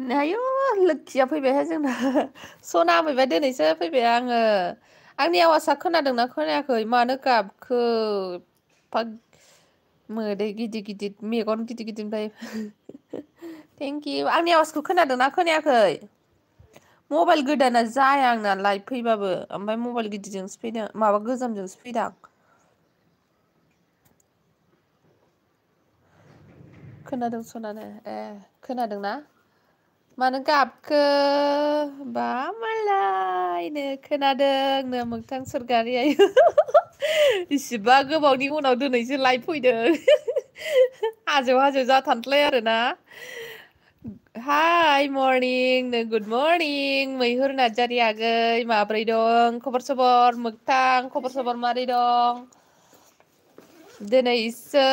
आयु लोखिया फैबायहाय जोंना सना फैबाय दिनैसो फैबाय आङो आंनि आवाजआ खोनादोंना खोनायाखै मानो गाबखो मोदै गिदिर गिदिर मेगन गिदिर गिदिरनिफ्राय थेंक इउ आंनि आवाजखौ खोनादोंना खोनायाखै मबाइल गोदाना जाया आंना लाइट फैबाबो ओमफ्राय मबाइल गिदिरजोंसो फैदों माबा गोजामजोंसो फैदों खोनादों सनानो खोनादोंना मानो गाबखो बा मालायनो खोनादोंनो मोगथां सोरगारि आयु इसिबा गोबावनि उनाव दिनैसो लाइभ फैदों हाजो हाजो जाथारनोसैलाय आरोना हाय मर्निं नो गुड मर्निं मैहुर नार्जारि आगै माब्रै दं खबर सबर मोगथां खबर सबर मारै दं दिनैसो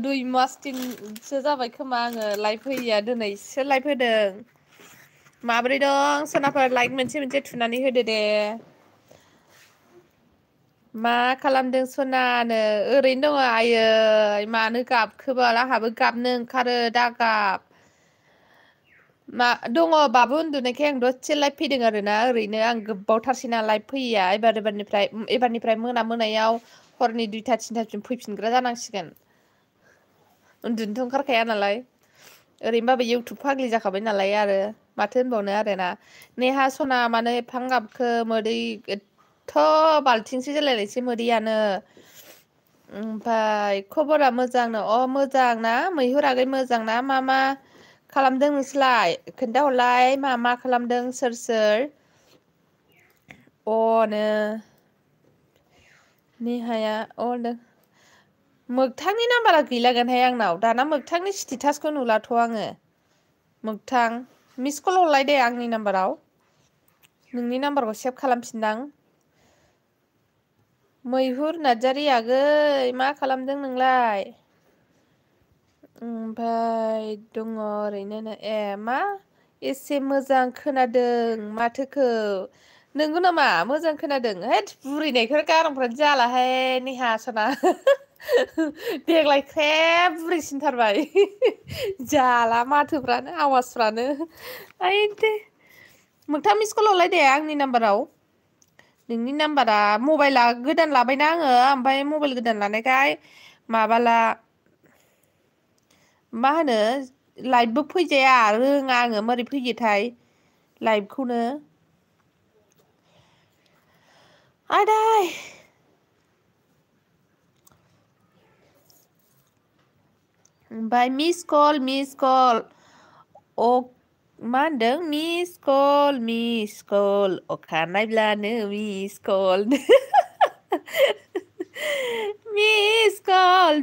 2 मास दिनसो जाबाय खोमा आङो लाइभ होयैया दिनैसो लाइभ होदों माब्रै दं सोनाफोर लाइक मोनसे थुनानै होदो दे मा खालामदों सनानो ओरैनो दङ आयै मानो गाबखोबाल आंहाबो गाबनो ओंखारो दा गाब मा दङ बाबु उन्दुनायखाय आं दसे लाइभ फैदों आरोना ओरैनो आं गोबावथारसै ना लाइभ फैयैया एबारनिफ्राय मोनायाव हरनि 2ता 3तासिम फैफिनग्रा जानांसिगोन उन्दुनोथ' ओंखारखाया नालाय ओरैनोबाबो इउटुब फाग्लि जाखाबाय नालाय आरो माथो होनबावनो आरोना नेहा सना मानो एफा गाबखो मोदै एथ' बाल्थिंसे जालायनायसै मोदैयानो ओमफ्राय खबरा मोजांनो मोजां ना मैहुर आगै मोजां ना मा खालामदों नोंसोरलाय खोन्थाहरलाय मा खालामदों सोर सोर नो नेहाया मोगथांनि नाम्बारा गैलागोनहाय आंनाव दाना मोगथांनि स्टेटासखौ नुलाथ' आङो मोगथां मिस कल हरलाय दे आंनि नाम्बाराव नोंनि नाम्बारखौ सेभ खालामफिनदां मैहुर नार्जारि आगै मा खालामदों नोंलाय ओमफ्राय दङ ओरैनो मा एसे मोजां खोनादों माथोखौ नोंगौ नामा मोजां खोनादों हैद बुरिनायखौ गारांफ्रानो जालाहाय नेहा सना देग्लाय ख्रेब बुरैसिनथारबाय जाला माथोफ्रानो आवाजफ्रानो आइदे मोगथां मिसकल हरलाय दे आंनि नाम्बाराव नोंनि नाम्बारा मबाइला गोदान लाबायना आङो ओमफ्राय मबाइल गोदान लानायखाय माबाला मा होनो लाइटबो फैजाया रोङा आङो मारै फैयोथाय लाइभखौनो आदाय ओमफ्राय मिस कल मा होनदों मिस कल अखा नायब्लानो मिस कल मिस कल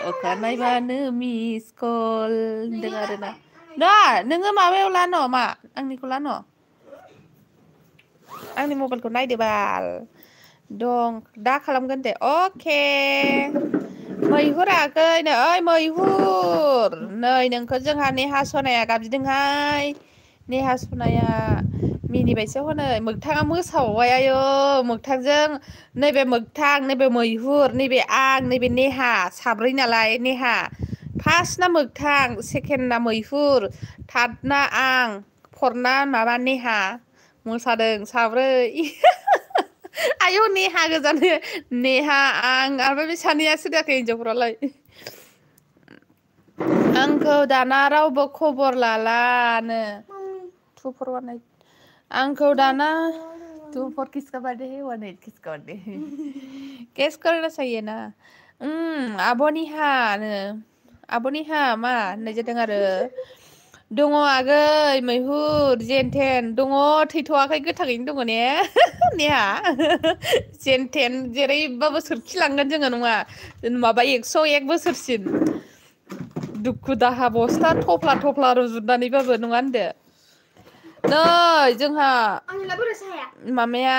अखा नायबानो मिस कल होनदों आरोना नोङो माबायाव ला न' मा आंनिखौ ला न' आंनि मबाइलखौ नायदो बाल दं दा खालामगोन दे अके मैहुर आगै ओइ मैहुर नै नोंखौ जोंहा नेहा सनाया गाबज्रिदोंहाय नेहा सनाया मिनिबायसो हनै मोगथाङा मोसाबावबाय आयौ मोगथांजों नैबे मोगथां नैबे मैहुर नैबे आं नैबे नेहा साब्रै नालाय नेहा फार्स्टना मोगथां सेकेन्डना मैहुर थार्दना आं फरना माबा नेहा मोसादों साब्रै आयौ नेहा गोजानो नेहा आं ओमफ्राय बे सानैयासो दाखै हिनजावफोरालाय आंखौ दाना रावबो खबर लालानो 2418 आंखौ दाना 24 किसका बर्थडे है 18 किसका बर्थडे केस करना चाहिए ना आब' निहा मा होननाय जादों आरो दङ आगै मैहुर जेनथेन दङ थैथ'वाखै गोथाङैनो दङ ने नेहा जेनथेन जेरैबाबो सोरखिलांगोन जोङो नङा माबा 101 बोसोरसिम दुखु दाहा बस्था थफ्ला रुजुनानैबाबो नङा होनदो नै जोंहा मामाया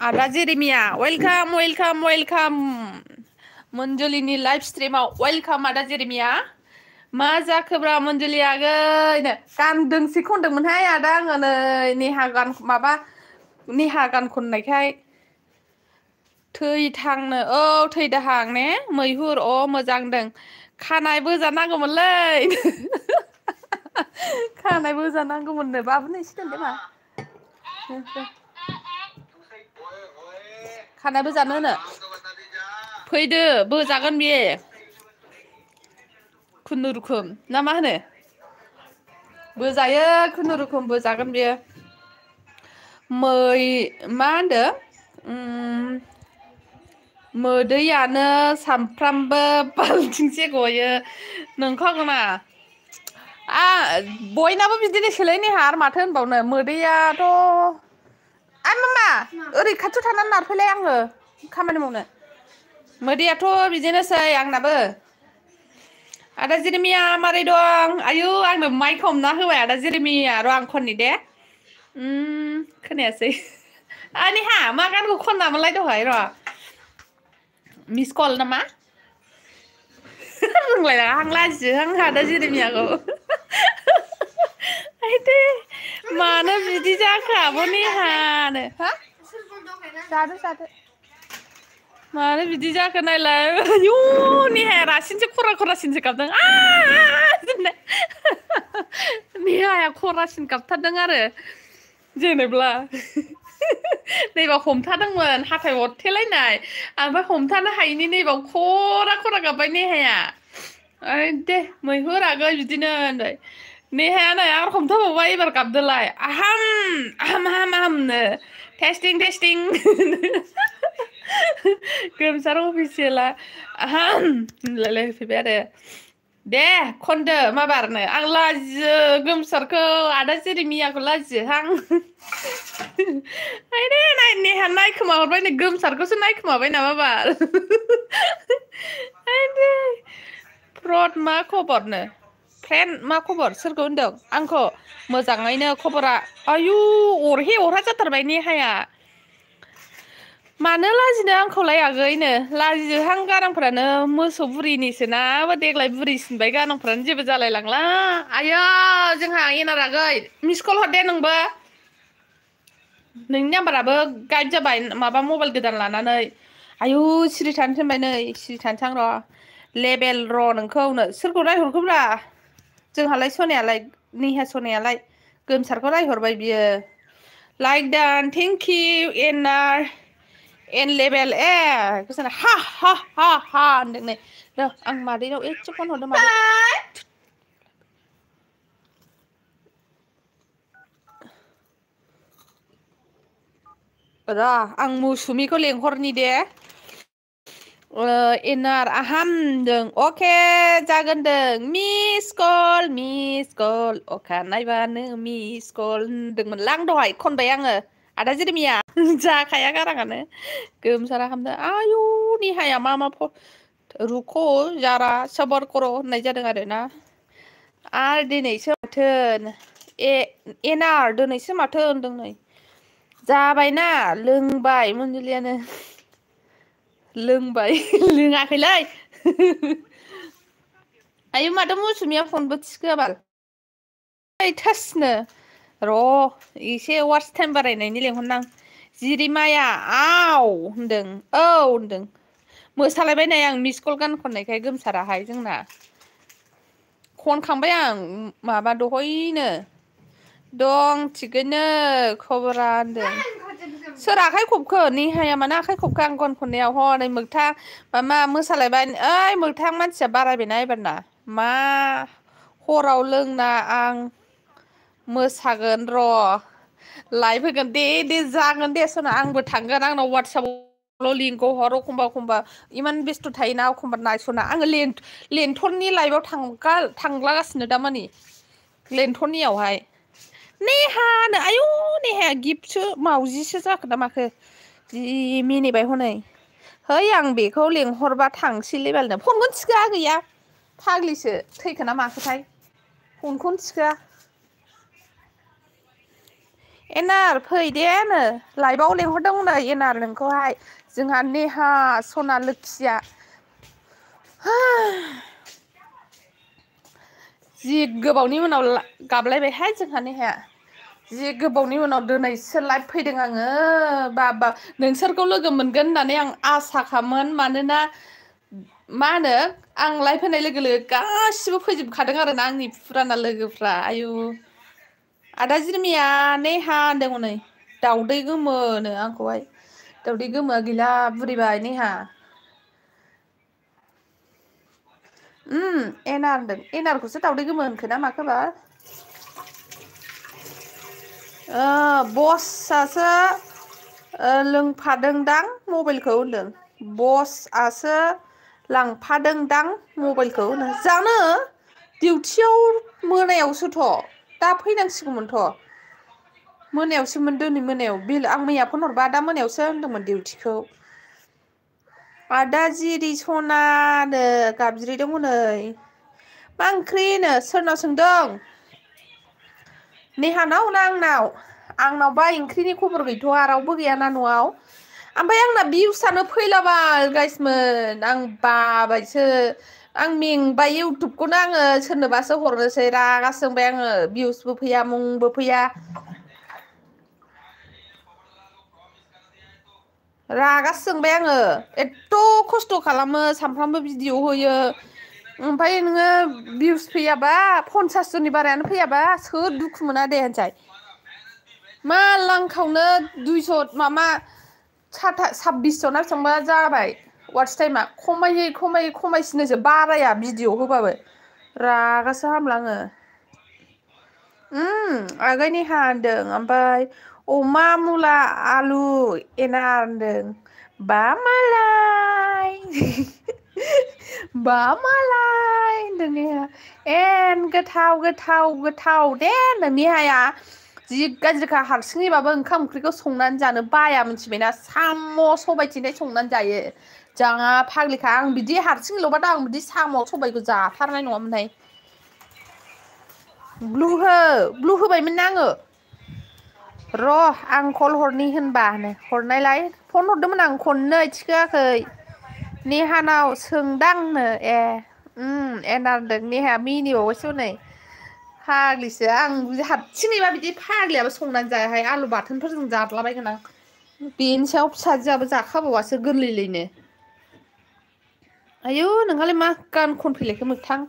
आदा जेरेमिया वेलकाम मनजुलिनि लाइभ स्ट्रिमाव वेलकाम आदा जेरेमिया मा जाखोब्रा मनजुलि आगैनो गान दोंसे खनदोंमोनहाय आदा आङो नै नेहा गान खननायखाय थैथांनो थैदाहां ने मैहुर मोजां दों खानाय बोजानांगौमोनलै खानायबो जानांगौमोननो बाबुनो एसे दोनदे मा खानायबो जानो होनो फैदो बोजागोन बे खुनुरुखुम ना मा होनो बोजायो खुनुरुखुम बोजागोन बेयो मै मा होनदो मोदैयानो सामफ्रामबो बाल्थिंसे गयो नंखागौना बयनाबो बिदिनो सोलायनो हाया आरो माथो होनबावनो मोदैयाथ' मामा ओरै खाथियाव थानानै नारफैलाय आङो खामानि मावनो मोदैयाथ' बिदिनोसै आंनाबो आदा जेरेमिया मारै दं आयु आंनो माइक हमना होबाय आदा जेरेमिया र' आं खननि दे खोनायासै नेहा मा गानखौ खनामोनलाय दहाय र' मिस कल नामा रोंलायलाङा आं लाजियोहां आदा जेरेमियाखौ आइदै मानो बिदि जाखो आब' नेहानो हा जादो जादो मानो बिदि जाखो नायलाय आयु नेहाया रासिनसो खरा खरासिनसो गाबदों नेहाया खरासिन गाबथारदों आरो जेनेब्ला नैबा हमथादोंमोन हाथाय अरथेलायनाय ओमफ्राय हमथानो हायिनि नैबाव खरा खरा गाबबाय नेहाया ओइ दे मैहुर आगै बिदिनो होनबाय नेहाया नै आरो हमथाबावबाय एबार गाबदोलाय आहाम आहाम आहाम आहामनो टेस्टिं टेस्टिं गोमसार अफिसियेला आहाम होनलायलाय होफैबाय आरो दे खनदो माबारनो आं लाजियो गोमसारखौ आदा जेरेमियाखौ लाजियोहां आइदै नाय नेहा नायखोमाहरबाय नै गोमसारखौसो नायखोमाबाय नामा बाल आइदै फ्रद मा खबरनो फ्रेन्ड मा खबर सोरखौ होनदों आंखौ मोजाङैनो खबरा आयु अरहे अरहा जाथारबाय नेहाया मानो लाजिनो आंखौलाय आगैनो लाजियोहां गारांफ्रानो मोसौ बुरिनिसोना देग्लाय बुरिसिनबाय गारांफ्रानो जेबो जालाय लांला आयौ जोंहा एनार आगै मिस कल हरदे नोंबो नोंनि नाम्बाराबो गायब जाबाय माबा मबाइल गोदान लानानै आयु सिरि थानो थिनबाय नै सिरि थानोसै आं र' लेबेल र' नोंखौनो सोरखौ रायहरखोब्रा जोंहालाय सनायालाय नेहा सनायालाय गोमसारखौ रायहरबाय बियो लाइक डान थेंक इउ एनार एन लेबेल गोसाना हा हा हा हा होनदों नै र' आं मादैनाव एसे फन हरदों मादै र' आं मौसुमिखौ लेंहरनि दे एनार आहाम होनदों अके जागोनदों मिस कल अखा नायबानो मिस कल होनदोंमोनलां दहाय खनबाय आङो आदा जेरेमिया जाखाया गाराङानो गोमसारा खालामदों आयु नेहाया मा मा रुख' जारा साबार कर' होननाय जादों आरोना आरो दिनैसो माथो एनार दिनैसो माथो होनदों नै जाबायना लोंबाय मन्जुलियानो लोंबाय लोङाखैलै आयु माथो मौसुमिया फनबो थिखोआ बाल थोसनो र' एसे वार्स टाइम बारायनायनि लेंहरनां जिरिमाया आव होनदों औ होनदों मोसालायबाय नै आं मिस कल गान खननायखाय गोमसाराहाय जोंना खनखांबाय आं माबा दहयनो दं थिगैनो खबरा होनदों सोर आखाइ खबखो नेहाया मानो आखाइ खबखो आं गन खननायाव हनै मोगथां मा मोसालायबाय ओइ मोगथां मानसिया बारायबायना एबारना मा हराव लोंना आं मोसागोन र' लाइभ होगोन दे जागोन दे सोना आंबो थांगोन आंनाव वाट्सआपाव लिंकखौ हर एखमबा इमान बेस्थ' थायोना एखमबा नायस'ना आङो लेन्थननि लाइभआव थांलागासिनो दामानि लेन्थननियावहाय नेहानो आयु नेहाया गिफ्टसो मावजिसो जाखो ना माखो जि मिनिबाय हनै है आं बेखौ लेंहरबा थांसैलै बालनो फनखौनो थिखोआ गैया फाग्लिसो थैखो ना माखोथाय फनखौनो थिखोआ एनार फै दे लाइभआव लेंहरदों नै एनार नोंखौहाय जोंहा नेहा सना लोखिया जि गोबावनि उनाव गाबलायबायहाय जोंहा नेहाया जि गोबावनि उनाव दिनैसो लाइभ फैदों आङो बा नोंसोरखौ लोगो मोनगोन होननानै आं आसा खामोन मानोना मा होनो आं लाइभ होनाय लोगो लोगो गासिबो फैजोबखादों आरोना आंनि फुराना लोगोफ्रा आयु आदा जिरमिया नेहा होनदों हनै दाउदै गोमोनो आंखौहाय दाउदै गोमोआ गैला बुरिबाय नेहा एनार होनदों एनारखौसो दाउदै गोमो होनखो ना माखोबा बसआसो लोंफादोंदां मबाइलखौ होनदों बसआसो लांफादोंदां मबाइलखौ जानो डिउटियाव मोनायावसोथ' दा फैनांसिगौमोनथ' मोनायावसोमोन दिनै मोनायाव बिल आं मैया फन हरबा दा मोनायावसो होनदोंमोन डिउटिखौ आदा जिरि सनानो गाबज्रिदों हनै मा ओंख्रिनो सोरनाव सोंदों नेहानाव ना आंनावबा ओंख्रिनि खबर गैथ'आ रावबो गैयाना न'आव ओमफ्राय आंना भिउसआनो फैलाबाय गाइसमोन आं बाबायसो आं मेंबाय इउटुबखौनो आङो सोरनोबासो हरनोसै रागासो जोंबाय आङो भिउसबो फैया मुंबो फैया रागासो जोंबाय आङो एथथ' खस्थ' खालामो सानफ्रामबो भिडिअ होयो ओमफ्राय नोङो भिउस फैयाबा 50 जननि बारायानो फैयाबा सोर दुखु मोना दे होनसाय मा लांखावनो 200 माबा 26 जना बेसेबांबा जाबाय वाट्स टाइमा खमायसिनोसो बाराया भिडिअ होबाबो रागासो हामलाङो आगै नेहा होनदों ओमफ्राय अमा मुला आलु एना होनदों बा मालाय बा मालाय होनदों नेहा एन गोथाव दे होनदों नेहाया जि गाज्रिखा हारसिङैबाबो ओंखाम ओंख्रिखौ संनानै जानो बाया मिथिबायना साम' सबायथिंनाय संनानै जायो जा फाग्लिखा आं बिदि हारसिङैल'बाथ' आं बिदि साम' सबायखौ जाथारनाय नङामोनहाय ब्लु होबायमोन ना आङो र' आं कल हरनि होनबानो हरनायलाय फन हरदोंमोन आं खननै थिखोआखै नेहानाव सोंदांनो एनारदों नेहाया मिनिबावबायसो हनै फाग्लिसो आं हारसिङैबा बिदि फाग्लियाबो संनानै जायाहाय आलु बाथोनफोरजों जाद्लाबायगोन आं बेनि सायाव फिसाजोआबो जाखाबावासो गोरलैलैनो आयौ नोंहालाय मा गान खनफैलायखो मोगथां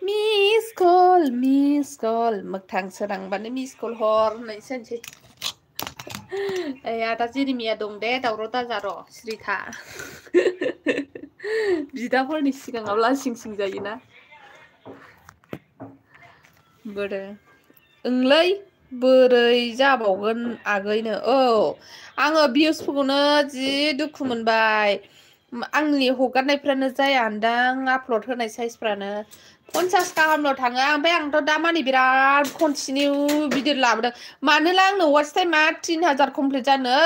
मिस कल मोगथां सोरांबानो मिस कल हर होननायसो होनसै आदा जिरिमिया दं दे दावराव दाजा र' सिरि था बिदाफोरनि सिगाङाव लासिं सिं जायोना बोरो ओंलै बोरै जाबावगोन आगैनो आङो भिउसफोरखौनो जि दुखु मोनबाय आंनि हगारनायफ्रानो जायानदां आपलड होनाय साइसफ्रानो 50 गाहामल' थाङो ओमफ्राय आंथ' दा मानि बिराद कन्टिनिउ भिडिअ लाबोदों मानोना आंनो वाच टाइमा 3000 कमप्लिट जानो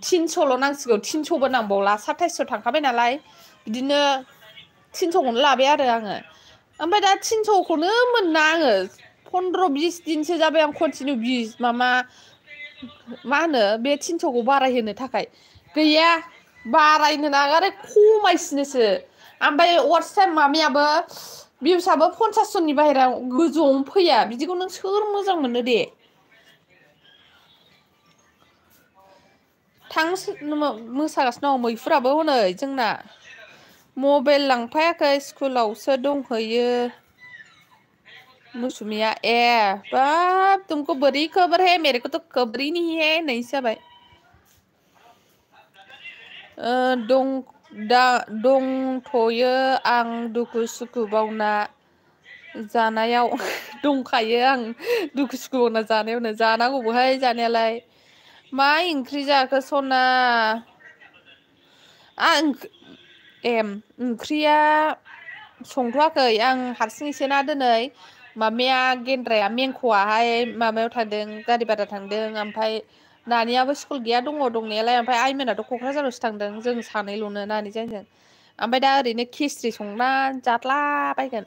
300ल' नांसिगौ 300बो नांबावला 2700 थांखाबाय नालाय बिदिनो 300खौनो लाबाय आरो आङो ओमफ्राय दा 300खौनो मोनला आङो 15-20 दिनसो जाबाय आं कन्टिनिउ मा होनो बे 300खौ बारायहोनो थाखाय गैया बारायनो नागारै खमायसिनोसो ओमफ्राय वाट्स टाइम माबायाबो भिउसआबो 50 जननि बाहेरायाव गोजौआवनो फैया बिदिखौ नों सोर मोजां मोनो दे मोसागासिनो दं मैफोराबो हनै जोंना मबाइल लांफायाखै स्कुलावसो दंहैयो मौसुमिया बाब तुमको बड़ी खबर है मेरे को तो खबर ही नहीं है होननायसो जाबाय दंथ'यो आं दुखु सुखु बावना जानायाव दंखायो आं दुखु सुखु बावना जानायावनो जानांगौबोहाय जानायालाय मा ओंख्रि जाखो सना ओंख्रिया संथ'वाखै आं हारसिंसोना दिनै माबाया गेन्द्राया मेंख'आहाय माबायाव थांदों गारि भारा थांदों ओमफ्राय नानियाबो स्कुल गैया दंनायालाय ओमफ्राय आइमोनाथ' क'क्राझारावसो थांदों जों सानैल'नो नानिजों आंजों ओमफ्राय दा ओरैनो खिस्रि संना जाद्लाबायगोन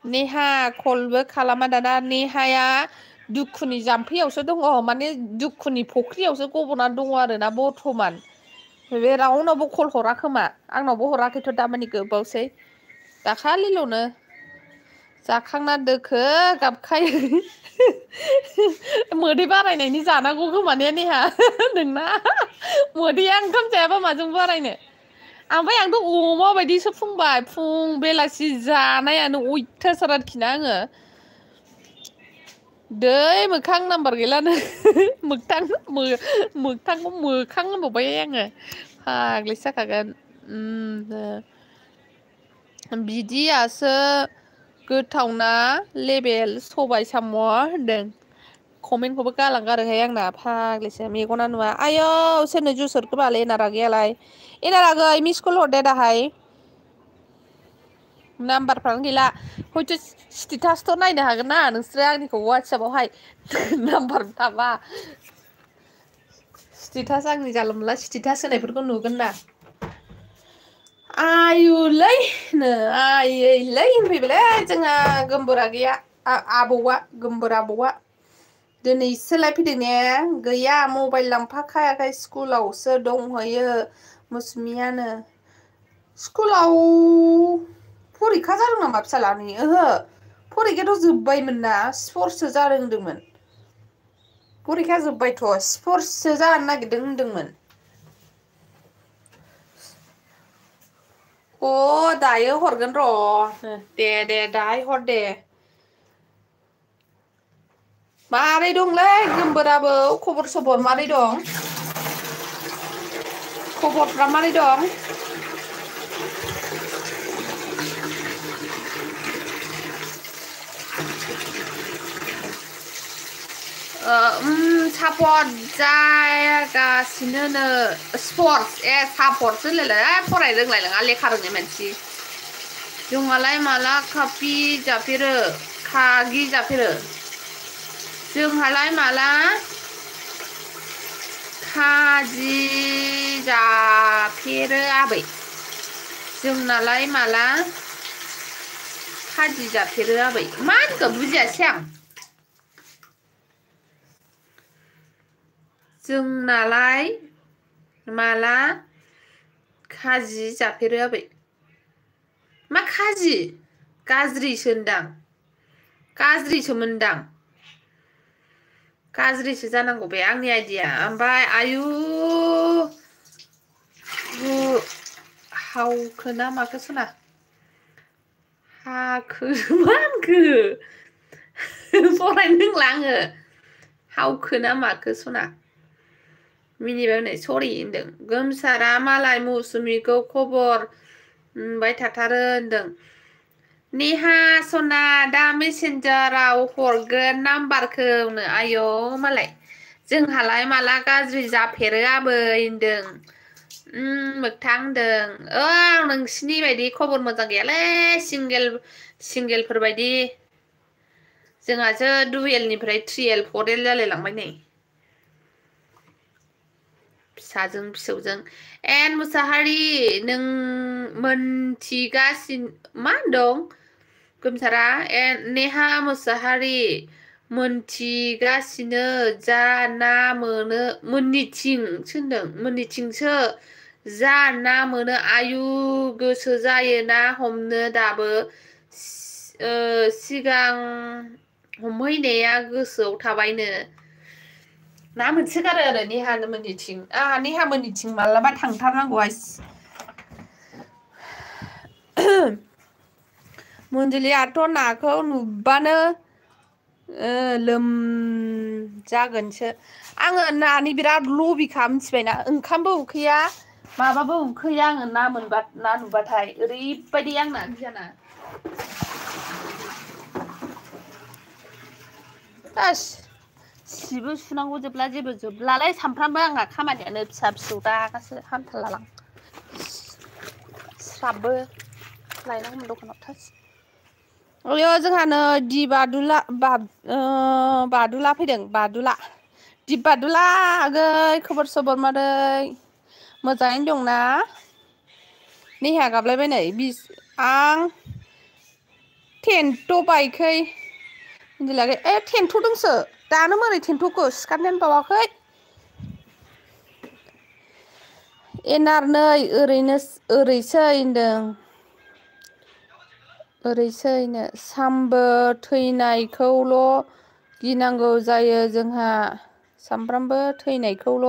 नेहा कलबो खालामा दाना नेहाया दुखुनि जाम्फैयावसो दङ माने दुखुनि फुख्रियावसो गब'नानै दङ आरोना बर्थमान बे रावनावबो कल हरा खोमा आंनावबो हराखैथ' दामानि गोबावसै दाखालिल'नो जाखांना दोखो गाबखायो मोदै बारायनायनि जानांगौ खोमाने नेहा नोंना मोदैया ओंखाम जायाबा माजों बारायनो ओमफ्राय आंथ' अमा बायदिसो फुंबाय फुं बेलासि जानायानो अयथासार आरोखिना आङो दै मोखां नाम्बार गैलानो मोगथांखौ मोखां होनबावबाय आङो फाग्लिसो जाखागोन बिदियासो गोथावना लेबेल सबाय साम' होनदों कमेन्टखौबो गालांगारोहाय आंना फाग्लिसो मेगना नुवा आयौ सोरनो जुस हरखोबाल एनारागैयालाय एनारागै मिस कल हरदे दाहाय नाम्बारफ्रानो गैला हयथ' स्टेटासथ' नायनो हागोन ना नोंसोरो आंनिखौ वाट्सएपावहाय नाम्बार थाबा स्टेटास आंनि जाला मोनला स्टेटास होनायफोरखौ नुगोन ना आयुलै नो आयैलै होनफैबायलै जोंहा गोमबोर आगैया आबौआ गोमबोर आबौआ दिनैसो लायफैदों ने गैया मबाइल लांफाखायाखै स्कुलावसो दंहैयो मुसमियानो स्कुलाव फरिखा जादों नामा फिसालानि ओहो फरिखायाथ' जोब्बायमोन ना स्पर्टससो जादों होनदोंमोन फरिखाया जोब्बायथ' स्पर्टससो जानो नागिरदों होनदोंमोन अ दायो हरगोन र' दे दाहाय हर दे मारै दंलै गोमबोराबो खबर सबर मारै दं खबरफ्रा मारै दं सापट जागासिनोनो स्पर्टस सापर्टसो होनलायलाय फरायनो रोंलाय नङा लेखा रोङै मानसि जोंहालाय माला खाफि जाफेरो खागि जाफेरो जोंहालाय माला खाजि जाफेरो आबै जोंनालाय माला खाजि जाफेरो आबै मा होनखो बुजियासै आं जोंनालाय माला खाजि जाफेरो आबै मा खाजि गाज्रिसो होनदां गाज्रिसोमोनदां गाज्रिसो जानांगौ बे आंनि आइडिया ओमफ्राय आयु हावखो ना माखो सना हाखो मा होनखो फरायनो रोंला आङो हावखो ना माखो सना मिनिबाय हनै सरि होनदों गोमसारा मालाय मौसुमिखौ खबर मोनबाय थाथारो होनदों नेहा सना दा मेसेन्जाराव हरगोन नाम्बारखौनो आयौ मालाय जोंहालाय माला गाज्रि जाफेरो आबै होनदों मोगथां होनदों आं नोंसिनि बायदि खबर मोजां गैयालै सिंगेलफोर बायदि जोंहासो डुवेलनिफ्राय 3L 4L जालाय लांबाय नै फिसाजों फिसौजों एन मुसाहारि नों मोनथिगासिनो मा होनदों गोमसारा नेहा मुसाहारि मोनथिगासिनो जा ना मोनो मोननिथिंसो होनदों मोननिथिंसो जा ना मोनो आयु गोसो जायो ना हमनो दाबो सिगां हमहैनाया गोसोआव थाबायनो ना मोनसोगारो आरो नेहा मोननिथिं नेहा मोननिथिं मालाबा थांथारनांगौहाय मन्जुलियाथ' नाखौ नुबानो लोमजागोनसो आङो नानि बिराद लबिखा मिथिबायना ओंखामबो उखैया माबाबो उखैया आङो ना मोनबा ना नुबाथाय ओरैबायदि आंना गियाना सिबो सुनांगौ जोबला जेबो जोबलालाय सानफ्रामबो आंहा खामानियानो फिसा फिसौ दागासो हामथारलालां स्राबबो लायनांगौमोन दखानाव थास ओयो जोंहानो दि बादुला फैदों बादुला दिप बादुला आगै खबर सबर मारै मोजाङैनो दंना नेहाया गाबलायबाय नै आं टेन्ट' बायखै टेन्ट'दोंसो दानो मोरै टेन्ट'खौ सिखारनायानो बावाखै एनार नै ओरैसो होनदों ओरैसैनो सामबो थैनायखौल' गिनांगौ जायो जोंहा सामफ्रामबो थैनायखौल'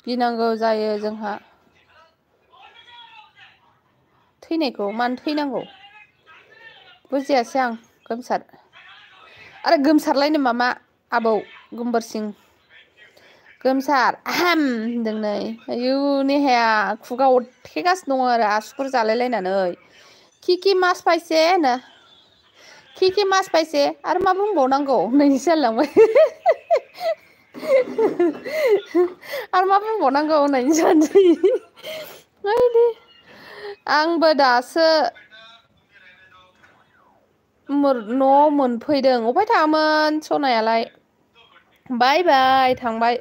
गिनांगौ जायो जोंहा थैनायखौ मानो थैनांगौ बुजियासै आं गोमसार आरो गोमसारलायनो मामा आबौ गोमबोरसिं गोमसार आहाम होनदों नै आयु नेहाया खुगा अरथेगासिनो दङ आरो आसुगुर जालायलायनानै कि मास फायसे होनो कि मास फायसे आरो मा बुंबावनांगौ नैसो जालायलांबाय आरो मा बुंबावनांगौ होननायनि जानोसै आंबो दासो न'आव मोनफैदों अफाय थाङामोन सनायालाय बाय बाय थांबाय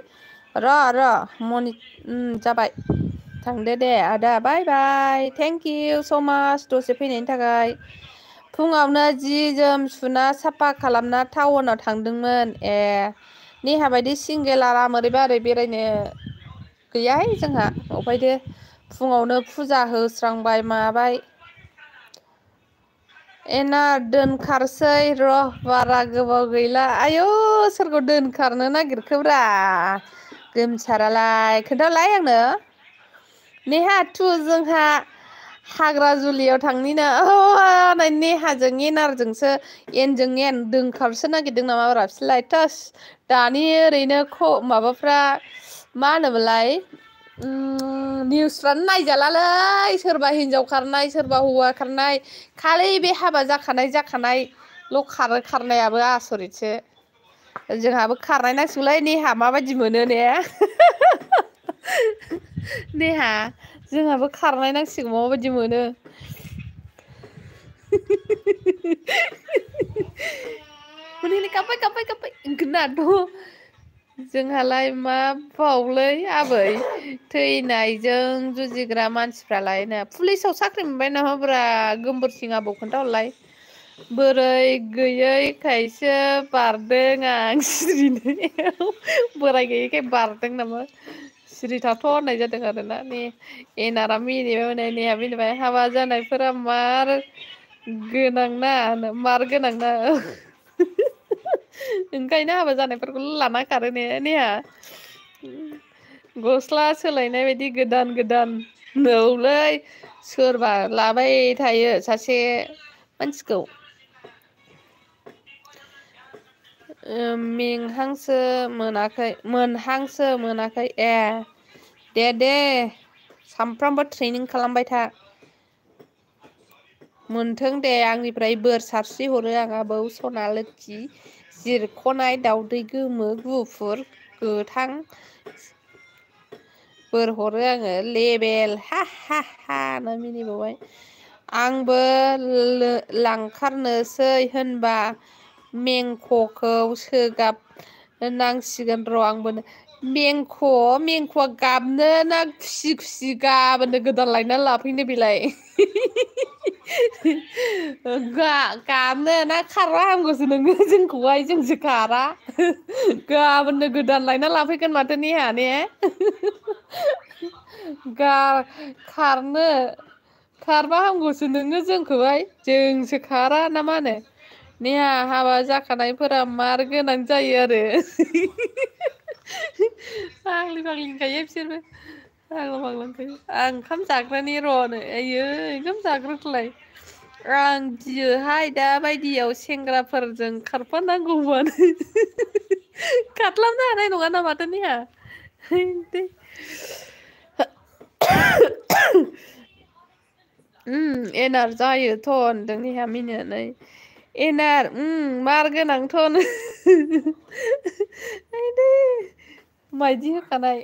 र' मनि जाबाय थांदो दे आदा बाय बाय थेंक इउ स' माच दसे फैनायनि थाखाय फुङावनो जि जोम सुना साफा खालामना टाउनाव थांदोंमोन ए नेहा बायदि सिंगेल आराम ओरैबा ओरै बेरायनो गैयाहाय जोंहा अफायथो फुङावनो फुजा होस्रांबाय माबाय एना दोनखारसै र' बारा गोबाव गैला आयौ सोरखौ दोनखारनो नागिरखोब्रा गोमसारालाय खोन्थालाय आंनो नेहा थु जोंहा हाग्राजुलियाव थांनिनो नेहाजों एनारजोंसो एनजों एन दोनखारसो नागिरदों नामाब्रा बिसोरलाय थोस दानि ओरैनो माबाफ्रा मा होनोमोनलाय निउसफ्रानो नायजालालै सोरबा हिनजाव खारनाय सोरबा हौवा खारनाय खालि बे हाबा जाखानायल' खारो खारनायाबो आसरितसो जोंहाबो खारनाय नांसिगौलै नेहा माबायदि मोनो ने नेहा जोंहाबो खारनाय नांसिगौ माबायदि मोनो गाबबाय ओंखायनोथ' जोंहालाय मा बावलै आबै थैनायजों जुजिग्रा मानसिफ्रालाय पुलिसाव साख्रि मोनबाय नामाब्रा गोमबोरसिं आबौ खोन्थाहरलाय बोरै गैयैखायसो बारदों आं सिरिनायाव बोराय गैयैखाय बारदों नामा सिरि थाथ' होननाय जादों आरोना एनारा मिनिबाय नेहा मिनिबाय हाबा जानायफोरा मार गोनांना मार गोनांना ओंखायनो हाबा जानायफोरखौ लाना खारो ने नेहा गस्ला सोलायनाय बायदि गोदान गोदान नौलै सोरबा लाबाय थायो सासे मानसिखौ मोनहांसो मोनाखै ए दे सामफ्रामबो ट्रेनिं खालामबाय था मोनथों दे आंनिफ्राय बोर सारस्रि हरो आं आबौ सना लोक्षि जिरख'नाय दाउदै गोमो गुफुर गोथां बोर हरो आङो लेबेल हा ना मिनिबावबाय आंबो लांखारनोसै होनबा मेंख'खौ सोगाब नांसिगोन र' आंबो मेंख'आ गाबनो ना खुसि खुसि गाबोननो गोदान लायना लाफैनो बेलाय गाबनो ना खारबा हामगौसो नोङो जोंखौहाय जोंसो खारा गाबोननो गोदान लायना लाफैगोन माथो नेहा ने खारबा हामगौसो नोङो जोंखौहाय जोंसो खारा ना मा होनो नेहा हाबा जाखानायफोरा मार गोनां जायो आरो फाग्लिखायो बिसोरबो फाग्लाखायो आं ओंखाम जाग्रानि र'नो आयै ओंखाम जाग्रोथोलाय आं गियोहाय दा बायदियाव सेंग्राफोरजों खारफानांगौबानो खारस्लाबनो हानाय नङा ना माथो नेहा एनार जायोथ' होनदों नेहा मिनिनानै एनार मार गोनांथ' माइदि होखानाय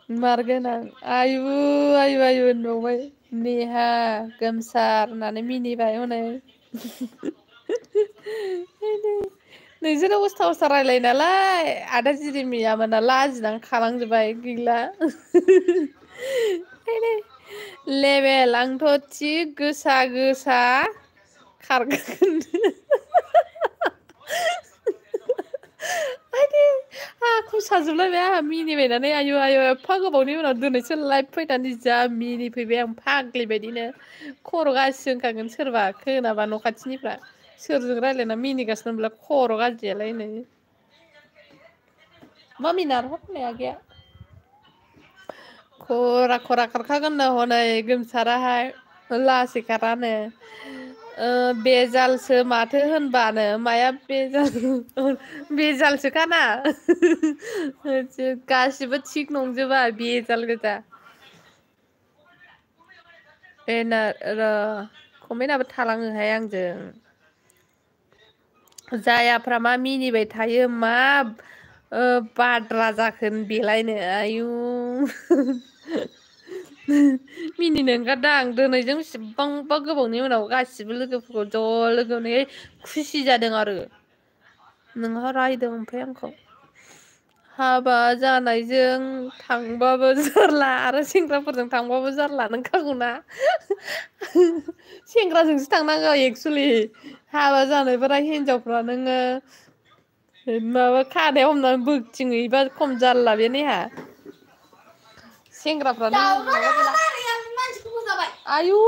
मार गोनां आयु होनबावबाय नेहा गोमसार होननानै मिनिबाय हनै नोंसोरो उसथा रायलाय नालाय आदा जिरिमिया मोना लाजिनानै खालामजोब्बाय गैला लेबेल आंथ' थिग गोसा खारगोन आयदै आंखौ साजोबलायबाय आंहा मिनिबायनानै आयु आयु एफा गोबावनि उनाव दिनैसो लाइभ फैनानै जा मिनिफैबाय आं फाग्लि बायदिनो खर' गाज्रि होनखागोन सोरबा खोनाबा न' खाथिनिफ्रा सोरजों रायज्लायना मिनिगासिनो होनब्ला खर' गाज्रियालाय नै मामि नारहर होननाय आगैया खरा खरा खारखागोननो हनै गोमसाराहाय लासै खारानो बेजालसो माथो होनबानो माया बेजाल बेजालसोखाना गासिबो थिग नंजोबा बेजाल गोजा एना र' कमेन्टआबो थालाङोहाय आंजों जायाफ्रा मा मिनिबाय थायो मा बाद्रा जाखोन बेलायनो आयु मिनिनो ओंखारदों आं दिनैजों बेसेबांबा गोबावनि उनाव गासिबो लोगोफोरखौ ज' लोगोनै खुसि जादों आरो नोंहा रायदों ओमफ्राय आंखौ हाबा जानायजों थांबाबो जारला आरो सेंग्राफोरजों थांबाबो जारला नंखागौना सेंग्राजोंसो थांनांगौ एक्सुलि हाबा जानायफोरा हिनजावफ्रा नोङो माबा खानायाव हमनानै बोथिंहैबा खम जारला बे नेहा सेंग्राफ्रानो आयु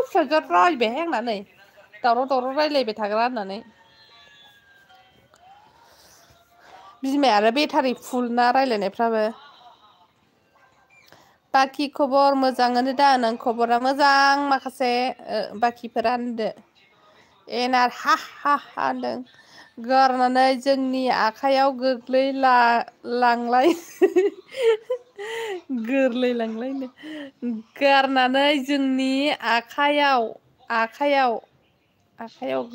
फिसाजोआ रायबायहाय आंना नै दावराव दावराव रायलायबाय थाग्रा होननानै बिमायानो बेटारि फुल ना रायलायनायफ्राबो बाखि खबर मोजाङानो दा नों खबरा मोजां माखासे बाखिफोरा होनदो एनार हा हा हा होनदों गारनानै जोंनि आखाइयाव लांलाय गोरलैलांलायनो गारनानै जोंनि आखाइयाव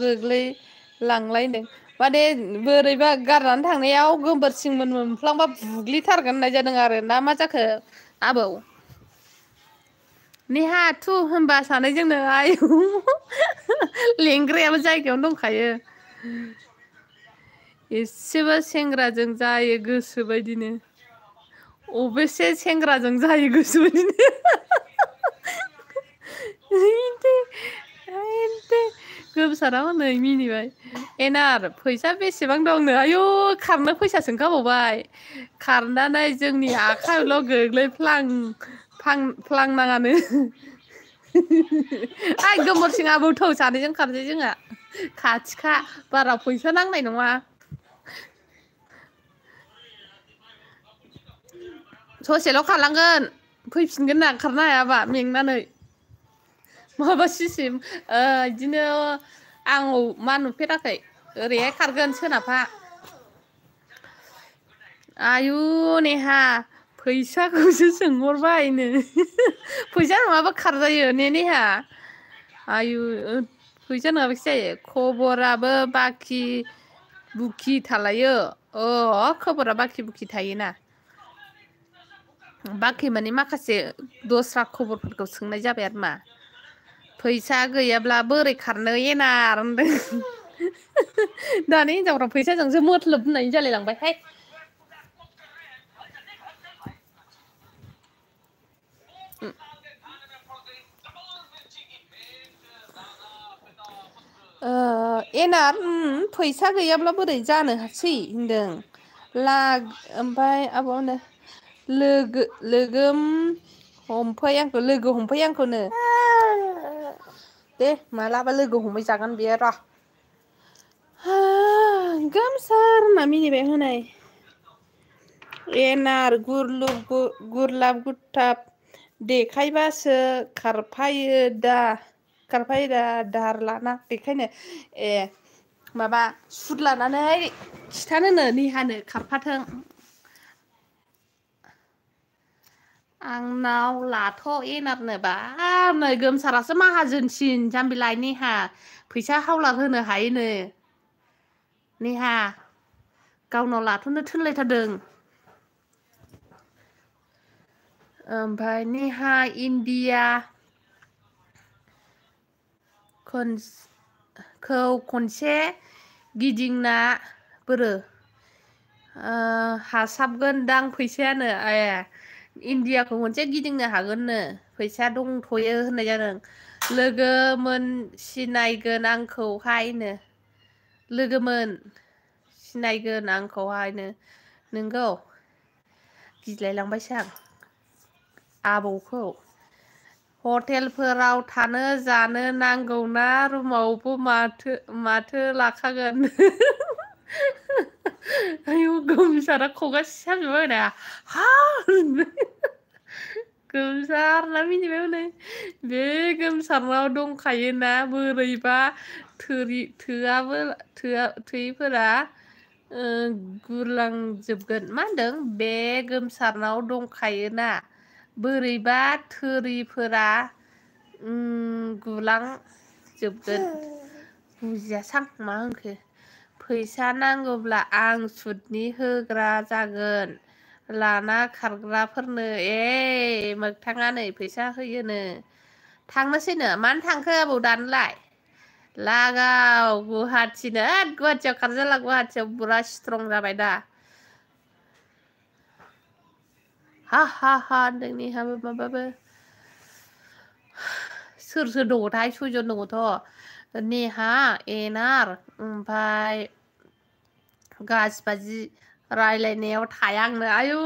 गोग्लैलांलायनो माने बोरैबा गारनानै थांनायाव गोबोरसिंमोन मोनफ्लांबा बुग्लिथारगोन होननाय जादों आरो ना मा जाखो आबौ नेहा थु होनबा सानैजोंनो आयु लेंग्रायाबो जायगायावनो दंखायो एसेबो सेंग्राजों जायो गोसो बायदिनो अबेसे सेंग्राजों जायो गोसो बायदिनो गोमसारा हनै मिनिबाय एनार फैसा बेसेबां दंनो आयु खारनो फैसा सोंखाबावबाय खारनानै जोंनि आखाइयावल' गोग्लैफ्लांनाङानो गोमोरसिङाबो थौ सानैजों खारसै जोंहा खाथिखा बारा फैसा नांनाय नङा ससेल' खारलांगोन फैफिनगोन ना खारनो हायाबा मेंनानै माबासिम बिदिनो आं मा नुफेराखै ओरैहाय खारगोन सोनाबहा आयु नेहा फैसाखौसो सोंहरबायनो फैसा नङाबा खारजायो ने नेहा आयु फैसा नङाबासो जायो खबराबो बाखि बुखि थालायो खबरा बाखि बुखि थायोना बाखि माने माखासे दस्रा खबरफोरखौ सोंनाय जाबाय आरो मा फैसा गैयाब्ला बोरै खारनो एनार होनदों दानि हिनजावफ्रा फैसाजोंसो मोथलोब होननाय जालाय लांबायहाय एनार फैसा गैयाब्ला बोरै जानो हासै होनदों ओमफ्राय आब'नो लोगो हमफै आंखौनो दे मालाबा लोगो हमहैजागोन बेयो र' गोमसार होनना मिनिबाय हनै एनार गुरलाब गुरथाब देखायबासो खारफायो दा दाहार लाना बेखायनो ए माबा सुद लानानै खिथानोनो नेहानो खारफाथों आंनाव लाथ' एनारनो बा नै गोमसारासो माहाजोनसिन जाम्बिलाइ नेहा फैसा हावलार होनो हायोनो नेहा गावनाव लाथ'नो थोनलायथारदों ओमफ्राय नेहा इण्डिया खनसे गिदिंना बोरो हासाबगोनदां फैसायानो इण्डियाखौ खनसे गिदिंनो हागोननो फैसा दंथ'यो होननाय जादों लोगोमोन सिनायगोन आंखौहायनो लोगोमोन सिनायगोन आंखौहायनो नोंगौ गिलायलांबायसो आं आबौखौ हटेलफोराव थानो जानो नांगौना रुमावबो माथो लाखागोन आयौ गोमसारा खगा सिथाबजोबबाय ना हा गोमसारना मिनिबाय हनै बे गोमसारनाव दंखायोना बोरैबा थोयैफोरा गुरलांजोबगोन मा होनदों बे गोमसारनाव दंखायोना बोरैबा थोरिफोरा गुलांजोबगोन बुजियासां मा होनखो फैसा नांगौब्ला आं सुदनि होग्रा जागोन लाना खारग्राफोरनो मोगथाङा नै फैसा होयोनो थांनोसैनो मानो थांखो आबौ दानोलाय लागाव गुवाहाटिनो गुवाहाटियाव खारजाला गुवाहाटियाव बुरा स्ट्रं जाबाय दा हा हा हा होनदों नेहाबो माबाबो सोर दङथाय सयजन दङथ' नेहा एनार ओमफ्राय गासिबाजि रायलायनायाव थाया आंनो आयु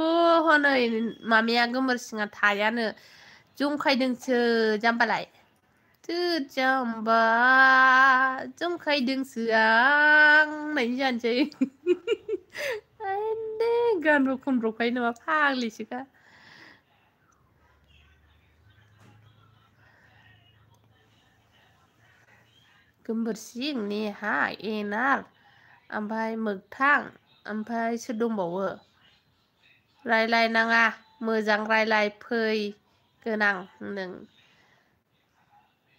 हनै मामिया गोमोरसिङा थायानो जंखायदोंसो जाम्बालाय जाम्बा जंखायदोंसो आं होननायनि जानोसै गानबो खनब्रबखायो नामा फाग्लिसोखा गोमबोरसिं नेहा एनार ओमफ्राय मोगथां ओमफ्राय सोर दंबावो रायलायनाङा मोजां रायलाय फै गोनां होनदों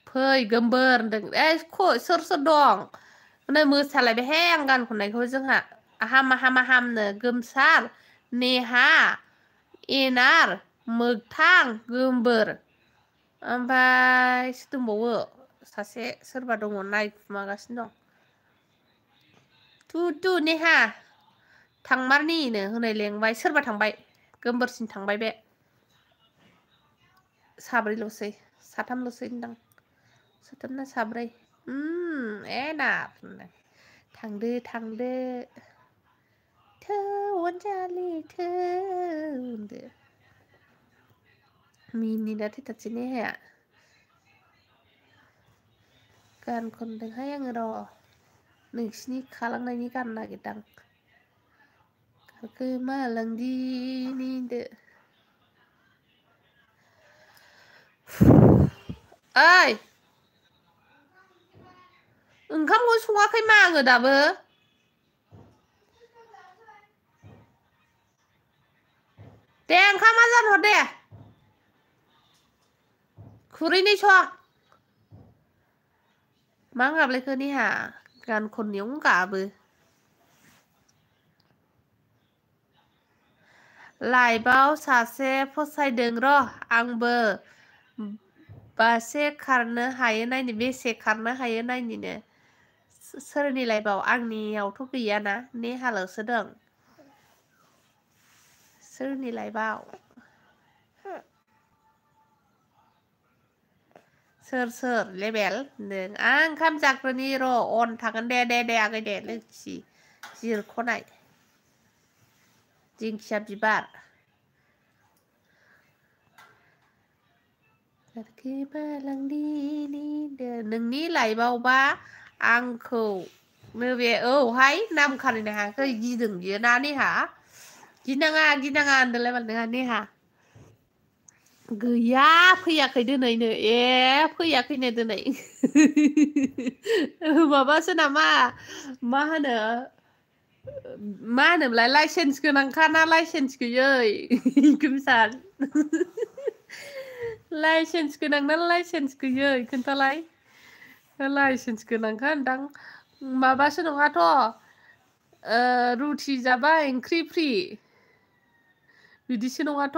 फै गोमबोर होनदों सोर दं नै मोसालायबायहाय आं गान खननायखौ जोंहा हामनो गोमसार नेहा एनार मोगथां गोमबोर ओमफ्राय सोर दंबावो सासे सोरबा दङ नायखुमागासिनो दं थु नेहा थांमारनिनो होनै लेंबाय सोरबा थांबाय गोमबोरसिन थांबाय बे साब्रैल'सै साथामल'सै होनदां साथामना साब्रै एनार थांदो थौ अनजालि थौ होनदो मिनिना थैथारसै नेहाया गान खनदोंहाय आङो र' नोंसिनि खालांनायनि गान नागिरदां खारखोमालांदिनि होनदो ओइ ओंखामखौ सङाखै मा आङो दाबो दे ओंखामा जानहर दे खुरैनै सं मा गाबलायखो नेहा गान खननायावनो गाबो लाइभआव सासे फसायदों र' आंबो बेसे खारनो हायो नायनिनो सोरनि लाइभआव आंनियावथ' गैयाना नेहाल'सो दं सोरनि लाइभआव सोर लेबेल होनदों आं ओंखाम जाग्रोनि र' अन थागोन दे आगै दे लोखि जिरख'नाय दिंखिया बिबार नोंनि लाइभआवबा आंखौ नैबे औहाय नाम खारिनो हायाखै गिदों बियो ना नेहा गिनाङा होनदोंलाय मानो नोंहा नेहा गैया फैयाखै दिनैनो फैयाखैनो दिनै माबासो नामा मा होनोमोनलाय लाइसेन्स गोनांखा ना लाइसेन्स गैयै गोमसार लाइसेन्स गोनां ना लाइसेन्स गैयै खोन्थालाय लाइसेन्स गोनांखा होनदां माबासो नङाथ' रुटि जाबाय ओंख्रि फ्रि बिदिसो नङाथ'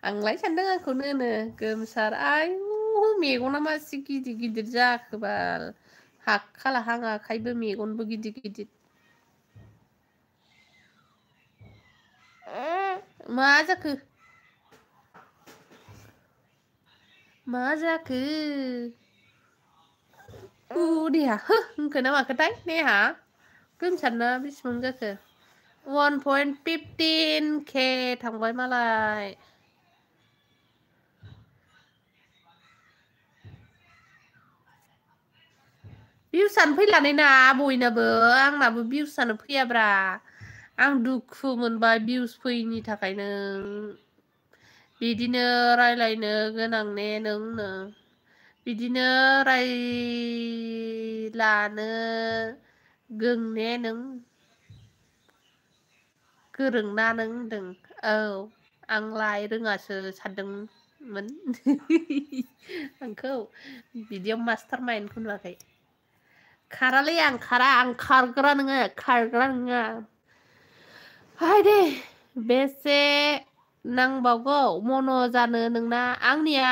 आंलाय सानदों आंखौनो होनो गोमसार आयु मेगना मासे गिदिर जाखोबाल हाखाला हां आखाइबो मेगनबो गिदिर मा जाखो नेहा हो होनखो ना माखोथाय नेहा गोमसारना बेसेबां जाखो 1.15k थांबाय मालाय भिउसानो फैलानै ना बयनाबो आंनाबो भिउसानो फैयाब्रा आं दुखु मोनबाय भिउस फैयिनि थाखायनो बिदिनो रायलायनो गोनां ने नोंनो बिदिनो रायलानो गोंने नों गोरोंना नों होनदों औ आंलाय रोङासो सानदोंमोन आंखौ बिदियाव मास्टार माइन्डखौ नुवाखै खारालै आं खारा आं खारग्रा नोङा खारग्रा नङा हाय दे बेसे नांबावगौ मन' जानो नोंना आंनिया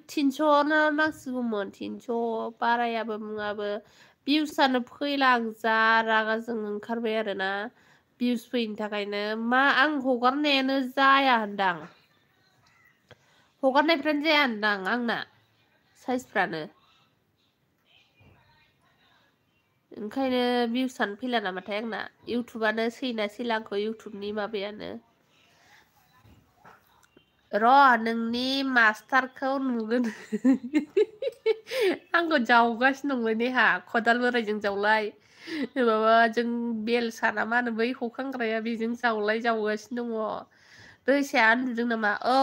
300नो नांसिगौमोन 300 बारायाबो मुङाबो भिउसानो फैला आं जा रागा जोंनो ओंखारबाय आरोना भिउस फैयिनि थाखायनो मा आं हगारनायानो जाया होनदां हगारनायफ्रानो जाया होनदां आंना साइसफ्रानो ओंखायनो भिउसानो फैला नामाथाय आंना इउटुबानो सैना सैला आंखौ इउटुबनि माबायानो र' नोंनि मास्टारखौ नुगोन आंखौ जावगासिनो दंलै नेहा खदाल बोरायजों जावलाय माबा जों बेलसा ना मा होनो बै हखांग्राया बेजों जावगासिनो दङ दैसाया उन्दुदों नामा औ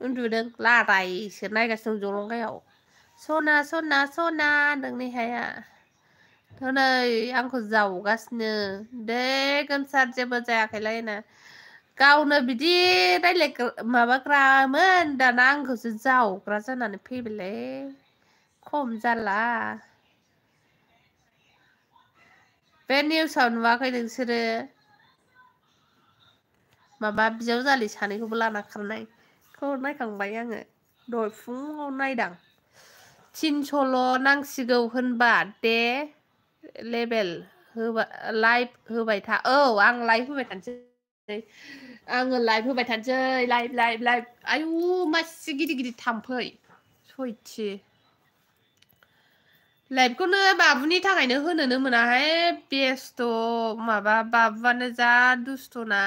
उन्दुदों लादायसो नायगासिनो दं जलंगायाव सना सना सना होनदों नेहाया हनै आंखौ जावगासिनो दे गोमसार जेबो जायाखैलाय होनो गावनो बिदि माबाग्रामोन दाना आंखौसो जावग्रा जानानै फैबायलै खम जाला बे निउसाव नुवाखै नोंसोरो माबा बिजावजालि सानैखौबो लाना खारनायखौ नायखांबाय आङो दहाय फुङाव नायदां 300ल' नांसिगौ होनबा दे लेबेल होबा लाइभ होबाय था औ आं लाइभ होबाय थानोसै आङो लाइभ होबाय थानोसै लाइभ आयु मासि गिदिर गिदिर थाम्फै सयथि लाइभखौनो बाबुनि थाखायनो होनोनो मोनाहाय बेस्थ' माबा बाबुआनो जा दुस्थ'ना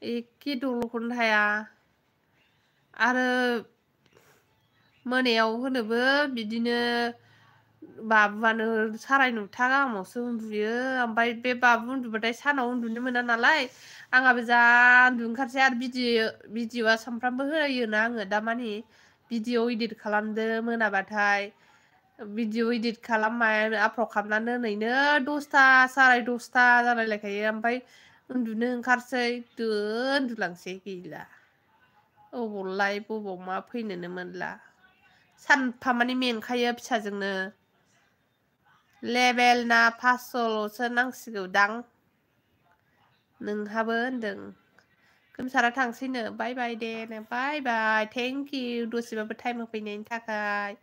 एखे दल'खौनो थाया आरो मोनायाव होनोबो बिदिनो बाबुआनो 9:30 गाहामावसो उन्दुयो ओमफ्राय बे बाबु उन्दुबाथाय सानाव उन्दुनो मोना नालाय आंहाबो जा उन्दुनो ओंखारसै आरो भिडिअ'आ सानफ्रामबो होयोना आङो दामानि भिडिअ' इदिट खालामदो मोनाबाथाय भिडिअ' इदिट खालामनाय आपल'ड खालामनानै दोनैनो 10ता 10:30 जालायलायखायो ओमफ्राय उन्दुनो ओंखारसै दो उन्दुलांसै गैला अबाव लाइभ बबाव मा फैनोनो मोनला सानफामानि मेंखायो फिसाजोंनो लेभेल ना 500ल'सो नांसिगौदां नोंहाबो होनदों गोमसारा थांसैनो बाय बाय दे बाय बाय थेंक इउ दसेबाबो टाइम होफैनायनि थाखाय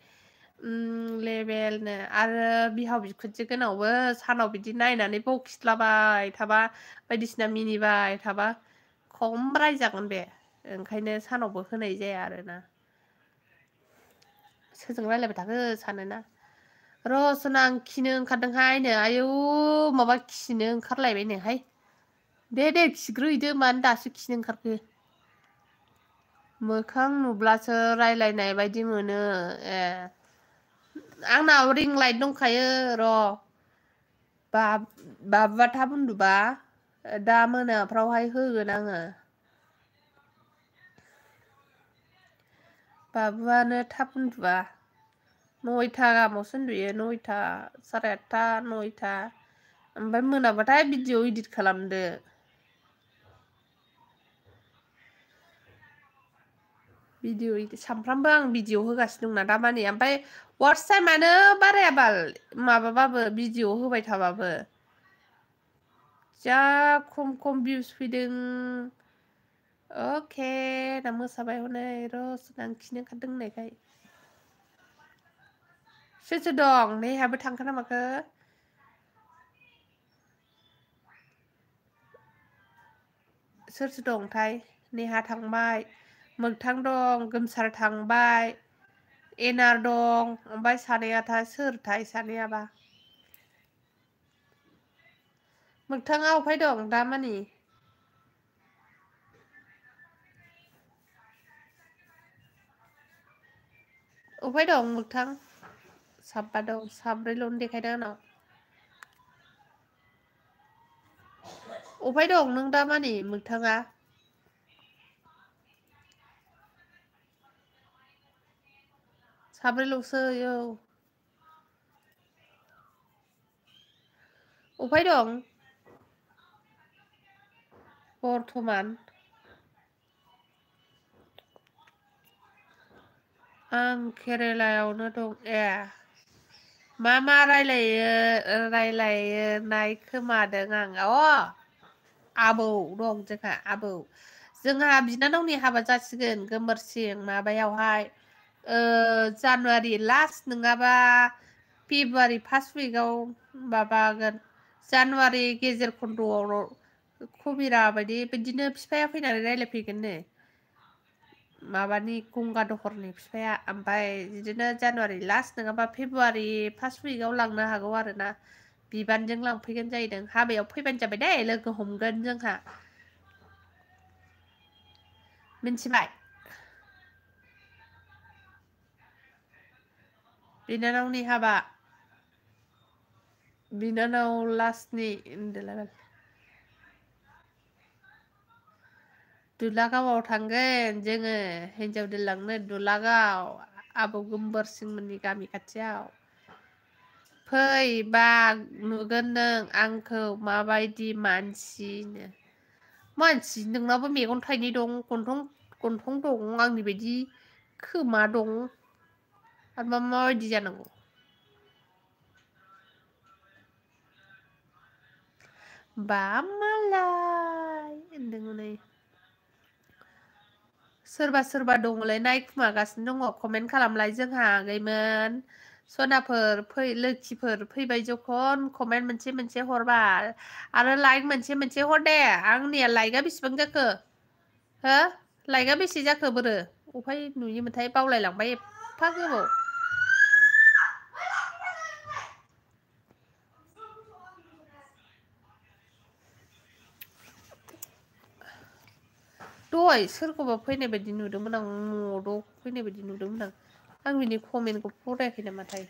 लेभेलनो आरो बिहाव बिखुनजो गोनांबो सानाव बिदि नायनानै बखिलाबाय थाबा बायदिसिना मिनिबाय थाबा खम रायजागोन बे ओंखायनो सानावबो होनाय जाया आरोना सोरजों रायलायबाय थाखो सानोना र' सना आं खिनो ओंखारदोंहाय नो आयौ माबा खिनो ओंखारलायबायनोहाय दे खिग्रोहैदो मानो दासो खिनो ओंखारखो मोखां नुब्लासो रायलायनाय बायदि मोनो ए आंनाव रिं लाइट दंखायो र' बाबुआ थाब उन्दुबा दा मोनाफ्रावहाय होगोन आङो बाबुआनो थाब उन्दुआ 9ता गाहामावसो उन्दुयो 9ता 8:30 9ता ओमफ्राय मोनाबाथाय भिडिअ' इदिट खालामदो सानफ्रामबो आं भिडिअ' होगासिनो दंना दामानि ओमफ्राय वाट्च टाइमानो बारायाबाल माबाबाबो भिडिअ' होबाय थाबाबो जा खम भिउस फैदों अके दा मोसाबाय हनै र' आं खिनो ओंखारदों होननायखाय सोर दं नेहाबो थांखो ना माखो सोर दंथाय नेहा थांबाय मोगथां दं गोमसार थांबाय एनार दं ओमफ्राय सानैयाथाय सोरथाय सानैयाबा मोगथाङा अफाय दं दामानि अफाय दं मोगथां साबा दं साब्रैल' देखायदों आंनाव अफाय दं नों दामानि मोगथाङा साब्रैल'सो औ अफाय दं बर्थमान आं केरेलायावनो दं ए मा रायलायो नाय खोमादों आं आबौ दं जोंहा बिनानावनि हाबा जासिगोन गोमोरसिं माबायावहाय जानुवारि लास्ट नङाबा फेब्रुवारि फार्स्ट उइकाव माबागोन जानुवारि गेजेर खन्द'आव कबिरा बायदि बिदिनो बिफाया फैनानै रायज्लायफैगोननो माबानि गंगा दहरनि बिफाया ओमफ्राय बिदिनो जानुवारि लास्ट नङाबा फेब्रुवारि फार्स्ट उइकाव लांनो हागौ आरो ना बिबानजों लांफैगोन जाहैदों हाबायाव फैबानो जाबाय दे लोगो हमगोन जोंहा मिथिबाय बिनानावनि हाबा बिनानाव लासनि दुलागावआव थांगोन जोङो हिन्जाव दोनलांनो दुलागाव आबौ गोमबोरसिंमोननि गामि खाथियाव फै बा नुगोन नों आंखौ माबायदि मानसि नोंनाबो मेगन थाइनै दं गन्थं दं आंनि बायदि खोमा दं आरो माबायदि जानांगौ बा मालाय होनदों हनै सोरबा दङलै नायखुमागासिनो दङ कमेन्ट खालामलाय जोंहा आगैमोन सनाफोर लोखिफोर फैबाय जखन कमेन्ट मोनसे हरबाय आरो लाइक मोनसे हर दे आंनिया लाइकआ बेसेबां जाखो हो लाइकआ बेसे जाखो बोरो अफाय नुयोमोनथाय बावलायलांबाय एफा गोबाव दहाय सोरखौबा फैनाय बायदि नुदोंमोन आं मद' फैनाय बायदि नुदोंमोन आं बिनि कमेन्टखौ फरायाखै नामाथाय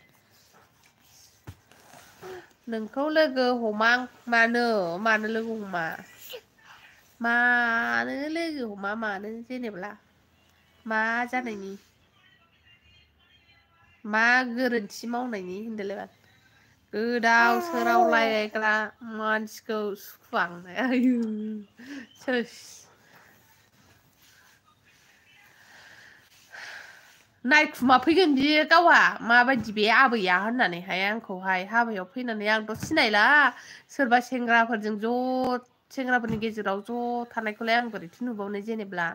नोंखौ लोगो हमां मानो लोगो हमा मानो जेनेब्ला मा जानायनि मा गोरोन्थि मावनायनि होनदोलाय गोदाव सोराव रायलायग्रा मानसिखौ सुखुवांनो आयु नायखुमाफैगोन बियो गावहा माबायदि बे आबैया होननानैहाय आंखौहाय हाबायाव फैनानै आंथ' सिनायला सोरबा सेंग्राफोरनि गेजेराव ज' थानायखौलाय आं बोरैथो नुबावनो जेनेब्ला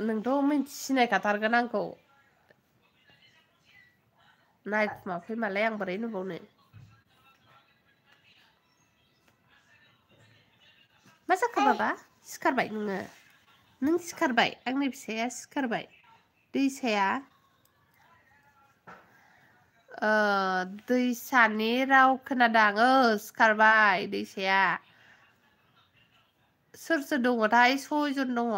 नोंथ' सिनायखाथारगोन आंखौ नायखुमाफैमालाय आं बोरै नुबावनो मा जाखो बाबा सिखारबाय नों सिखारबाय आंनि फिसाया सिखारबाय दैसाया दैसानि राव खोनादों सिखारबाय दैसाया सोर दङथाय 6 जन दङ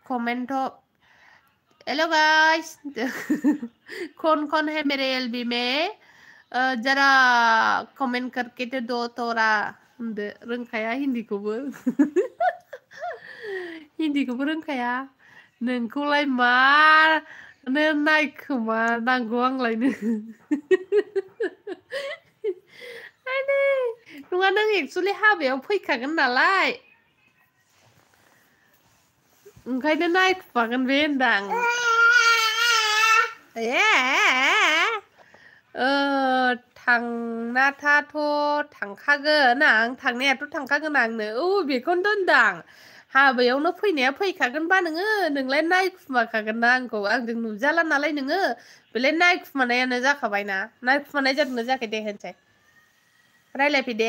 कमेन्ट हेलो गाइस कौन है मेरे एलबी में जरा कमेन्ट करके दो तोरा होनदो रोंखाया हिन्दीखौबो रोंखाया नोंखौलाय मानो नायखोमा नांगौ आंलायनो नङा नों एक्सुलि हाबायाव फैखागोन नालाय ओंखायनो नायखुमागोन बे होनदां थांनायाथ' थांखागोन आंनो बेखौनो होनदां हाबायावनो फैनाया फैखागोनबा नोंलाय नायखुमाखागोन ना आंजों नुजाला नालाय नोङो बेलाय नायखुमानायानो जाखाबायना नायखुमानाय जादोंना जायाखै दे होनसै रायलायफै दे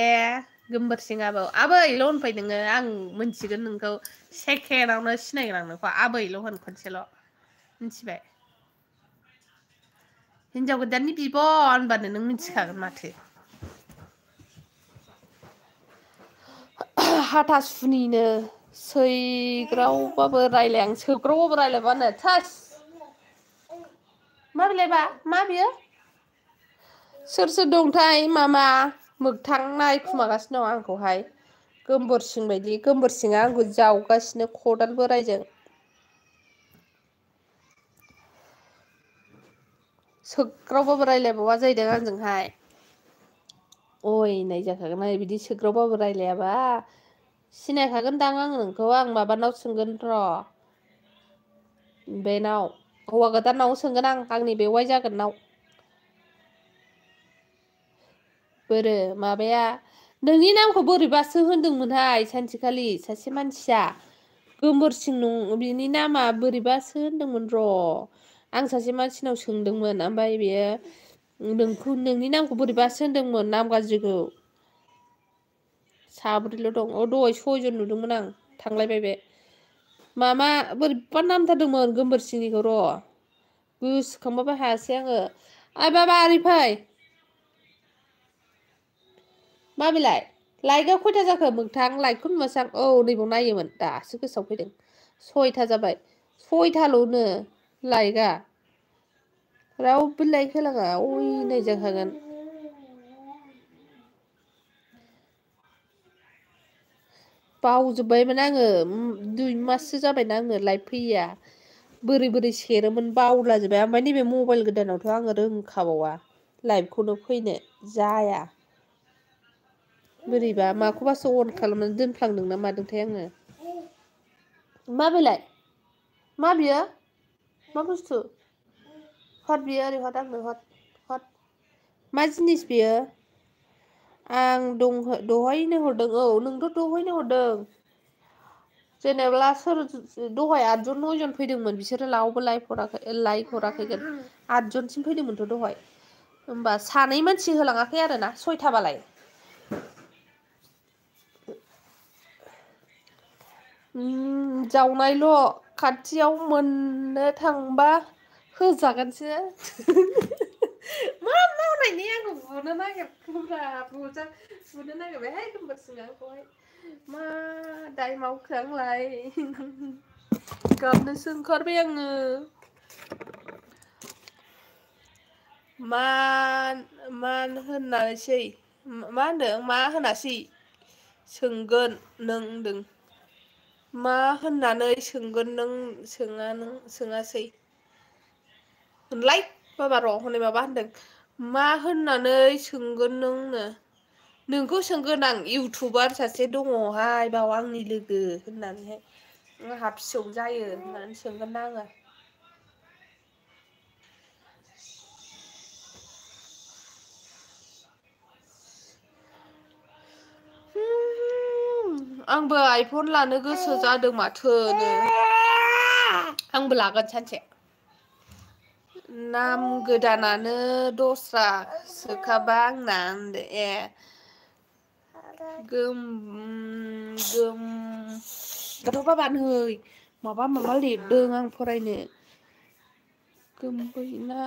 गोमबोरसिं आबैल' होनफै नोङो आं मोनथिगोन नोंखौ सेकेणडआवनो सिनायगोन आं नोंखौ आबैल' होन खनसेल' मिथिबाय हिनजाव गोदाननि बिब' होनबानो नों मिथिखागोन माथो हाथासुनिनो सैग्रावबाबो रायलाय आं सोग्रावबाबो रायलायबानो थास मा बिलायबा मा बियो सोर दंथाय मामा मोगथां नायखुमागासिनो दं आंखौहाय गोमबोरसिं बायदि गोमबोरसिङा आंखौ जावगासिनो खदाल बोरायजों सोग्रावबाबो रायलायबावा जाहैदों आंजोंहाय अयनाय जाखागोन आं बिदि सोग्रावबाबो रायलायाबा सिनायखागोनदां आं नोंखौ आं माबानाव सोंगोन र' बेनाव हौवा गोदानाव सोंगोन आंनि बेवाइ जागोननाव बोरो माबाया नोंनि नामखौ बोरैबासो होनदोंमोनहाय सानसेखालि सासे मानसिया गोमबोरसिं नं बिनि नामा बोरैबासो होनदोंमोन र' आं सासे मानसिनाव सोंदोंमोन ओमफ्राय बेयो नोंनि नामखौ बोरैबासो होनदोंमोन नाम गाज्रिखौ साब्रैल' दं दहाय 6 जन नुदोंमोन आं थांलायबाय बे मामा बोरैबा नामथारदोंमोन गोमबोरसिंनिखौ र' गोसोखांबाबो हायासै आङो ओइ बाबा ओरै फै मा बिलाय लाइटआ खयथा जाखो मोगथां लाइटखौ नुवासै आं औ नैबाव नायोमोन दासो गोसोआव फैदों 6था जाबाय 6थाल'नो लाइटआ रावबो लाइट होलाङा अयनाय जाखागोन बावजोब्बायमोन आङो 2 माससो जाबायना आङो लाइट फैयिया बोरै सेरोमोन बावलाजोब्बाय ओमफ्राय नैबे मबाइल गोदानावथ' आङो रोंखाबावा लाइभखौनो फैनो जाया बोरैबा माखौबासो अन खालामनानै दोनफ्लांदों ना मादोंथाय आङो मा बेलाय मा बियो मा बुस्थु हर बियो ओरै हर आंनो हर मा जिनिस बियो आं दहायनो हरदों औ नोंथ' दहायनो हरदों जेनेबा सोर दहाय 8 जन 9 जन फैदोंमोन बिसोरो रावबो लाइक हराखैगोन 8 जनसिम फैदोंमोनथ' दहाय होमबा सानै मानसि होलाङाखै आरोना 6थाबालाय जावनायल' खाथियाव मोननो थांबा होजागोनसो मा मावनायनि आंखौ बुनो नागिरखोब्रा बुनो नागिरबायहाय गोमबोरसिङा आंखौहाय मा दाय मावखो आंलाय गाबनोसो ओंखारबाय आङो मा होननायसै मा होनदों मा होनासै सोंगोन नों होनदों मा होननानै सोंगोन नों सोङासै होनलाय बाबा र' हनै माबा होनदों मा होननानै सोंगोन नोंनो नोंखौ सोंगोन आं इउटुबार सासे दङहाय बाव आंनि लोगो होननानैहाय आंहा फिसौ जायो होननानै सोंगोन ना आङो आंबो आइफन लानो गोसो जादों माथोनो आंबो लागोन सानसे नाम गोदानानो दस्रा सोखाबा आंना दाथ' बाबा नै माबा लिरदों आं फरायनो गोमबोरसिङा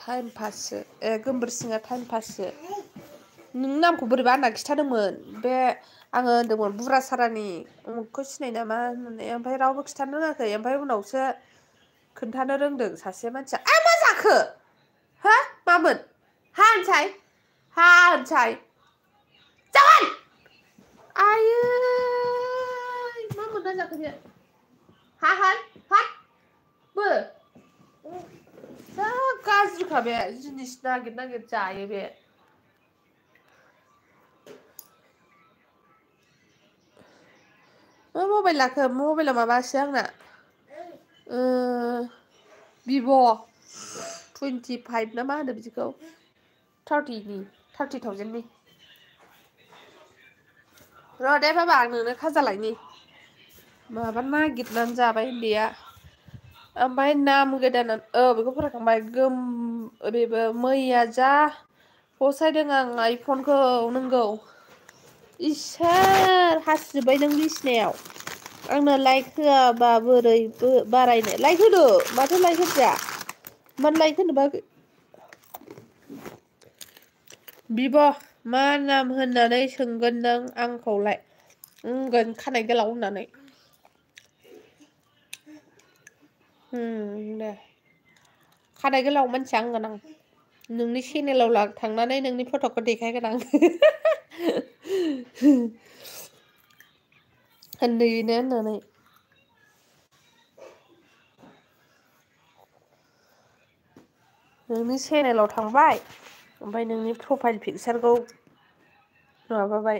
टाइम पाससो गोमबोरसिङा टाइम पाससो नोंनि नामखौ बोरैबा होनना खिन्थादोंमोन बे आङो होनदोंमोन बुरा सारानि उमुखखौ सिनाय नामा होननानै ओमफ्राय रावबो खिन्थानो रोङाखै ओमफ्राय उनावसो खोन्थानो रोंदों सासे मानसिया मा जाखो हो मामोन होनसाय जागोन आयै मा मोनना जाखो बे बो जा गाज्रिखा बे जिनिस नागिर जायो बे मा मबाइल लाखो मबाइला माबासो आंना भिभ' 25 ना मा होनो बिदिखौ 30,000नि र' दे बाबा आं नोंनो खाजा लायनि माबा नागिरनानै जाबाय उन्दैया ओमफ्राय नाम गोदाना बेखौ फरायखांबाय बेबो मैया जा फसायदों आं आइफनखौ नंगौ इसोर हासिजोब्बाय नों बिसिनायाव आंनो लाइक होआबा बोरै बारायनो लाइक होदो माथो लाइक होजाया मानो लाइक होनो बाखै बिब' मा नाम होननानै सोंगोन नों आंखौलाय बुंगोन खानाय गोलाव होननानै दे खानाय गोलाव मानसिया होनगोन आं नोंनि चेनेलाव थांनानै नोंनि फट'खौ देखायगोन आं उन्दैनो होननानै नोंनि चेनेलाव थांबाय ओमफ्राय नोंनि प्रफाइल पिकचारखौ माबाबाय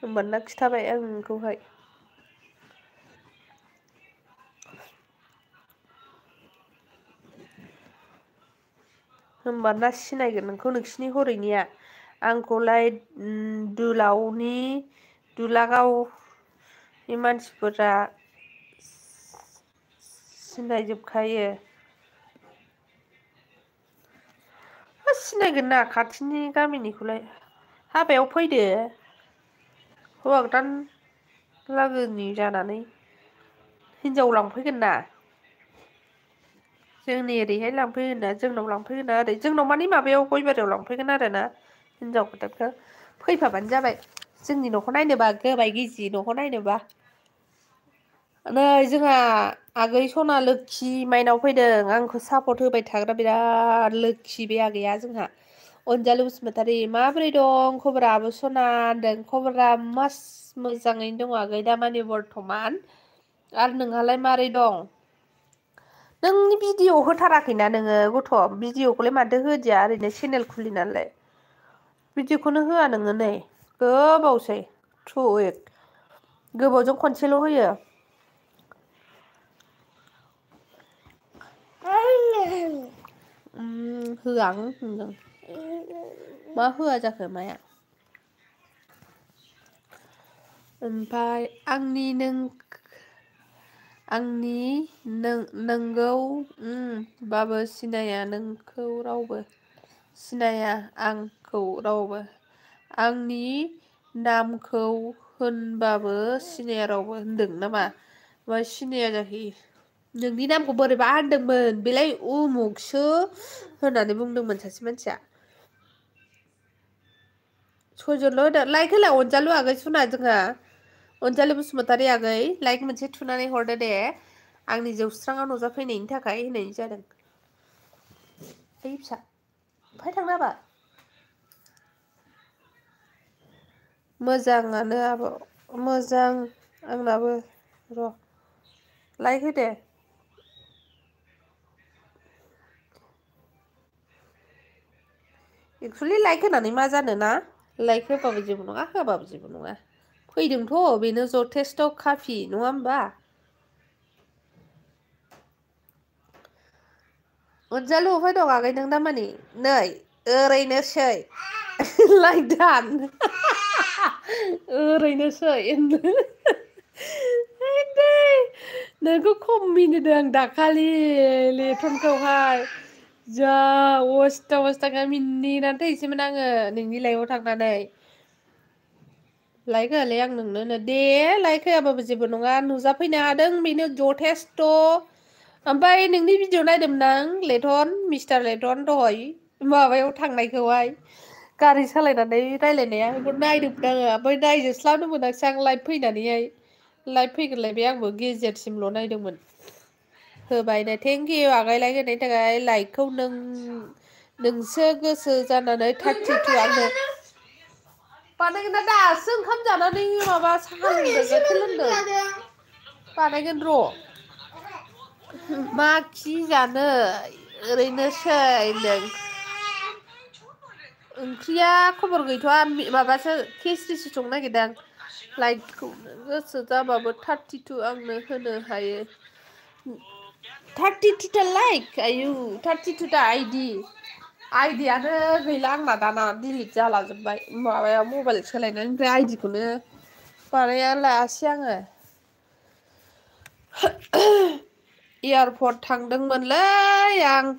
होमबाना खिथाबाय आं नोंखौहाय होमबाना सिनायगोन नोंखौ नोंसिनि हरैनिया आंखौलाय दुलागावनि मानसिफोरा सिनायजोबखायो सिनायगोन ना खाथिनि गामिनिखौलाय हाबायाव फैदो हौवा गोदान लागोनि जानानै हिनजाव लांफैगोन ना जोंनि ओरैहाय लांफैगोन ना जोंनाव लांफैगोन ना ओरै जोंनाव मानि माबायाव गयबारियाव लांफैगोन आरो ना हिनजाव गोदानखौ फैफाबानो जाबाय जोंनि न'खौ नायनोबा गोबाय गिजि न'खौ नायनोबा नै जोंहा आगै सना लोखि माइनाव फैदों आंखौ सापर्ट होबाय थाग्रा बिराद लोखि बे आगैया जोंहा अनजालु बसुमतारी माबोरै दं खबरा आब' सना होनदों खबरा मस्त मोजाङैनो दङ आगै दामानि बर्थमान आरो नोंहालाय मारै दं नोंनि भिडिअ होथाराखैना नोङो गथ' भिडिअखौलाय माथो होदिया ओरैनो चेनेल खुलिनानैलाय भिडिअखौनो होआ नोङो नै गोबावसै गोबावजों खनसेल' होयो होआ होनदों मा होआ जाखो माया ओमफ्राय नोंगौ बाबो सिनाया नोंखौ रावबो सिनाया आंखौ रावबो आंनि नामखौ होनबाबो सिनाया रावबो होनदों नामा मा सिनाया जाखो नोंनि नामखौ बोरैबा होनदोंमोन बेलाय उमुखसो होननानै बुंदोंमोन सासे मानसिया सयजनल' होदो लाइक होला अनजालु आगै सना जोंहा अनजालि बसुमतारी आगै लाइक मोनसे थुनानै हरदो दे आंनि जौस्राङाव नुजाफैनायनि थाखाय होननाय जादों फिसा ओमफ्राय थांनो हाबा मोजाङानो आब' मोजां आंनाबो र' लाइक होदे एक्सुलि लाइक होनानै मा जानोना लाइक होबाबो जेबो नङा होआबाबो जेबो नङा फैदोंथ' बेनो जथेस्थ' खाफि नङा होमबा अनजालु अफाय दं आगै नों दामानि नै ओरैनोसै लाइक दान ओरैनोसै नोंखौ खम मिनिदों आं दाखालि लेथनखौहाय जा अस्थागा मिनिनानै थैसैमोन आङो नोंनि लाइफआव थांनानै लाइक होआलै आं नोंनो दे लाइक होआबाबो जेबो नङा नुजाफैनो हादों बेनो जथेस्थ' ओमफ्राय नोंनि भिडिअ नायदोंमोन आं लेटन मिस्टार लेटन दहाय माबायाव थांनायखौहाय गारि सालायनानै रायलायनाया बेखौ नायदोंमोन आङो ओमफ्राय नायजोबस्लाबनो मोनाखिसै आं लाइभ फैनानैहाय लाइभ फैग्रोलायबाय आंबो गेजेरसिमल' नायदोंमोन होबाय दे थेंक इउ आगै लाइक होनायनि थाखाय लाइकखौ नोंसो गोसो जानानै 32 आंनो बानायगोन ना दासो ओंखाम जानानै माबा साहा लोंदों गाइखेर लोंदों बानायगोन र' मा खि जानो ओरैनोसै होनदों ओंख्रिया खबर गैथ'आ माबासो खेस्रिसो संनो नागिरदों लाइकखौ गोसो जाबाबो 32 आंनो होनो हायो 32 ता लाइक आयु 32 ता आइडियानो गैला आंना दाना डिलिट जाला जोब्बाय माबाया मबाइल सोलायनायनिफ्राय आइडिखौनो बानाया लायासै आङो एयारपर्ट थांदोंमोनलै आं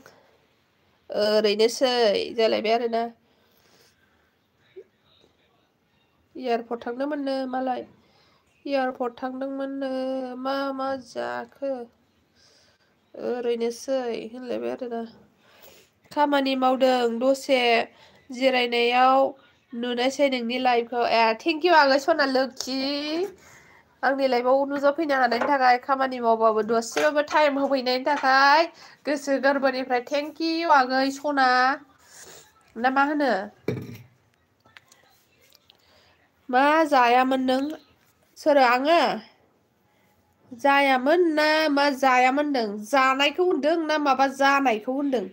ओरैनोसै जालायबाय आरोना एयारपर्ट थांदोंमोननो मालाय एयारपर्ट थांदोंमोननो मा जाखो ओरैनोसै होनलायबाय आरोना खामानि मावदों दसे जिरायनायाव नुनोसै नोंनि लाइभखौ थेंक इउ आगै सना लोखि आंनि लाइभआव नुजाफैनो हानायनि थाखाय खामानि मावबाबो दसेबाबो टाइम होफैनायनि थाखाय गोसो गोरबोनिफ्राय थेंक इउ आगै सना ना मा होनो मा जायामोन नों सोरो आङो जायामोन ना मा जायामोन होनदों जानायखौ होनदों ना माबा जानायखौ होनदों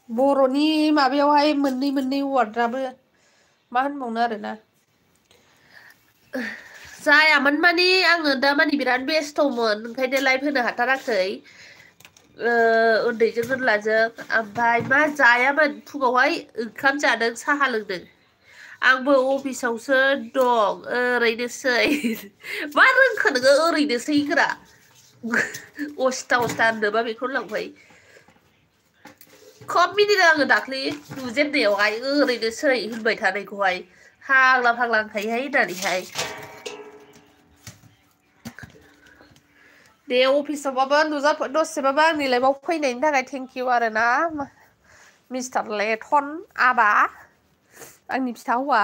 बर'नि माबायावहाय मोननै वार्डआबो मा होनबावनो आरोना जायामोन माने आङो दा माने बिराद बेस्थ'मोन ओंखायनो लाइभ होनो हाथाराखै उन्दैजों होनलाजों ओमफ्राय मा जायामोन फुङावहाय ओंखाम जादों साहा लोंदों आंबो अफिसावसो दं ओरैनोसै मा रोंखो नोङो ओरैनोसै होनग्रा अस्था होननोबा बेखौनो लांफायो खम मिनिदों आङो दाख्लै नुजेननायावहाय ओरैनोसै होनबाय थानायखौहाय फाग्ला होनखायोहाय होननानैहाय दे अफिसावबाबो दसेबाबो आंनि लाइफआव फैनायनि थाखाय थेंक इउ आरो ना मिस्टार लेथन आदा आंनि फिथा हौवा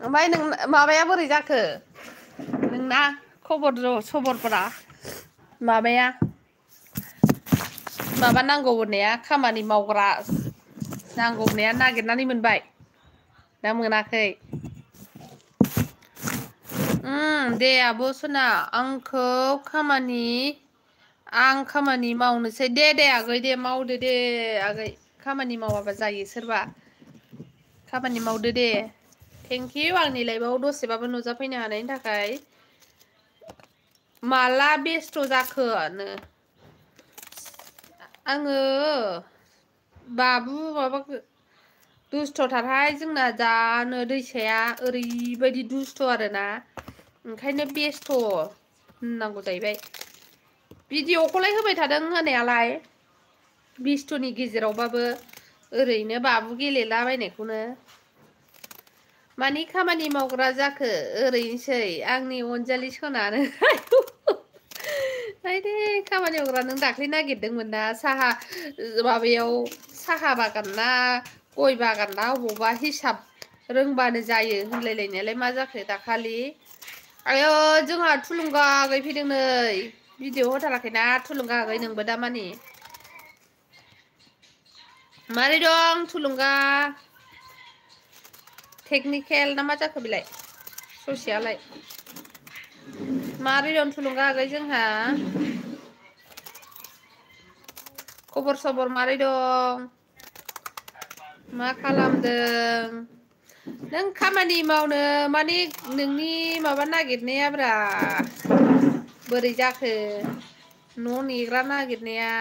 ओमफ्राय नों माबाया बोरै जाखो नोंना खबरफोरा माबाया माबा नांगौ होननाया खामानि मावग्रा नांगौ होननाया नागिरनानै मोनबाय ना मोनाखै दे आब' सना आं खामानि मावनोसै दे आगै दे मावदो दे आगै खामानि मावाबा जायो सोरबा खामानि मावदो दे थेंक इउ आंनि लाइफआव दसेबाबो नुजाफैनो हानायनि थाखाय माला बेस्थ' जाखोनो आङो बाबु माबाखौ दुस्थ'थारहाय जोंना जानो दैसाया ओरैबायदि दुस्थ' आरोना ओंखायनो बेस्थ' होननांगौ जाहैबाय भिडिअ'खौलाय होबाय थादों होनायालाय बेस्थनि गेजेरावबाबो ओरैनो बाबु गेलेलाबायनायखौनो मानि खामानि मावग्रा जाखो ओरैनोसै आंनि अनजालि सनानो दे खामानि मावग्रा नों दाख्लै नागिरदोंमोन ना माबायाव साहा बागान ना गय बागान ना अबावबा हिसाब रोंबानो जायो होनलायलायनायालाय मा जाखो दाखालि आयौ जोंहा थुलुंगा फैदों नै भिडिअ होथाराखैना थुलुंगा आगै नोंबो दा मानि मारै दं थुलुंगा टेकनिकेल ना मा जाखो बेलाय ससेयालाय मारै दं थुलुंगा आगै जोंहा खबर सबर मारै दं मा खालामदों नों खामानि मावनो माने नोंनि माबा नागिरनायाब्रा बोरै जाखो न' नेग्रा नागिरनाया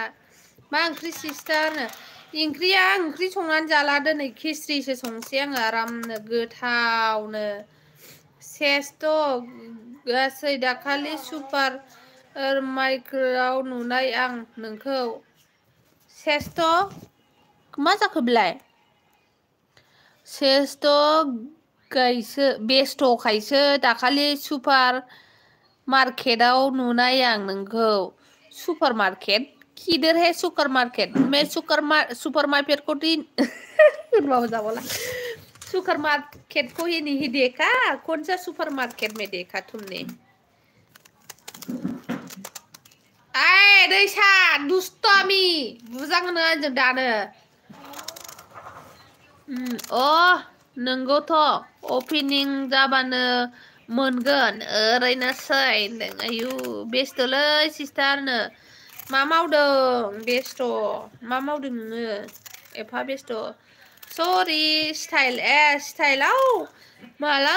मा ओंख्रि सिस्टारनो ओंख्रि संनानै जाला दिनै खिस्रिसो संसै आङो आरामनो गोथावनो सेस्थ' गासै दाखालि सुपार माइक्रोआव नुनाय आं नोंखौ सेस्थ' मा जाखो बेलाय बेस्थ'खायसो दाखालि सुपार मार्केटाव नुनाय आं नोंखौ सुपार मार्केट किधर है सुपर मार्केट मैं सुपर मार्केट को सुपर मार्केट को ही नहीं देखा कौन सा सुपर मार्केट में देखा तुमने दैसा दुस्तामि बुजागोनो आंजों दानो नोंगौथ' अपेनिं जाबानो मोनगोन ओरैनोसै आयु बेस्थ'लै सिस्टारनो मा मावदों बेस्थ' मा मावदों नोङो एफा बेस्थ' सरि स्टाइलाव माला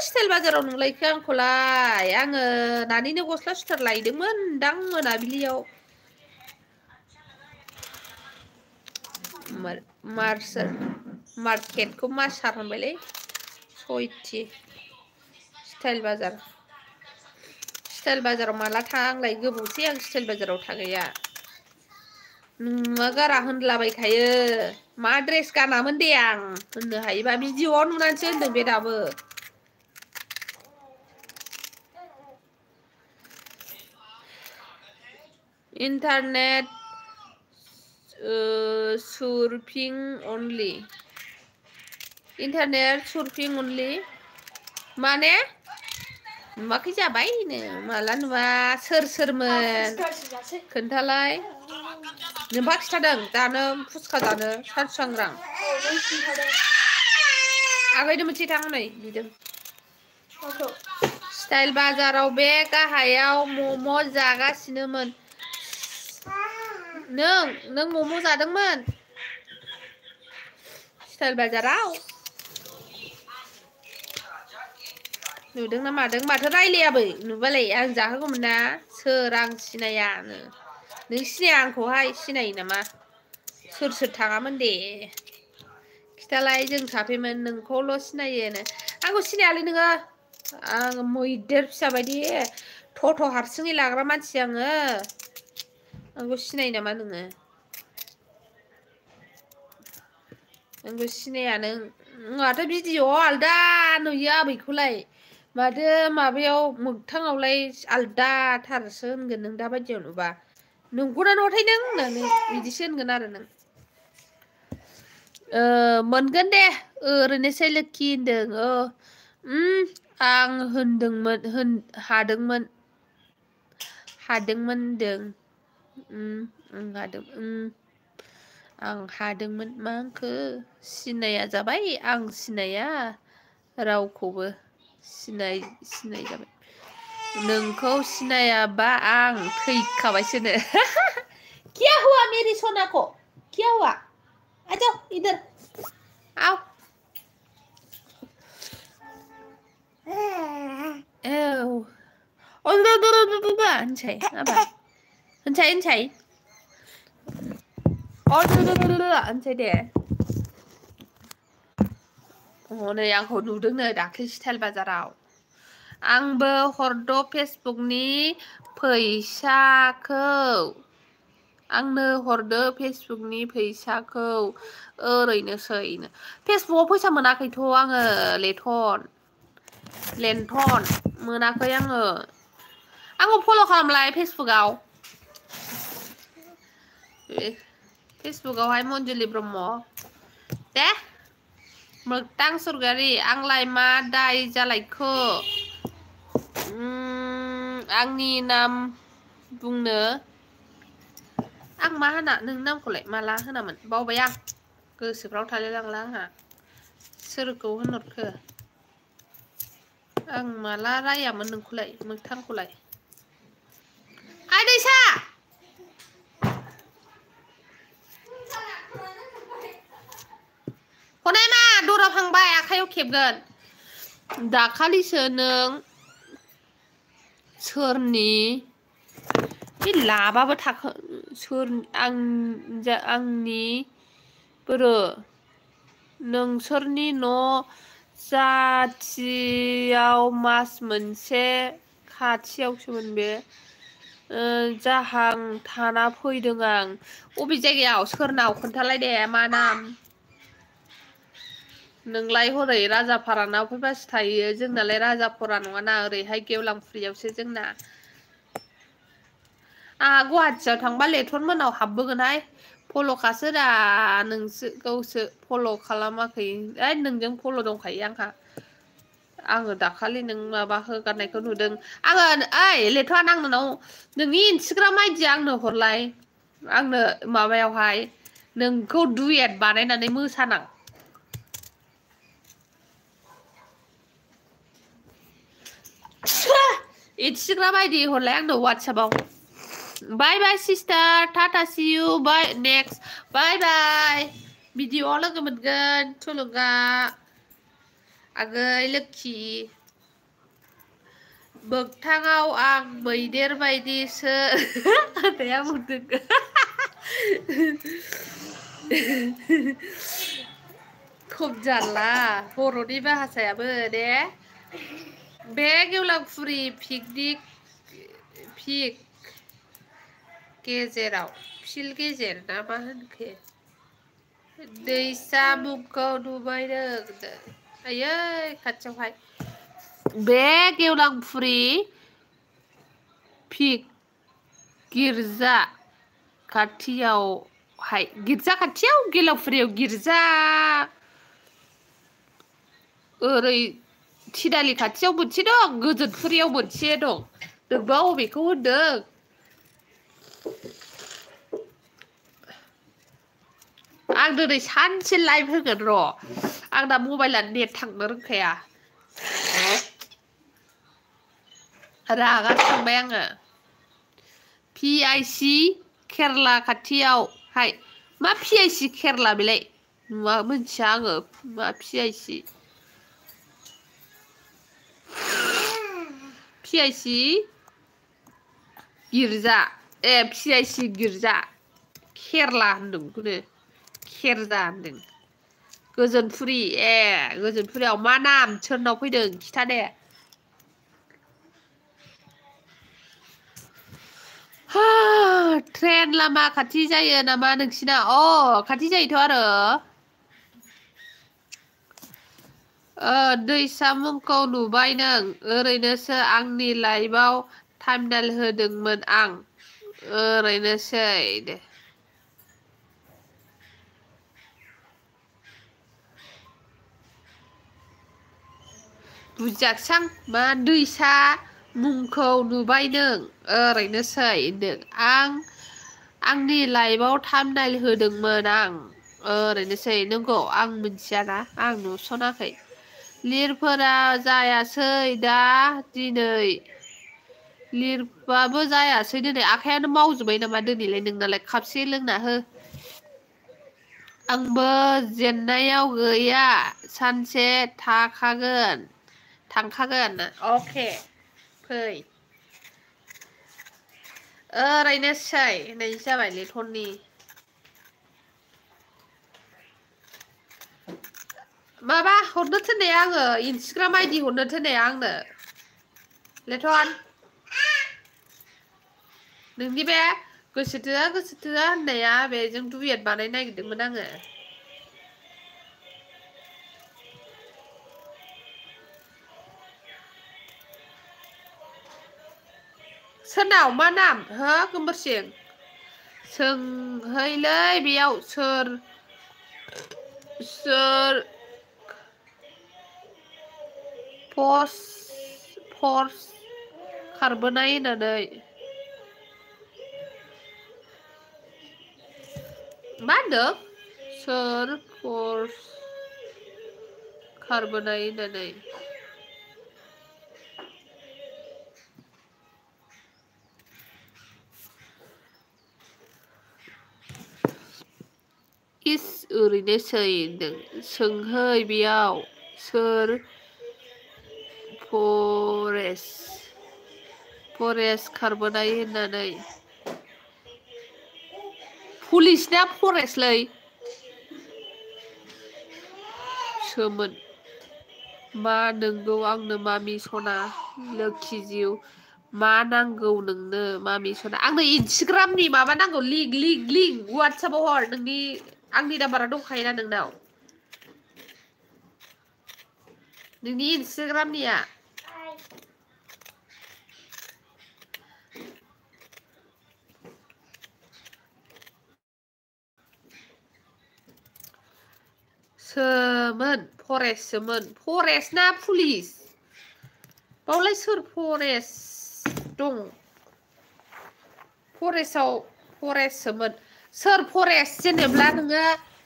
स्टाइल बाजाराव नुलायखो आंखौलाय आङो नानिनो गस्ला सुथार लायदोंमोन दां मोनाबिलियाव मार्केटखौ मार्सार होनबायलै सयथि स्टाइल बाजाराव माला थाङा आंलाय गोबावसै आं स्टाइल बाजाराव थाङैया नुवा गारा होनलाबायखायो मा ड्रेस गानामोन दे आं होननो हायोबा भिडिअ'आव नुनानैसो होनदों बे दाबो internet surfing only Internet surfing only. माने नुवाखै जाबायनो माला नुवा सोरमोन खोन्थालाय नोंबा खिथादों जानो फुसखा जानो सानस्रांग्रां आगैनो मोनसे थां नै बिदों स्टाइल बाजाराव बे गाहायाव मम' जागासिनोमोन नों मम' जादोंमोन स्टाइल बाजाराव नुदों ना मादों माथो रायलायाबो नुबालाय आं जाहोगौमोन ना सोर आं सिनायानो नों सिनाया आंखौहाय सिनायो नामा सोर थाङामोन दे खिथालाय जों साफैमोन नोंखौल' सिनायोनो आंखौ सिनायालै नोङो आं मैदेर फिसा बायदि थथ' हारसिङै लाग्रा मानसि आंखौ सिनायो नामा नोङो आंखौ सिनाया नों माथो भिडिअ आलदा नुयो आबैखौलाय माथो माबायाव मोगथाङावलाय आलदाथारसो होनगोन नों दा बायदियाव नुबा नंगौना नङाथाय नों होननानै बिदिसो होनगोन आरो नों मोनगोन दे ओरैनोसै लोखि होनदों आं होनदोंमोन हादोंमोन होनदों आं हादोंमोन मा होनखो सिनाया जाबाय आं सिनाया रावखौबो सिनाय जाबाय नोंखौ सिनायाबा आं थैखाबायसोनो क्या हुआ मेरी सोना को क्या हुआ आ जाओ इधर आओ होनसै माबा होनसै होनसै दे हनै आंखौ नुदोंनो दाख्लै स्टाइल बाजाराव आंबो हरद' फेसबुकनि फैसाखौ आंनो हरदो फेसबुकनि फैसाखौ ओरैनोसैनो फेसबुकआव फैसा मोनाखैथ' आङो लेन्थन मोनाखै आंखौ फल' खालामलाय फेसबुकआवहाय मन्जुलि ब्रह्म दे मोगथां सरगारि आंलाय मा दाय जालायखो आंनि नाम बुंनो आं मा होना नोंनि नामखौलाय माला होनामोन बावबाय आं गोसोफ्राव थालाय लांला आंहा सोरखौ होनहरखो आं माला रायामोन नोंखौलाय मोगथांखौलाय आदैसा हनै मा दरा फांबाय आखाइयाव खेबगोन दाखालिसो नों सोरनि बे लाबाबो थाखो सोर आंनि बोरो नोंसोरनि न' जाथियाव मास मोनसे खाथियावसोमोन बे जाहां थाना फैदों आं अबे जायगायाव सोरनाव खोन्थालाय दे मा नाम नोंलाय हरै राजाफारानाव फैबासो थायो जोंनालाय राजाफारा नङाना ओरैहाय गेवलांफुरियावसो जोंना आंहा गुवाहाटियाव थांबा लेथन मोनाव हाबबोगोनहाय फल'खासो दा नोंसो गावसो फल' खालामाखै नोंजों फल' दंखायो आङो दाखालि नों माबा होगारनायखौ नुदों आङो लेथ'आ आं नोंनाव नोंनि इन्सटाग्राम आइडि आंनो हरलाय आंनो माबायावहाय नोंखौ डुएट बानायनानै मोसानां इन्सटाग्राम आइडि हरलाय आंनो वाट्सएपआव bye bye sister tata see you bye next bye bye भिडिअआव लोगो मोनगोन थुलुंगा आगै लोखि मोगथाङाव आं मैदेर बायदिसो आदाया बुंदों खम जारला बर'नि भाषायाबो दे बे गेवलांफुरि फिल्ड गेजेराव ना मा होनखो दैसा मुंखौ नुबायनो आयै खाथियावहाय बे गेवलांफुरि गिर्जा खाथियाव गेवलांफुरियाव गिर्जा ओरै थिनालि खाथियाव मोनसे दं गोजोनफुरियाव मोनसे दं नोंबा अबेखौ होनदों आं दिनै सानसे लाइभ होगोन र' आंना मबाइला नेट थांनो रोंखाया रागा थांबाय आङो PIC केरला खाथियावहाय मा PIC केरला बेलाय नुवा मोनथिया आङो मा PIC गिर्जा PIC गिर्जा केरला होनदों बेखौनो केरजा होनदों गोजोनफुरि गोजोनफुरियाव मा नाम सोरनाव फैदों खिथा दे ट्रेन लामा खाथि जायो नामा नोंसिना खाथि जायोथ' आरो दैसा मुंखौ नुबाय नों ओरैनोसो आंनि लाइभआव थाम्बनेल होदोंमोन आं ओरैनोसै दे बुजियाखिसै आं मा दैसा मुंखौ नुबाय नों ओरैनोसै होनदों आंनि लाइभआव थाम्बनेल होदोंमोन आं ओरैनोसै नोंगौ आं मिथियाना आं नुसनाखै लिरफोरा जायासै दा दिनै लिरबाबो जायासै दिनै आखायानो मावजोब्बाय नामा दिनैलाय नोंनालाय खापसे लोंना हो आंबो जेननायाव गैया सानसे थांखागोन अके फै ओरैनोसै नै जाबाय लेथननि माबा हरनो थिननाया आङो इन्सटाग्राम आइडि हरनो थिननाया आंनो लेथन नोंनि बे गोसोथोआ होननाया बेजों डुयेट बानायनो नागिरदोंमोन आङो सोरनाव मा नाम हो गोमबोरसिं सोंहैलै बेयाव सोर फर्स खारबोनाय होननानै मा होनदों सोर फर्स खारबोनाय होननानै इस ओरैनोसै होनदों सोंहै बेयाव सोर फरेस्ट खारबोनाय होननानै पुलिसना फरेस्टलै सोमोन मा नोंगौ आंनो मामि सना लोखि जिउ मा नांगौ नोंनो मामि सना आंनो इन्सटाग्रामनि माबा नांगौ लिंक वाट्सएपाव हर नोंनि आंनि नाम्बारा दंखायोना नोंनाव नोंनि इन्सटाग्रामनिया सोमोन फरेस्ट ना पुलिस बावलाय सोर फरेस्ट दं फरेस्टसोमोन सोर फरेस्ट जेनेब्ला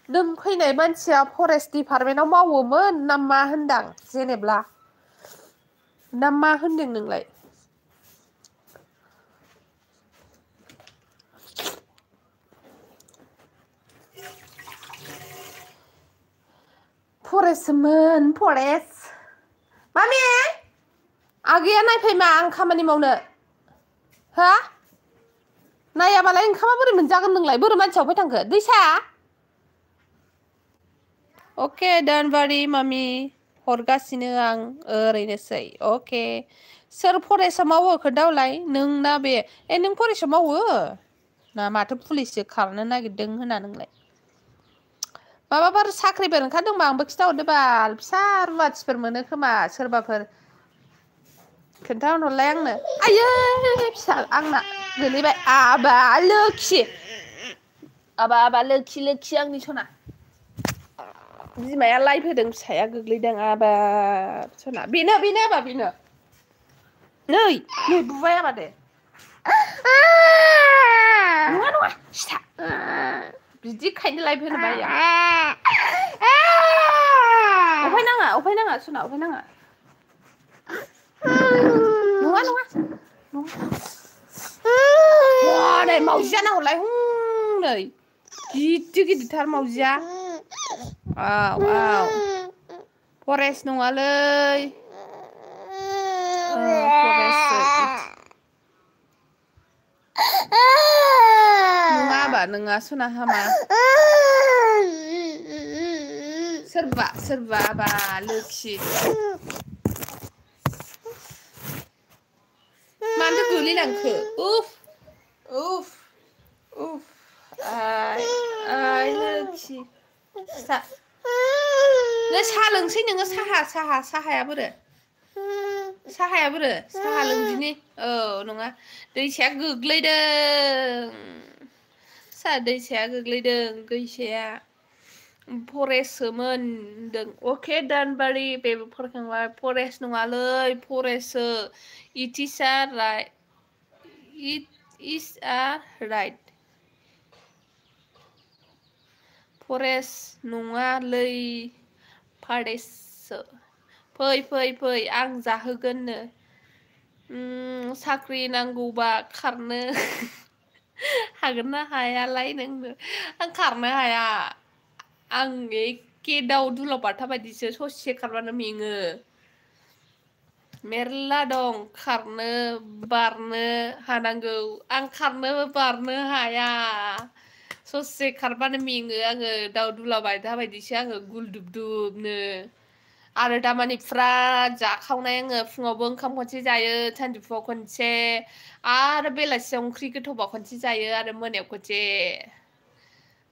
नों फैनाय मानसिया फरेस्ट डिपार्टमेन्टाव मावोमोन ना मा होनदां जेनेब्ला ना मा होनदों नोंलाय फरेस्ट मामि आगैया नायफै मा आं खामानि मावनो हा नायाबालाय ओंखामा बोरै मोनजागोन नोंलाय बोरै मानसियाव फै थांखो दैसा अके डोन्ट वरी मामि हरगासिनो आं ओरैनोसै अके सोर फरेस्टआव मावो खोन्थाहरलाय नों ना बे नों फरेस्टआव मावो ना माथो पुलिससो खारनो नागिरदों होना नोंलाय माबाफोर साख्रिफोर ओंखारदोंबा आंबो खिथाहरदो बाल फिसा रुवाथिफोर मोनो खोमा सोरबाफोर खोन्थाहरलाय आंनो आयै फिसा आंना गोलैबाय आबा लोखि आंनि सना बिमाया लाइभ होदों फिसाया गोग्लैदों आबाब सना बेनो आबा बेनो नै बुबाय आबा दे नङा सिथा बिदि खायनो लाइभ होनो बायो अफाय नाङा सना अफाय नाङा नङा नै मावजिया नाहरलाय नै गिदिरथार मावजिया औ फरेस्ट नङालै नङा आबा नोङा सना हामा सोरबा आबा लोखि मानोथो गोलैलांखो उफ आइ लोखि नों साहा लोंसै नोङो साहाया बोरो साहा लोंदिनि औ नङा दैसाया गोग्लैदों दैसाया गोग्लैदों गैसाया फरेस्टसोमोन होनदों अके दानबारि बेबो फरायखांबाय फरेस्ट नङालै फरेस्टसो इट इज आ राइट फरेस्ट नङालै फारेस्टसो फै आं जाहोगोननो साख्रि नांगौबा खारनो हागोन ना हायालाय नोंनो आं खारनो हाया आं एखे दाउ दुलाव बाथा बायदिसो ससे खारबानो मेङो मेरला दं खारनो बारनो हानांगौ आं खारनो बारनो हाया ससे खारबानो मेङो आङो दाउ दुलाबायथा बायदिसो आङो गुलदुबनो आरो दामानि फुरा जाखावनाय आङो फुङावबो ओंखाम खनसे जायो सानजौफुआव खनसे आरो बेलासियाव ओंख्रि गोथावबा खनसे जायो आरो मोनायाव खनसे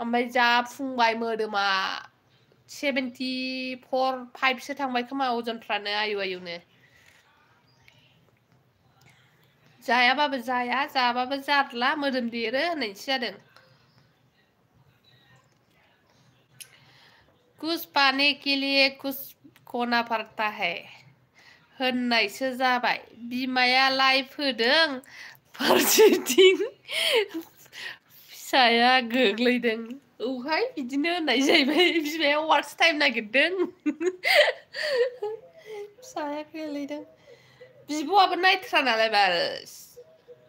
ओमफ्राय जा फुंबाय मोदोमा 74 5सो थांबाय खोमा अजनफ्रानो आयुनो जायाबाबो जाया जाबाबो जारला मोदोम देरो होननायसो जादों कुछ पाने के लिए कुछ खोना पड़ता है होननायसो जाबाय बिमाया लाइभ होदों फारसेथिं फिसाया गोग्लैदों औहाय बिदिनो होननाय जाहैबाय बिमाया वार्स टाइम नागिरदों फिसाया गोग्लैदों बिब'आबो नायथ्रा नालाय बाल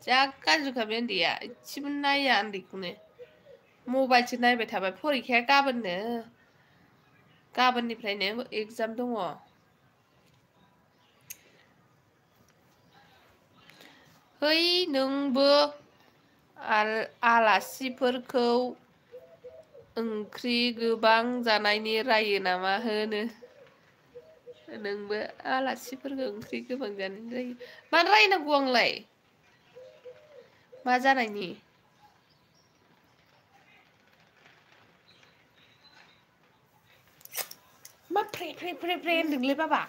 जा गाज्रिखा बे उन्दैया एसेबो नाया उन्दैखौनो मबाइलसो नायबाय थाबाय फरिखाया गाबोननिफ्रायनो एगजाम दङ है नोंबो आलासिफोरखौ ओंख्रि गोबां जानायनि रायो नामा होनो नोंबो आलासिफोरखौ ओंख्रि गोबां जानायनि रायो मानो रायनांगौ आंलाय मा जानायनि मा फ्रे होनदोंलै बाबा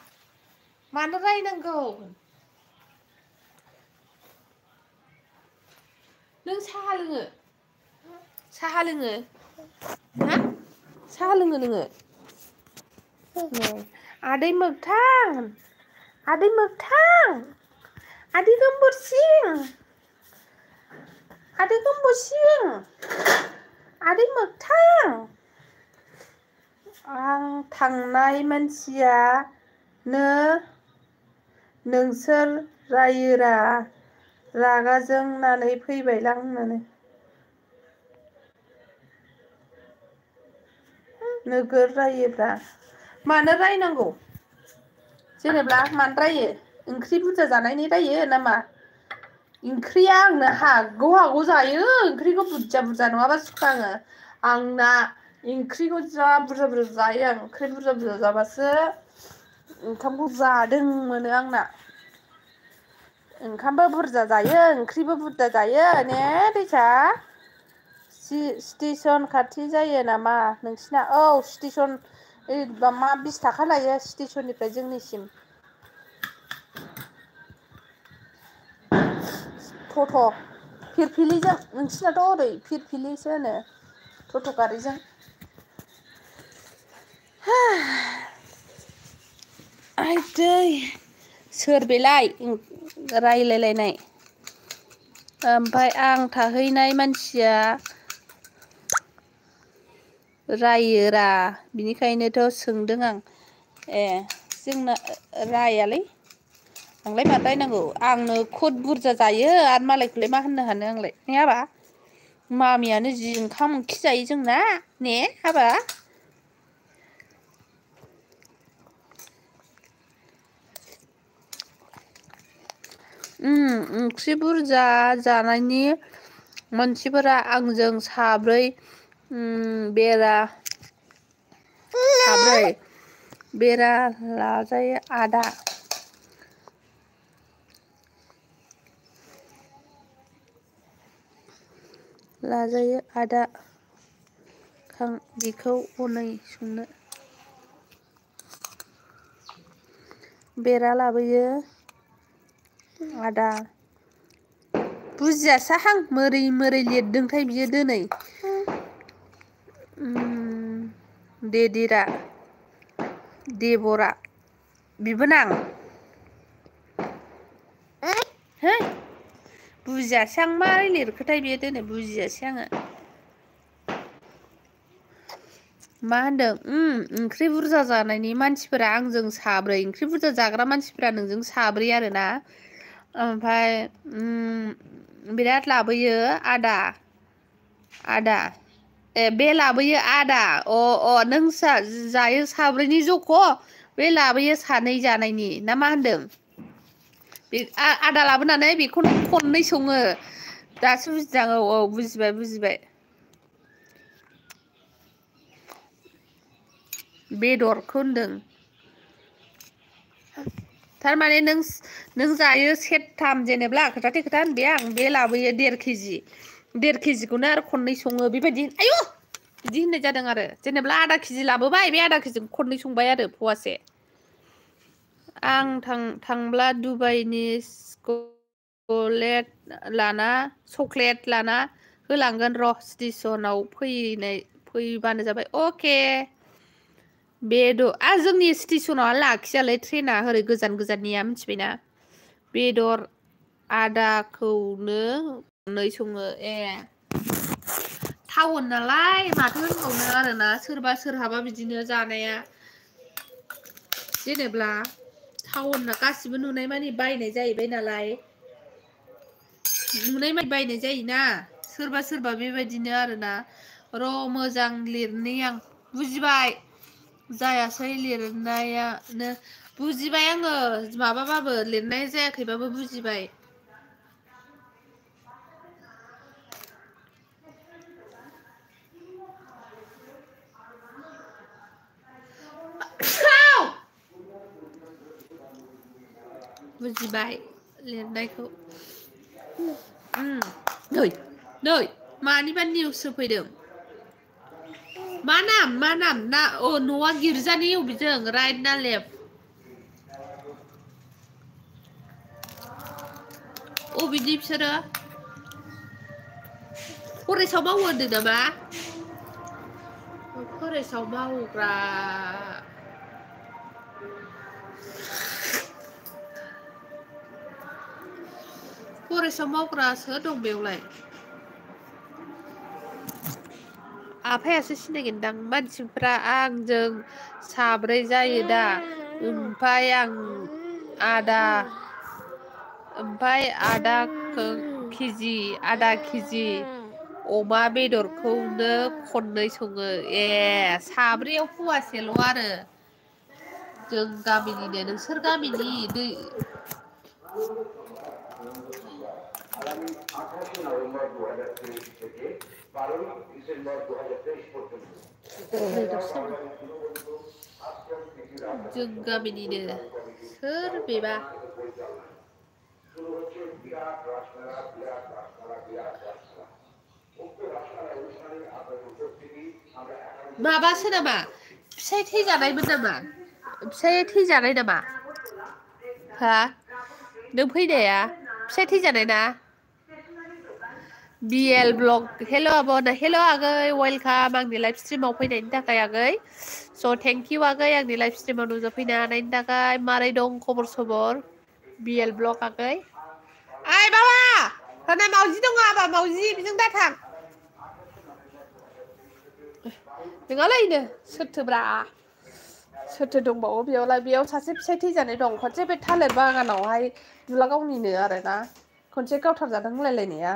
मानो रायनांगौ नों साहा लोङो हा साहा लोङो नोङो आदै मोगथां आदै गोमबोरसिं आदै मोगथां आं थांनाय मानसियानो नोंसोर रायोरा रागा जोंनानै फैबायलां होननानै नोगोर रायोब्रा मानो रायनांगौ जेनेबा मानो रायो ओंख्रि बुरजा जानायनि रायो नामा ओंख्रिया आंनो हागौ जायो ओंख्रिखौ बुरजा नङाबा सुखा आङो आंना ओंख्रिखौ जा बुरजा जायो आं ओंख्रि बुरजा जाबासो ओंखामखौ जादों मोनो आंना ओंखामबो बुरजा जायो ओंख्रिबो बुरजा जायो ने दैसा स्टेसन खाथि जायो नामा नोंसिना औ स्टेसन मा 20 थाखा लायो स्टेसननिफ्राय जोंनिसिम टट' फिरफिलिजों नोंसिनाथ' ओरै फिरफिलिसो होनो टट' गारिजों आयदै सोर बेलाय रायलायलायनाय ओमफ्राय आं थाहैनाय मानसिया रायोरा बिनिखायनोथ' सोंदों आं ए जोंना रायालै आंलाय मानो रायनांगौ आंनो खद बुरजा जायो आरो मालायखौलाय मा होननो हानो आंलाय ने हाबा मामियानो जि ओंखाम ओंख्रि जायो जोंना ने हाबा ओंख्रि बुरजा जानायनि मानसिफोरा आंजों साब्रै बेरा लाजायो आदा लाजायो आदा खां बिखौ हनै संनो बेरा लाबोयो आदा बुजियासाहां मोरै लिरदोंथाय बियो दिनै देबरा बिबोनां है बुजियासै आं मारै लिरखोथाय बेयो दिनै बुजियासै आङो मा होनदों ओंख्रि बुरजा जानायनि मानसिफोरा आंजों साब्रै ओंख्रि बुरजा जाग्रा मानसिफोरा नोंजों साब्रै आरोना ओमफ्राय बिराद लाबोयो आदा ए बे लाबोयो आदा नों जायो साब्रैनि जख' बे लाबोयो सानै जानायनि ना मा होनदों बे आदा लाबोनानै बेखौनो खननै सङो दासो बुजिदां औ बुजिबाय बेदरखौ होनदों थारमाने नों जायो सेरथाम जेनेबा खोथाथे खोथा होनबाय आं बे लाबोयो 1.5 केजिखौनो आरो खननै सङो बेबायदि आयु बिदि होननाय जादों आरो जेनेबा आदा केजि लाबोबाय बे आदा केजिखौ खननै संबाय आरो फवासे आं थांब्ला दुबाइनि चक्लेट लाना होलांगोन र' स्टेसनाव फैबानो जाबाय अके जोंनि स्टेसनाव लाखियालै ट्रेना ओरै गोजाननिया मिथिबायना बेदर आदाखौनो खननै सङो ए टाउन नालाय माथो होनबावनो आरोना सोरहाबा बिदिनो जानाया जेनेब्ला टाउनना गासिबो नुनाय मानि बायनाय जाहैबाय नालाय नुनाय मानि बायनाय जायोना सोरबा बेबायदिनो आरोना र' मोजां लिरनि आं बुजिबाय जायासै लिरनायानो बुजिबाय आङो माबाबाबो लिरनाय जायाखैबाबो बुजिबाय बुजिबाय लिरनायखौ नै मानिबा निउस होफैदों मा नाम ना न'आ गिर्जानि अबेजों राइट ना लेफ्ट अबेनि बिसोरो फरेस्टआव मावो होनदों नामा फरेस्टआव मावग्रा फरेस्टआव मावग्रा सोर दं बेयावलाय आफायासो सिनायगोनदां मानसिफ्रा आंजों साब्रै जायो दा ओमफ्राय आदा केजि अमा बेदरखौनो खननै सङो ए साब्रैयाव फवासेल' आरो जों गामिनिनो नोंसोर गामिनि আগামী 28 নভেম্বর 2023 থেকে 12 ডিসেম্বর 2023 পর্যন্ত जों गामिनिनो सोर बेबा माबासो नामा फिसाय थैजानाय नामा हा नों फैनाया फिसाय थैजानाय ना BL ब्लग हेल' आब' हेल' आगै वेलकाम आंनि लाइभ स्ट्रिमाव फैनायनि थाखाय आगै स' थेंक इउ आगै आंनि लाइभ स्ट्रिमाव नुजोबफैनो हानायनि थाखाय मारै दं खबर सबर BL ब्लग आगै ओइ बाबा होननाय मावजि दङ आबा मावजि बिजों दाथां नङालैनो सोरथोब्रा सोरथो दंबावो बेयावलाय बेयाव सासे फिसाय थैजानाय दं खनसे बे थालिर बागानावहाय दुला गावनिनो आरोना खनसे गावथारजादों होनलायलायनाया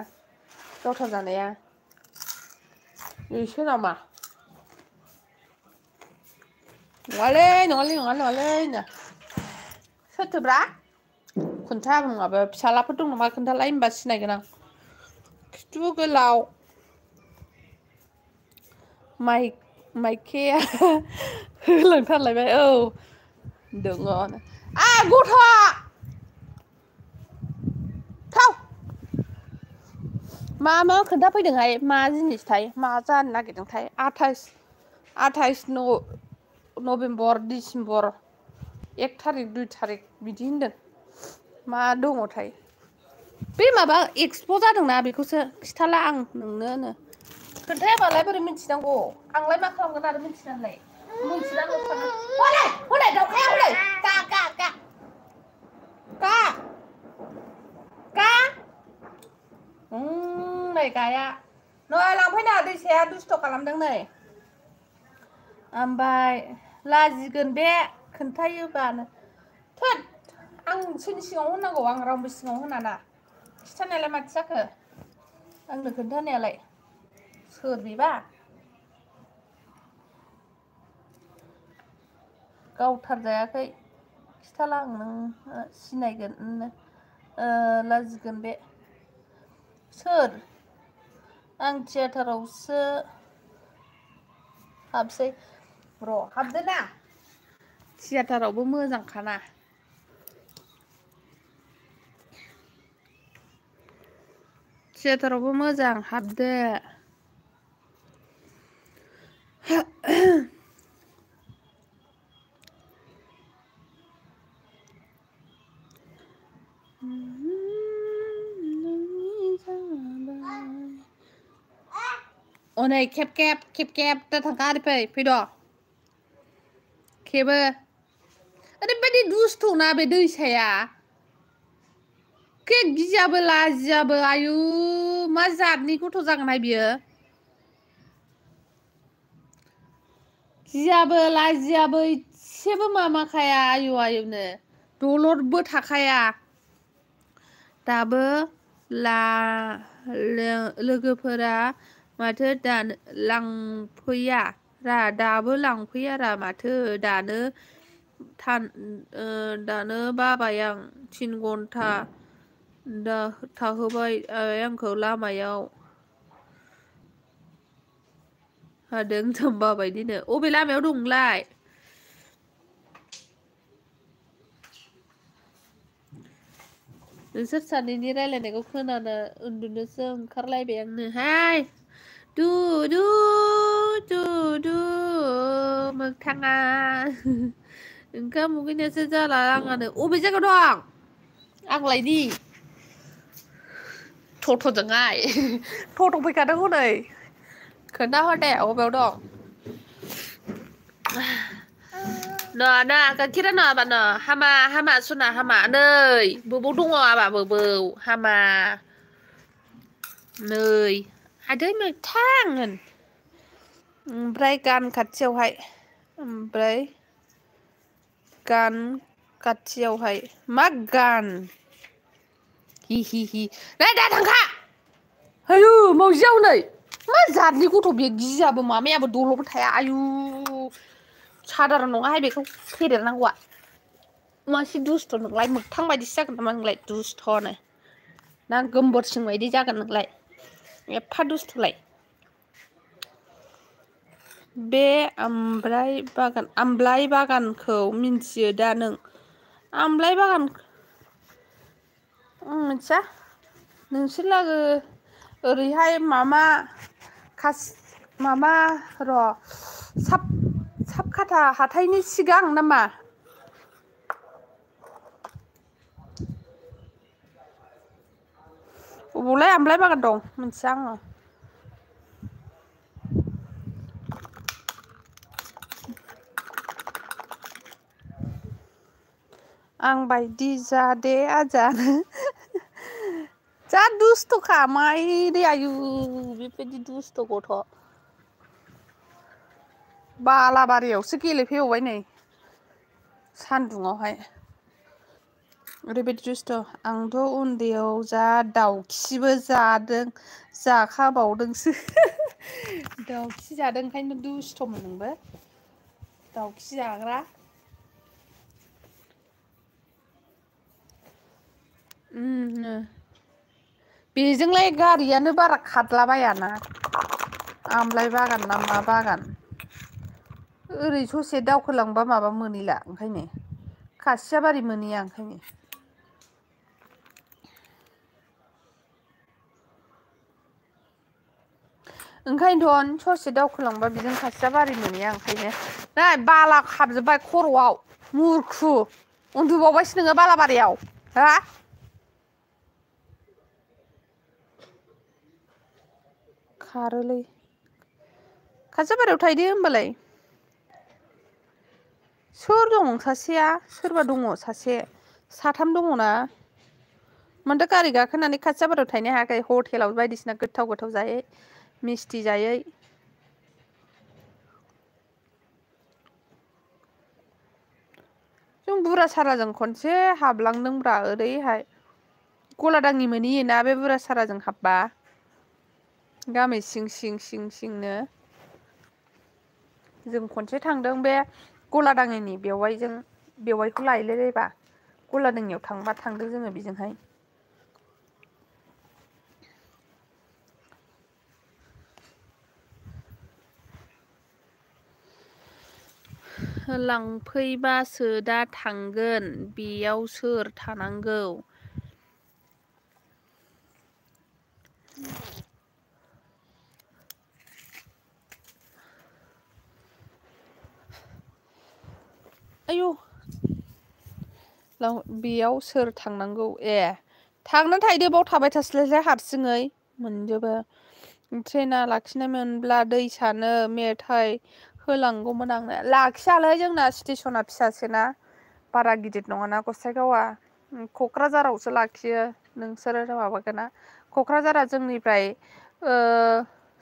गावथार जानाया बेसो नामा नङालै सोरथोब्रा खोन्था माबा फिसालाफोर दं नामा खोन्थालाय होनबा सिनायगोन आं खिथु गोलाव माइकेया होलांथारलायबाय औ दङ गथ' थाव मा खोन्थाफैदोंहाय मा जिनिसथाय मा जानो नागिरदोंथाय 28 नभेम्बर डिसेम्बर 1 थारिख 2 थारिख बिदि होनदों मा दङथाय बे माबा एक्सप' जादोंना बेखौसो खिथाला आं नोंनो खोन्थायाबालाय बोरै मिथिनांगौ आंलाय मा खालामगोन आरो मिथिनानैलाय हनै दाउखाया हनै गा नै गाया नै लांफैना दैसाया दुस्थ' खालामदों नै ओमफ्राय लाजिगोन बे खोन्थायोबानो थोद आं सोरनि सिगाङाव होननांगौ आं रावबो सिगाङाव होनाना खिथानायालाय माथो जाखो आंनो खोन्थानायालाय सोर बेबा गावथारजायाखै खिथाला आं नों सिनायगोन लाजिगोन बे सोर आं थियेटारावसो हाबसै र' हाबदो ना थियेटारावबो मोजांखाना थियेटारावबो मोजां हाबदो अनै खेब दा थांखा ओरै फैद' खेबो ओरैबायदि दुस्थ'ना बे दैसाया गियाबो लाजियाबो आयु मा जातनि गथ' जागोनहाय बियो गियाबो लाजियाबो इसेबो माबाखाया आयौनो दलदबो थाखाया दाबो लोगोफोरा माथो दाबो लांफैयारा माथो दानो बाबाय आं 3 घन्टा थाहोबाय आंखौ लामायाव हादों जम्बा बायदिनो अबे लामायाव दं नोंलाय नोंसोर सानैनि रायलायनायखौ खोनानो उन्दुनोसो ओंखारलायबाय आंनोहाय दु मोगथाङा ओंखाम उखैनायसो जाला आंहानो अबे जायगायाव दं आंलायनि टट'जोंहाय टट' फैखादों हनै खोन्थाहर दे अबेयाव दं ना गाइखेरा नाङाबानो हामा सना हामा नै बबाव दङ आबा बबौ हामा नै आदै मोगथां होन ओमफ्राय गान खाथियावहाय मा गान हि नै दा थांखा आयु मावजिया हनै मा जातनि गथ' बे गियाबो माबायाबो दल'बो थाया आयु साधारन नङाहाय बेखौ फेदेरनांगौआ मासे दुस्थ' नोंलाय मोगथां बायदिसो जागोन नामा नोंलाय दुस्थ'नो ना गोमबोरसिं बायदि जागोन नोंलाय एफा दुस्थ'लाय बे आमलाय बागानखौ मिन्थियो दा नों आमलाय बागान मिथिया नोंसोर लागो ओरैहाय साबखाथा हाथायनि सिगां नामा अबावलाय आमलाय बागान दं मिथिया आङो आं बायदि जादे आजानो जा दुस्थ'खा माइरि आयु बेबायदि दुस्थ' गथ' बालाबारियावसो गेलेफैबावबाय नै सान्दुङावहाय ओरैबायदि दुस्थ' आंथ' उन्दैयाव जा दाउखिबो जादों जाखाबावदोंसो दाउखि जादों ओंखायनो दुस्थ'मोन नोंबो दाउखि जाग्रा बेजोंलाय गारियानो बारा खारलाबायाना आमलाय बागान ना मा बागान ओरै ससे दावखोलांबा माबा मोनैला ओंखायनो खासियाबारि मोनहैया ओंखायनो ओंखायनोथ' ससे दावखोलांबा बिजों खासियाबारि मोनहैया ओंखायनो नै बाला खाबजोब्बाय खर'आव मुरखु उन्दुबावबायसो नोङो बालाबारियाव हा खारोलै खासियाबारियाव थाहैदो होमबालाय सोर दं सासेया सोरबा दङ सासे साथाम दङना मानोथो गारि गाखोनानै खासियाबारियाव थाहैनो हायाखै हटेलाव बायदिसिना गोथाव गोथाव जायै मिस्थि जायै जों बुरा साराजों खनसे हाबलांदोंब्रा ओरैहाय गलादांनि मोनहैयोना बे बुरा साराजों हाबबा गामि सिं सिं सिं सिंनो जों खनसे थांदों बे गलादाङिनि बेवाइखौ लायलायलायबा गलादाङियाव थांबा थांदों जोङो बेजोंहाय लांफैबासो दा थांगोन बेयाव सोर थानांगौ आयु बेयाव सोर थांनांगौ ए थांना थाहैदो बाव थाबाय थास्लायस्लाय हारसिङै मोनजोबो ट्रेना लाखिनाय मोनब्ला दैसानो मेथाइ होलांगौमोन आंनो लाखियालै जोंना स्टेसना फिसासोना बारा गिदिर नङाना गसाइगावआ क'क्राझारावसो लाखियो नोंसोरो माबागोना क'क्राझारा जोंनिफ्राय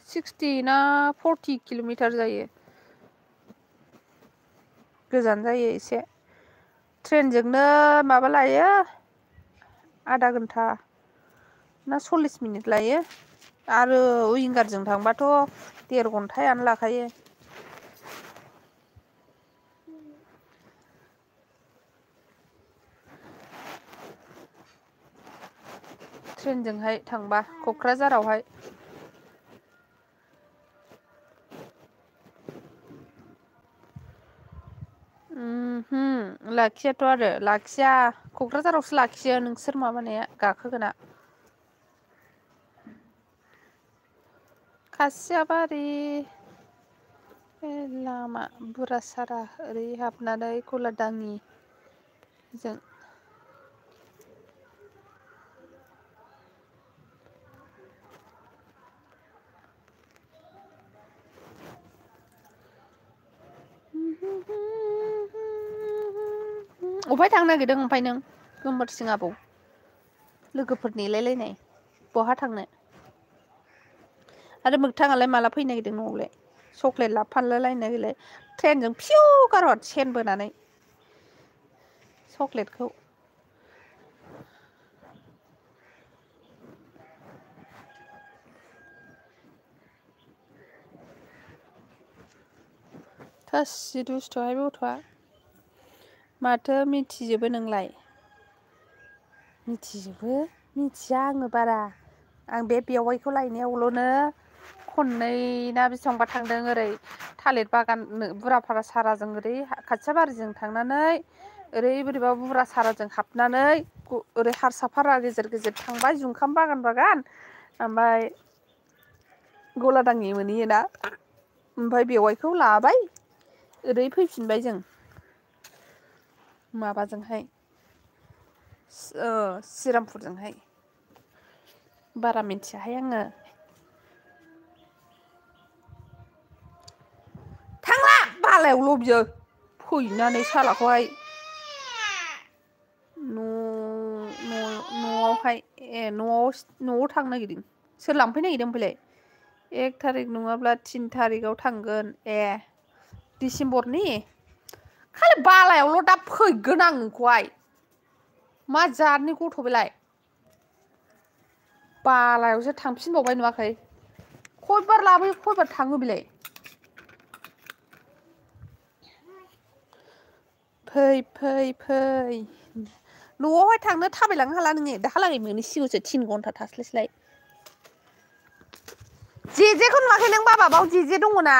60 ना 40 किल'मिटार जायो गोजान जायो एसे ट्रेनजोंनो माबा लायो आधा घन्टा ना 40 मिनिट लायो आरो उइंगारजों थांबाथ' 1.5 घन्टायानो लाखायो ट्रेनजोंहाय थांबा क'क्राझारावहाय लाखियाथ' आरो लाखिया क'क्राझारावसो लाखियो नोंसोर माबानाया गाखोगोना खासियाबारि लामा बुरासारा ओरै हाबनानै गलादाङिजों अबहाय थांनो नागिरदों ओमफ्राय नों गोमबोरसिं आबौ लोगोफोर नेलायलायनाय बहा थांनो आरो मोगथाङालाय माला फैनो नागिरदों न'आवलाय चक्लेट लाबोफानलाय लायनो नागिरलाय ट्रेनजों फिउ गारहर सेन बोनानै चक्लेटखौ थोस जि दुस्थ'हाय बे गथ'आ माथो मिथिजोबो नोंलाय मिथिजोबो मिथिया आङो बारा आं बे बेवाइखौ लायनायावल'नो खननै ना बेसेबांबा थांदों ओरै थालिर बागान बुराफारा साराजों ओरै खाथियाबारिजों थांनानै ओरै बोरैबा बुरा साराजों हाबनानै ओरै हारसाफारा गेजेर गेजेर थांबाय जुंखाम बागान बागान ओमफ्राय गलादाङि मोनहैयोना ओमफ्राय बेवाइखौ लाबाय ओरै फैफिनबाय जों माबाजोंहाय श्रीरामपुरजोंहाय बारा मिथियाहाय आङो थांला बालायावल' बियो फैनानै सालाखौहाय न'आवहाय न'आव थांनो नागिरदों सोर लांफैनो नागिरदों ओमफ्रायलाय 1 थारिख नङाब्ला 3 थारिखआव थांगोन डिसेम्बरनि खालि बालायावल' दा फैगोन आं नोंखौहाय मा जातनि गथ' बेलाय बालायावसो थांफिनबावबाय नुवाखै खयबार लाबोयो खयबार थाङो बेलाय फै न'आवहाय थांनो थाबायलांनो हाला नोङो दाहालागै मोनहैसिगौसो 3 घन्टा थास्लायस्लाय जेजेखौ नुवाखै नों बाबा बाव जेजे दङ ना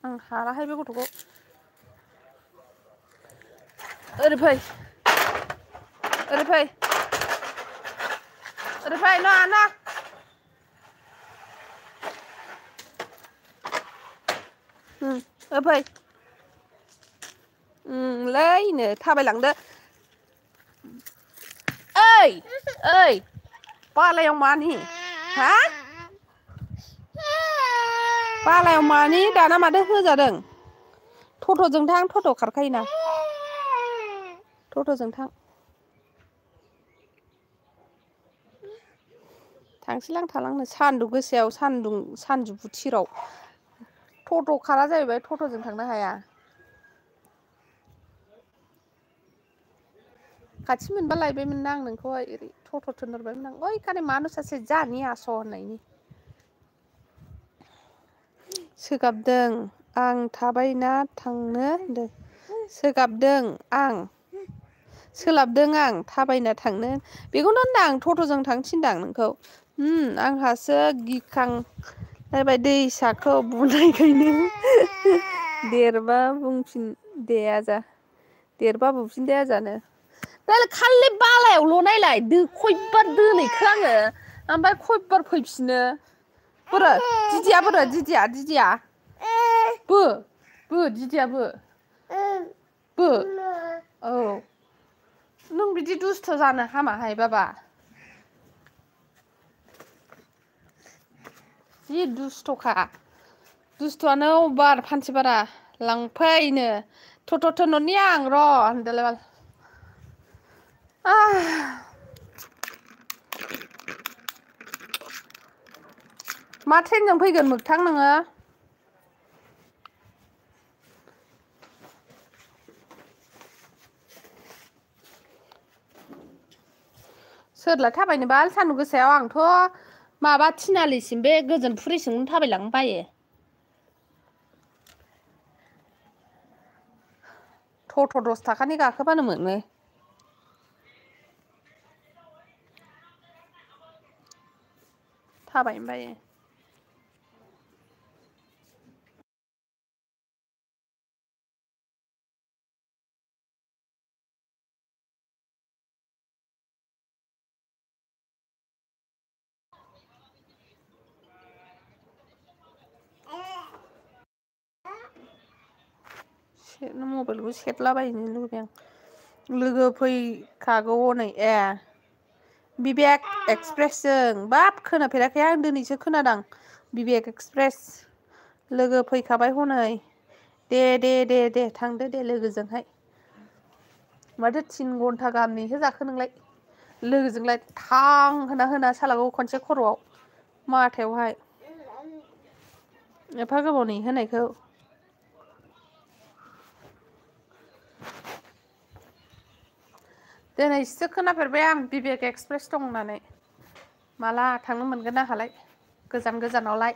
आं हालाहाय बे गथ'खौ ओरै फै ना फै लैनो थाबायलांदो ओइ बालायाव मानि हा बालायाव मानि दाना माथो होजादों टट'जों थां टट' खारखायोना टट'जों थां थांसैलां थालांनो सान्दुं गोसायाव सानजौफु थिराव टट' खारा जाहैबाय टट'जों थांनो हाया खाथि मोनबा लायबायमोन ना आं नोंखौहाय ओरै टट' थोनहरबायमोन आं ओइ खालि मानो सासे जानि आस' होननायनि सोगाबदों आं थाबायना थांनो होनदों सोगाबदों आं सोलाबदों आं थाबायना थांनो बेखौनो होनदां आं टट'जों थांनो थिनदां नोंखौ आंहासो गिखांलायबाय दैसाखौ बुनायखायनो देरबा बुंफिन दे आजा देरबा बुफिन दे आजानो खालि बालायावल' नायलाय खयबार दोनहैखो आङो ओमफ्राय खयबार फैफिनो बोरो दिदिया बो दिदिया बो औ नों बिदि दुस्थ' जानो हामाहाय बाबा जि दुस्थ'खा दुस्थ'आनो अभार फानसे बारा लांफैनो टट' थोनहरनि आं र' होनदोलाय बाल मा ट्रेनजों फैगोन मोगथां नोङो सोरलाय थाबायनो बाल सान्दुं गोसायाव आंथ' माबा थिनालिसिम बे गोजोनफुरिसिम थाबायलांनो बायो टट' 10 थाखानि गाखोबानो मोनो थाबायनो बायो मबाइलखौ सेरलाबायनो लुगैबाय आं लोगो फैखागौ हनै बिबेक एक्सप्रेसजों बाब खोनाफेराखै आं दिनैसो खोनादां बिबेक एक्सप्रेस लोगो फैखाबाय हनै दे थांदो दे लोगोजोंहाय माथो 3 घन्टा गाहाम नेहोजाखो नोंलाय लोगोजोंलाय थां होना सालाखौ खनसे खर'आव माथायावहाय एफा गोबाव नेहोनायखौ दिनैसो खोनाफेरबाय आं बिबेक एक्सप्रेस दं होननानै माला थांनो मोनगोन आंहालाय गोजानावलाय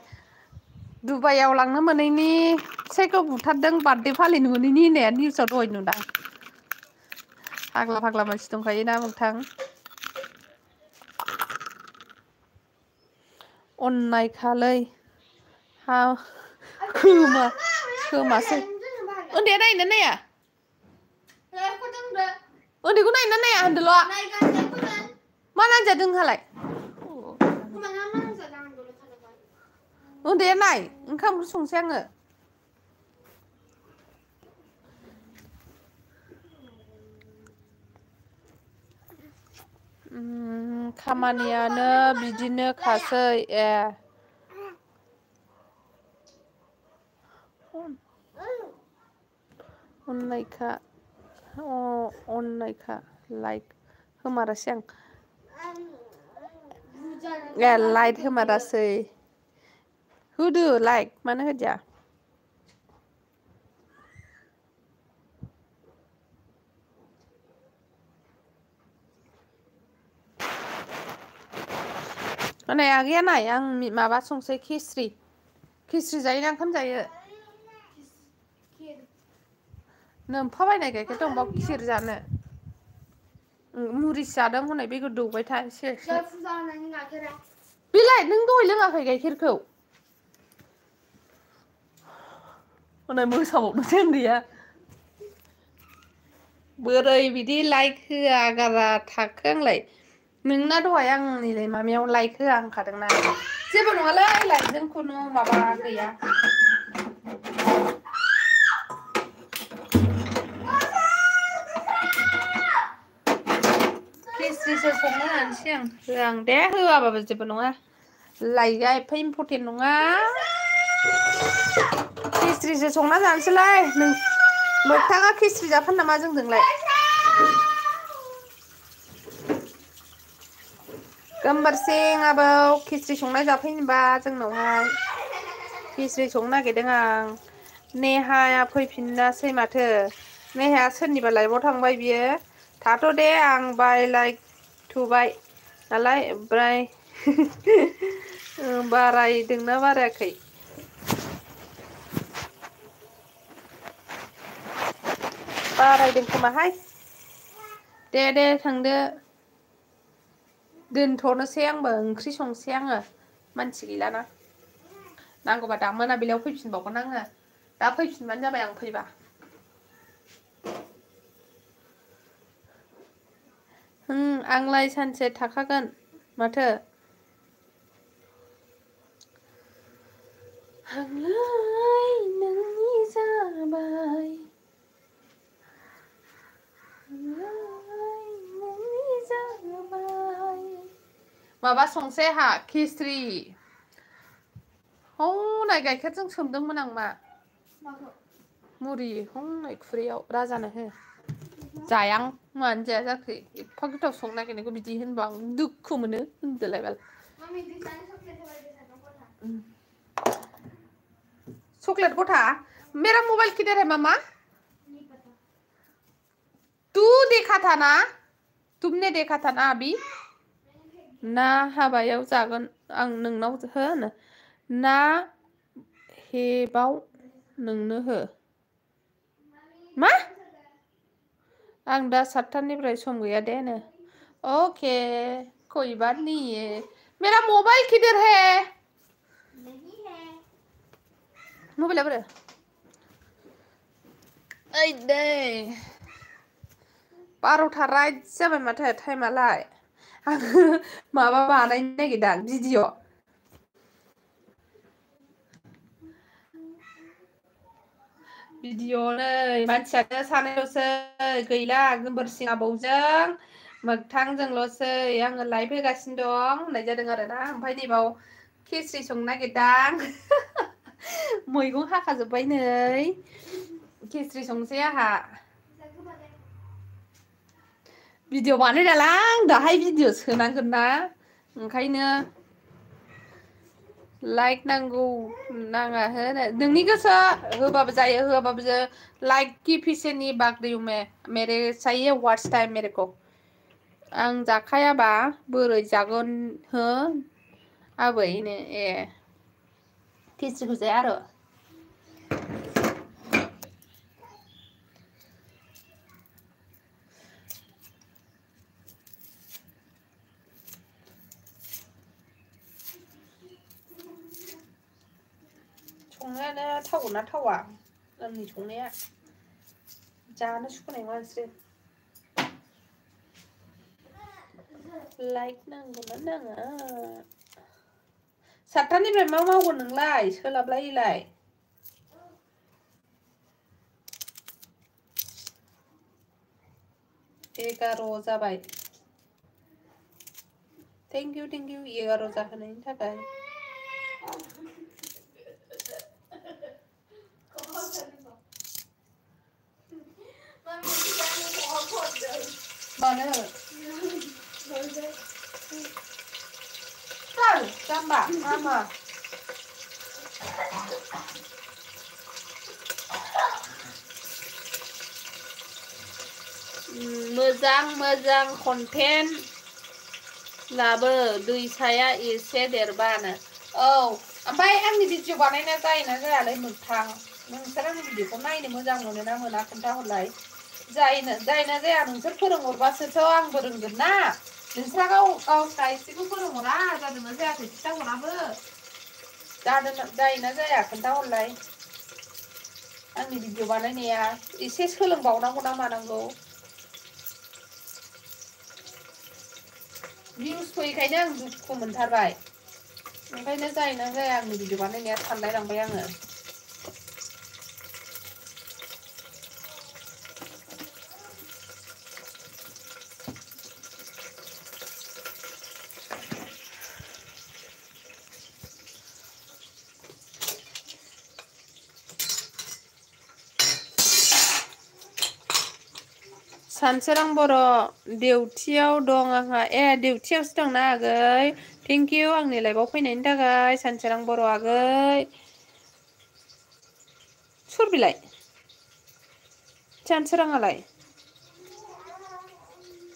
दुबाइयाव लांनो मोनैनिसैखौ बुथारदों बार्थडे फालिनो मोनैनि होननाया निउसाव दहाय नुदां फाग्ला मानसि दंखायोना मोगथां अननायखालै खोमासै उन्दैया नायोना नाया उन्दैखौ नायोना नाया होनदोल' मा नांजादों नोंहालाय उन्दैया नाय ओंखाम ओंख्रि संसै आङो खामानियानो बिदिनो खासै ए अननायखा अननायखा लाइक होमारासै आं ए लाइट होमारासै होदो लाइक मानो होदिया नै आगैया नाय आं माबा संसै खिस्रि जायोना ओंखाम जायो नोमफा बायनाय गाइखेर दंबा खिर जानो मुरिसो जादों हनै बेखौ दौबाय था एसे बेलाय नों दहाय लोङाखै गाइखेरखौ हनै मोसाबावदोंसो उन्दैया बोरै बिदि लाइक होआ गारा थाखो आंलाय नोंना दहाय आंनिलाय माबायाव लाइक होआ होनखादोंना जेबो नङालै लाइकजों खुनु माबा गैया खिस्रिसो संना जानोसै आं होआ आं दे होआबाबो जेबो नङा लाइकआ एफा इम्परटेन्ट नङा खिस्रिसो संना जानोसैलाय मोगथाङा खिस्रि जाफानो नामा जोंजोंलाय गोमबोरसिं आबौ खिस्रि संनाय जाफैनोबा जोंनावहाय खिस्रि संनो नागिरदों आं नेहाया फैफिनासै माथो नेहाया सोरनिबा लाइफआव थांबाय बियो थाथ' दे आं बायलायथ'बाय नालाय ओमफ्राय बारायदोंना बारायाखै बारायदों खोमाहाय दे थांदो दोनथ'नोसै आंबो ओंख्रि संसै आङो मानसि गैलाना नांगौबा दा मोनाबिलियाव फैफिनबावगोन आङो दा फैफिनबानो जाबाय आं फैबा आंलाय सानसे थाखागोन माथो आंलाय नोंनि जाबाय माबा संसै आंहा खिस्रि हनै गाइखेरजों सोमदोंमोन आं मा मुरि हनै खुरैयाव राजानो हो जायां मानो जाया जाखो एफा गोथाव संनो नागिरनायखौ बिदि होनबा आं दुखु मोनो होनदोलाय बाल चॉकलेट गठा मेरा मोबाइल किधर है मामा तू देखा था ना तुमने देखा था ना अभी ना हाबायाव जागोन आं नोंनाव हो ना हेबाव नोंनो हो मा आं दा 7टानिफ्राय सम गैया दे नो ओके कोई बात नहीं है मेरा मोबाइल किधर है नहीं है मबाइला बोरो ओइ दै 12टा राइट जाबाय माथो टाइमालाय आङो माबा बानायनो नागिरदां भिडिअ नै मानसियानो सानैल'सै गैला गोमबोरसिं आबौजों मोगथांजोंल'सै आङो लाइभ होगासिनो दं होननाय जादों आरोना ओमफ्राय नैबाव खिस्रि संनो नागिरदां मैगं हाखाजोब्बाय नै खिस्रि संसै आंहा भिडिअ बानायनालां दाहाय भिडिअ सोनांगोन ना ओंखायनो लाइक नांगौ नाङा हो नोंनि गोसो होबाबो जायो होआबाबो जायो लाइक की पीछे नहीं भाग रही हूं मैं मेरे चाहिए व्हाट्स टाइम मेरे को आं जाखायाबा बोरै जागोन हो आबैनो ए खिस्रिखौ जाया आरो संनायानो थावना थावा आंनि संनाया जानो सुखुनाय नङा नोंसोरो लाइक नांगौना नाङा 7टानिफ्राय मा मावगोन नोंलाय सोलाबलायिलाय 11 जाबाय थेंक इउ 11 जाहोनायनि थाखाय मानो जाम्बा मा मोजां कन्टेन्ट लाबो दैसाया एसे देरबानो औ ओमफ्राय आंनि भिडिअ बानायना जायोना जायालै मोगथां नोंसोर आंनि भिडिअखौ नायनो मोजां मोनोना मोना खोन्थाहरलाय जायोना जाया नोंसोर फोरोंहरबासोथ' आंबो रोंगोन ना नोंस्रा गावस्रा एसेबो फोरोंहरा जादोंना जायाखै खिन्थाहराबो जायोना जाया खोन्थाहरलाय आंनि भिडिअ बानायनाया एसे सोलोंबावनांगौ ना मानांगौ भिउस फैयैखायनो आं दुखु मोनथारबाय ओंखायनो जायोना जाया आंनि भिडिअ बानायनाया सानलायलांबाय आङो सानसोरां बर' डिउटियाव दं आंहा डिउटियावसो दंना आगै थेंक इउ आंनि लाइभआव फैनायनि थाखाय सानसोरां बर' आगै सोर बिलाय सानसोराङालाय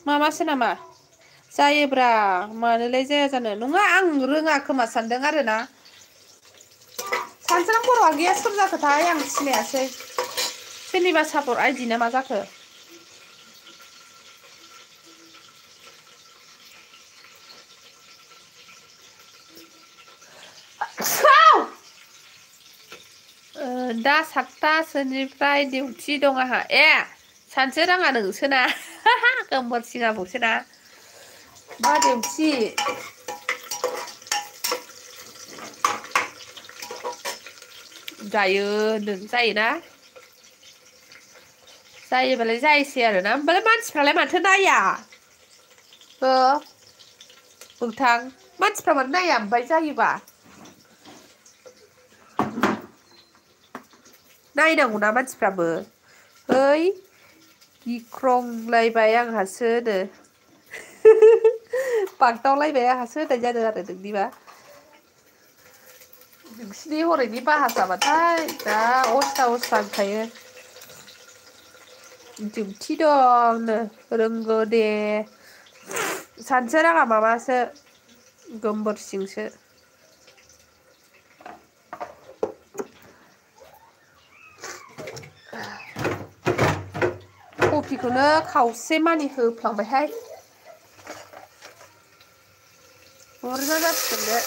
माबासो नामा जायोब्रा मानोलाय जाया जानो नङा आं रोङा खोमा सानदों आरोना सानसोरां बर' आगैया सोर जाखोथाय आं सिनायासै सोरनिबा सापर्ट आइदि ना मा जाखो दा 7टासोनिफ्राय डिउटि दं आंहा सानसोराङा नोंसोना गोमबोर सिङाबोसोना मा डिउटि जायो नों जायोना जायोबालाय जायसै आरोना ओमफ्राय मानसिफ्रालाय माथो नाया मोगथां मानसिफ्रा मानो नाया ओमफ्राय जायोबा नायनांगौना मानसिफ्राबो ओइ गिख्रंलायबाय आंहासो बागदावलायबाय आंहासो होननाय जादों आरो नोंनिबा नोंसिनि हरैनि बाहासाबाथाय दा अस्था होनखायो डिउटि दंनो रोंगौ दे सानसोराङा माबासो गोमबोर सिंसो कफिखौनो खावसे मानि होफ्लांबायहाय बुरजा जासिगोन बे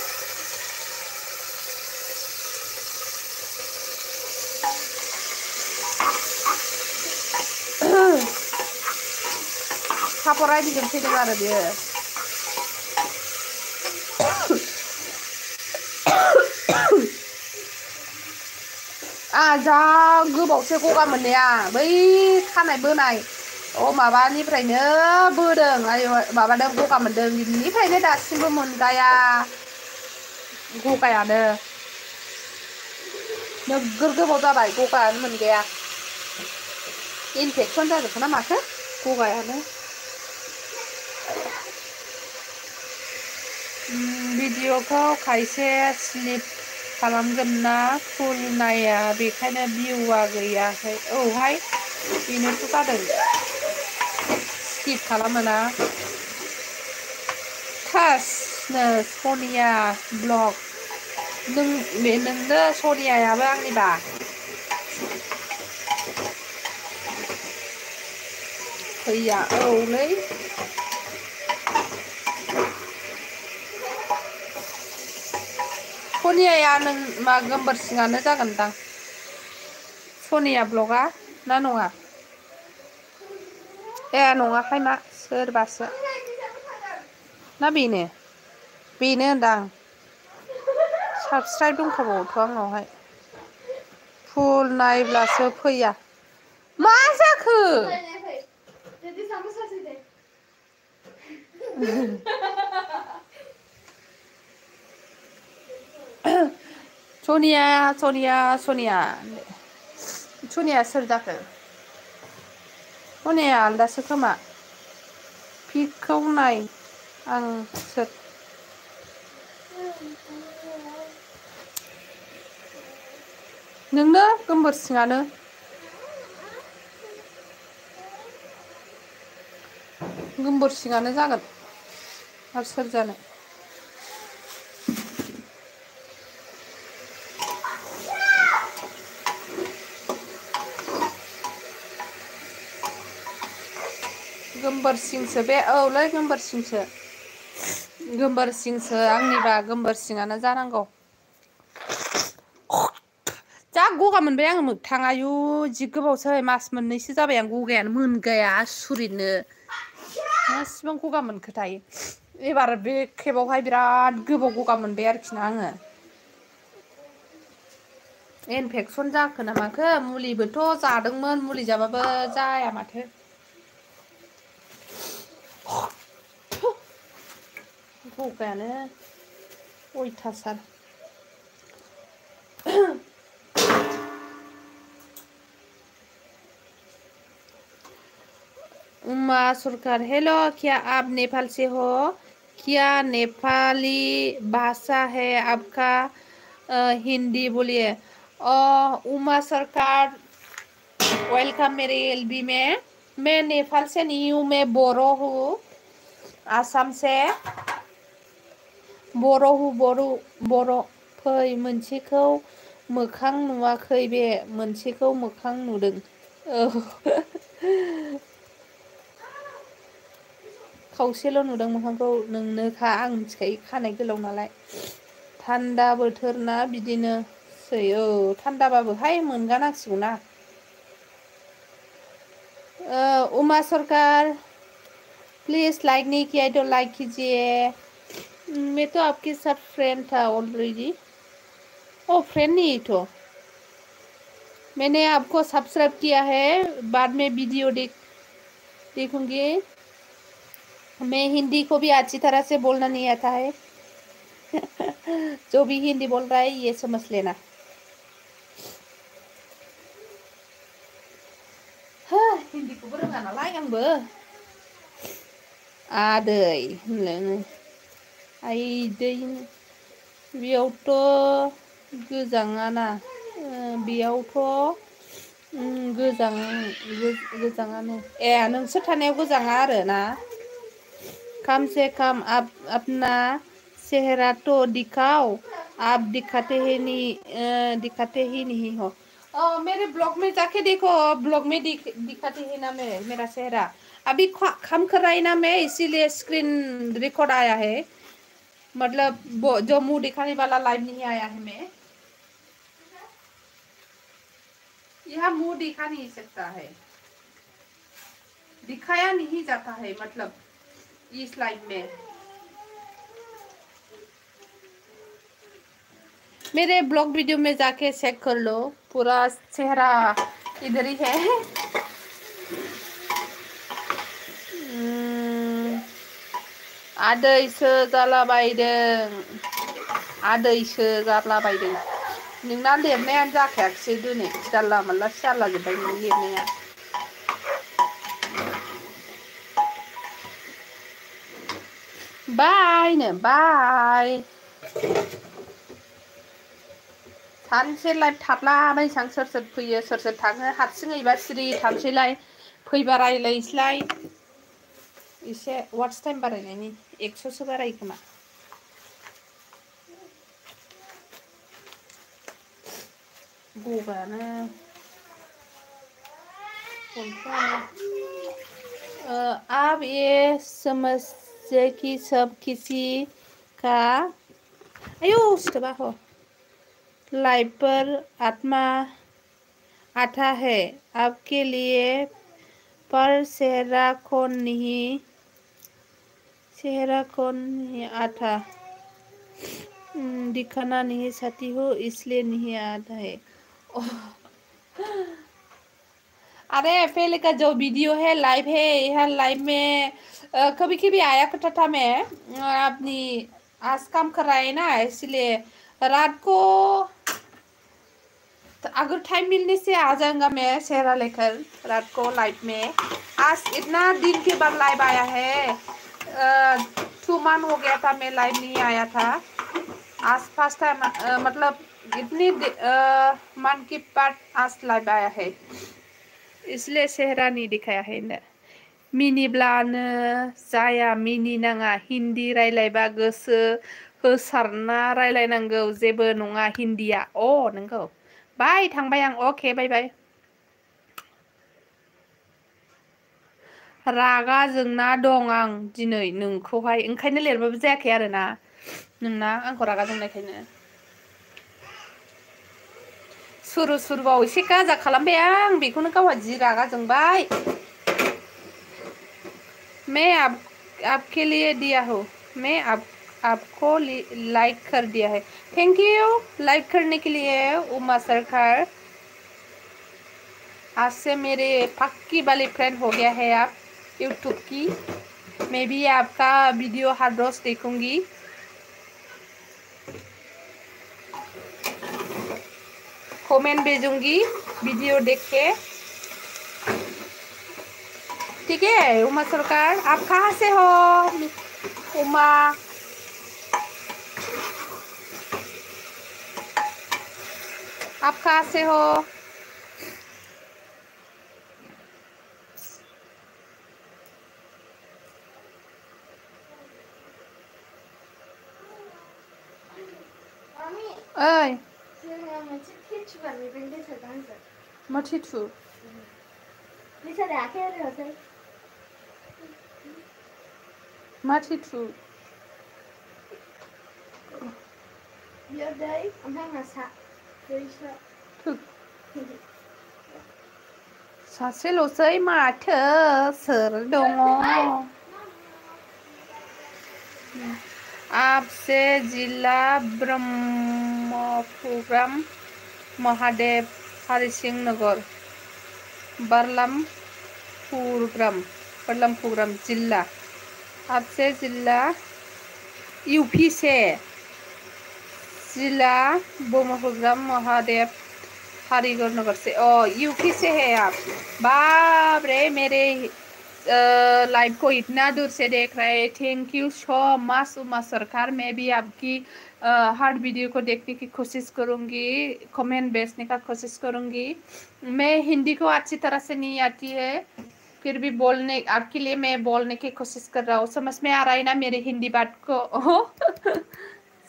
सापर आइदिजों फैदों आरो बेयो जा गोबावसो गगा मोननाया बै खानाय बोनाय माबानिफ्रायनो बोदों माबादों गगा मोनदों बिनिफ्रायनो दासिमबो मोनगाया गगायानो नोगोर गोबाव जाबाय गगायानो मोनगाया इनफेकसन जाजोबखो ना माखो गगायानो भिडिअखौ खायसे स्लिप खालामगोन ना फुल नाया बेखायनो भिउआ गैयाखै औहाय बेनोथ' जादों स्किप खालामोना फार्स्टनो सनिया ब्लग नोंनो सनियायाबो आंनिबा फैया औलै सनियाया नों मा गोमबोर सिङानो जागोनदां सनिया ब्लगा ना नङा नङाखाय मा सोरबासो ना बेनो होनदां साबसक्राइब दंखाबावोथ' आंनावहाय फुल नायब्लासो फैया मा जाखो सनिया सनिया सनिया सनिया सोर जाखो सनिया आलदासो खोमा पिकखौ नाय आं सोर नोंनो गोमबोर सिङानो गोमबोर सिङानो जागोन आरो सोर जानो गोमबोर सिंसो बे औलै गोमबोर सिंसो गोमबोर सिंसो आंनिबा गोमबोर सिङानो जानांगौ जा गगा मोनबाय आङो मोगथां आयु जि गोबावसै मास मोननैसो जाबाय आं गगायानो मोनगाया आसुरितनो मासिबां गगा मोनखोथाय एबार बे खेबावहाय बिराद गोबाव गगा मोनबाय आरोखि ना आङो इनफेकसन जाखो ना माखो मुलिबोथ' जादोंमोन मुलि जाबाबो जाया माथो गगायानो अयथासार उमा सरकार हेलो क्या आप नेपाल से हो क्या नेपाली भाषा है आपका हिंदी बोलिए उमा सरकार वेलकम मेरे एलबी में मैं नेपाल से नहीं हूँ मैं बोरो हूँ आसाम से बोरो हूँ बोरो फै मोनसेखौ मोखां नुवाखै बे मोनसेखौ मोखां नुदों खावसेल' नुदों मोखांखौ नोंनोखा आं मिथिखायो खानाय गोलाव नालाय थान्दा बोथोर ना बिदिनोसै थान्दाबाबोहाय मोनगानांसिगौ ना उमा सरकार प्लीज लाइक नहीं किया तो लाइक कीजिए मैं तो आपके साथ फ्रेंड था ऑलरेडी फ्रेंड नहीं तो मैंने आपको सब्सक्राइब किया है बाद में वीडियो देखूंगी मैं हिंदी को भी अच्छी तरह से बोलना नहीं आता है जो भी हिंदी बोल रहा है ये समझ लेना हिंदी को रोङा नालाय आंबो आदै होनलाय आइदै बेयावथ' गोजाङाना बेयावथ' गोजाङानो नोंसोर थानायाव गोजाङा आरो ना कम से कम अपना चेहरा तो दिखाओ आप दिखाते ही नहीं हो मेरे ब्लॉग में जाके देखो ब्लॉग में दिखाती है ना मैं मेरा चेहरा अभी काम कर रहा है ना मैं इसीलिए स्क्रीन रिकॉर्ड आया है मतलब जो मुंह दिखाने वाला लाइव नहीं आया है मैं यहाँ मुंह दिखा नहीं सकता है दिखाया नहीं जाता है मतलब इस लाइव में मेरे ब्लॉग वीडियो में जाके चेक कर लो पूरा चेहरा इधर ही है आदैसो जालाबायदों आदैसो जालाबायदों नोंना लिरनायानो जाखायाखिसै दिनै जानला मोनलासो जालाजोब्बाय नों लिरनाया बायनो बाय सानसे लाइभ थाबलाबायसां सोर सोर फैयो सोर सोर थाङो हारसिङैबा सिरि थानोसैलाय फैबा रायलायनोसैलाय एसे वाट्स टाइम बारायनायनि 100सो बारायो खोमा गगायानो आप ये समझे कि सब किसी का आयो सिथोबा हो लाइव पर आत्मा आता है आपके लिए पर चेहरा कौन नहीं आता दिखाना नहीं चाहती हो इसलिए नहीं आता है अरे पहले का जो वीडियो है लाइव है यह लाइव में कभी कभी आया करता था मैं अपनी आज काम कर रहा है ना इसलिए रात को अगर टाइम मिलने से आ जाऊंगा मैं सेहरा लेकर रात को लाइव में। आज इतना दिन के बाद लाइव आया है। 2 मंथ हो गया था मैं लाइव नहीं आया था। आज फर्स्ट टाइम मतलब इतनी मंथ के बाद आज लाइव आया है, इसलिए सेहरा नहीं दिखाया है ना। मिनिब्लानो जाया, मिनि नाङा, हिन्दी रायलायबा गोसो होसारना रायलायनांगौ, जेबो नङा हिन्दिया। नंगौ। बाय थांबाय आं। अके बाय बाय। रागा जोंना दं आं दिनै नोंखौहाय, ओंखायनो लिरबाबो जायाखै आरोना नोंना आंखौ रागा जोंनायखायनो। सुरु सुरुआव एसे गाजा खालामबाय आं, बेखौनो गावहा जि रागा जोंबाय। मैं आपके लिए दिया हूँ, मैं आपको लाइक कर दिया है। थैंक यू लाइक करने के लिए उमा सरकार। आज से मेरे पक्की वाली फ्रेंड हो गया है आप यूट्यूब की। मैं भी आपका वीडियो हर रोज देखूंगी। कमेंट भेजूंगी वीडियो देख के। ठीक है उमा सरकार। आप कहाँ से हो उमा? आप कहाँ से हो? ओइ मा थिथु? मा थिथु? सासेल'सै माथो सोर दङ? आपसे जिला ब्रह्मपुरम महादेव हरिसिंह नगर बरलामपुरम जिला। आपसे जिला यूपी से जिला ब्रह्मपुरम महादेव हरिगढ़ नगर से। यूपी से है आप। बाप रे, मेरे लाइव को इतना दूर से देख रहे हैं। थैंक यू सो मच उमा सरकार। मैं भी आपकी हर वीडियो को देखने की कोशिश करूंगी, कमेंट भेजने का कोशिश करूंगी। मैं हिंदी को अच्छी तरह से नहीं आती है, फिर भी बोलने आपके लिए मैं बोलने की कोशिश कर रहा हूँ। समझ में आ रहा है ना मेरे हिंदी बात को?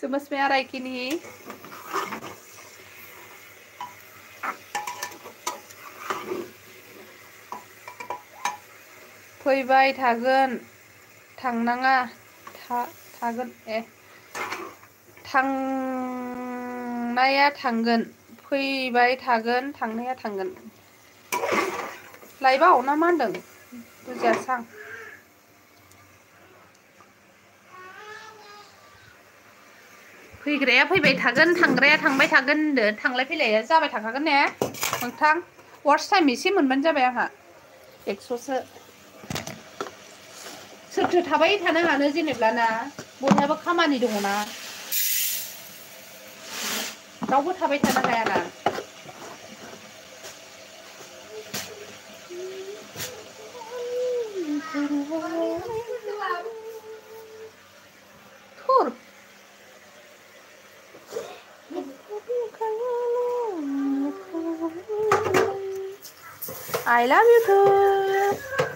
समझ में आ रहा है कि नहीं? फैबाय थागोन, थांनाङा थागोन। थांनाया थांगोन, फैबाय थागोन, थांनाया थांगोन। लाइभआव ना मा होनदों बुजियासां। फैग्राया फैबाय थागोन, थांग्राया थांबाय थागोन होनदों। थांलाय फैलाया जाबाय थाखागोन ने नोंथां? वार्स टाइम एसे मोनबानो जाबाय आंहा 100सो। सोरथो थाबाय थानो हानो जेनेब्ला ना, बयहाबो खामानि दङ ना, रावबो थाबाय थानो हायाना। थुर I love you too.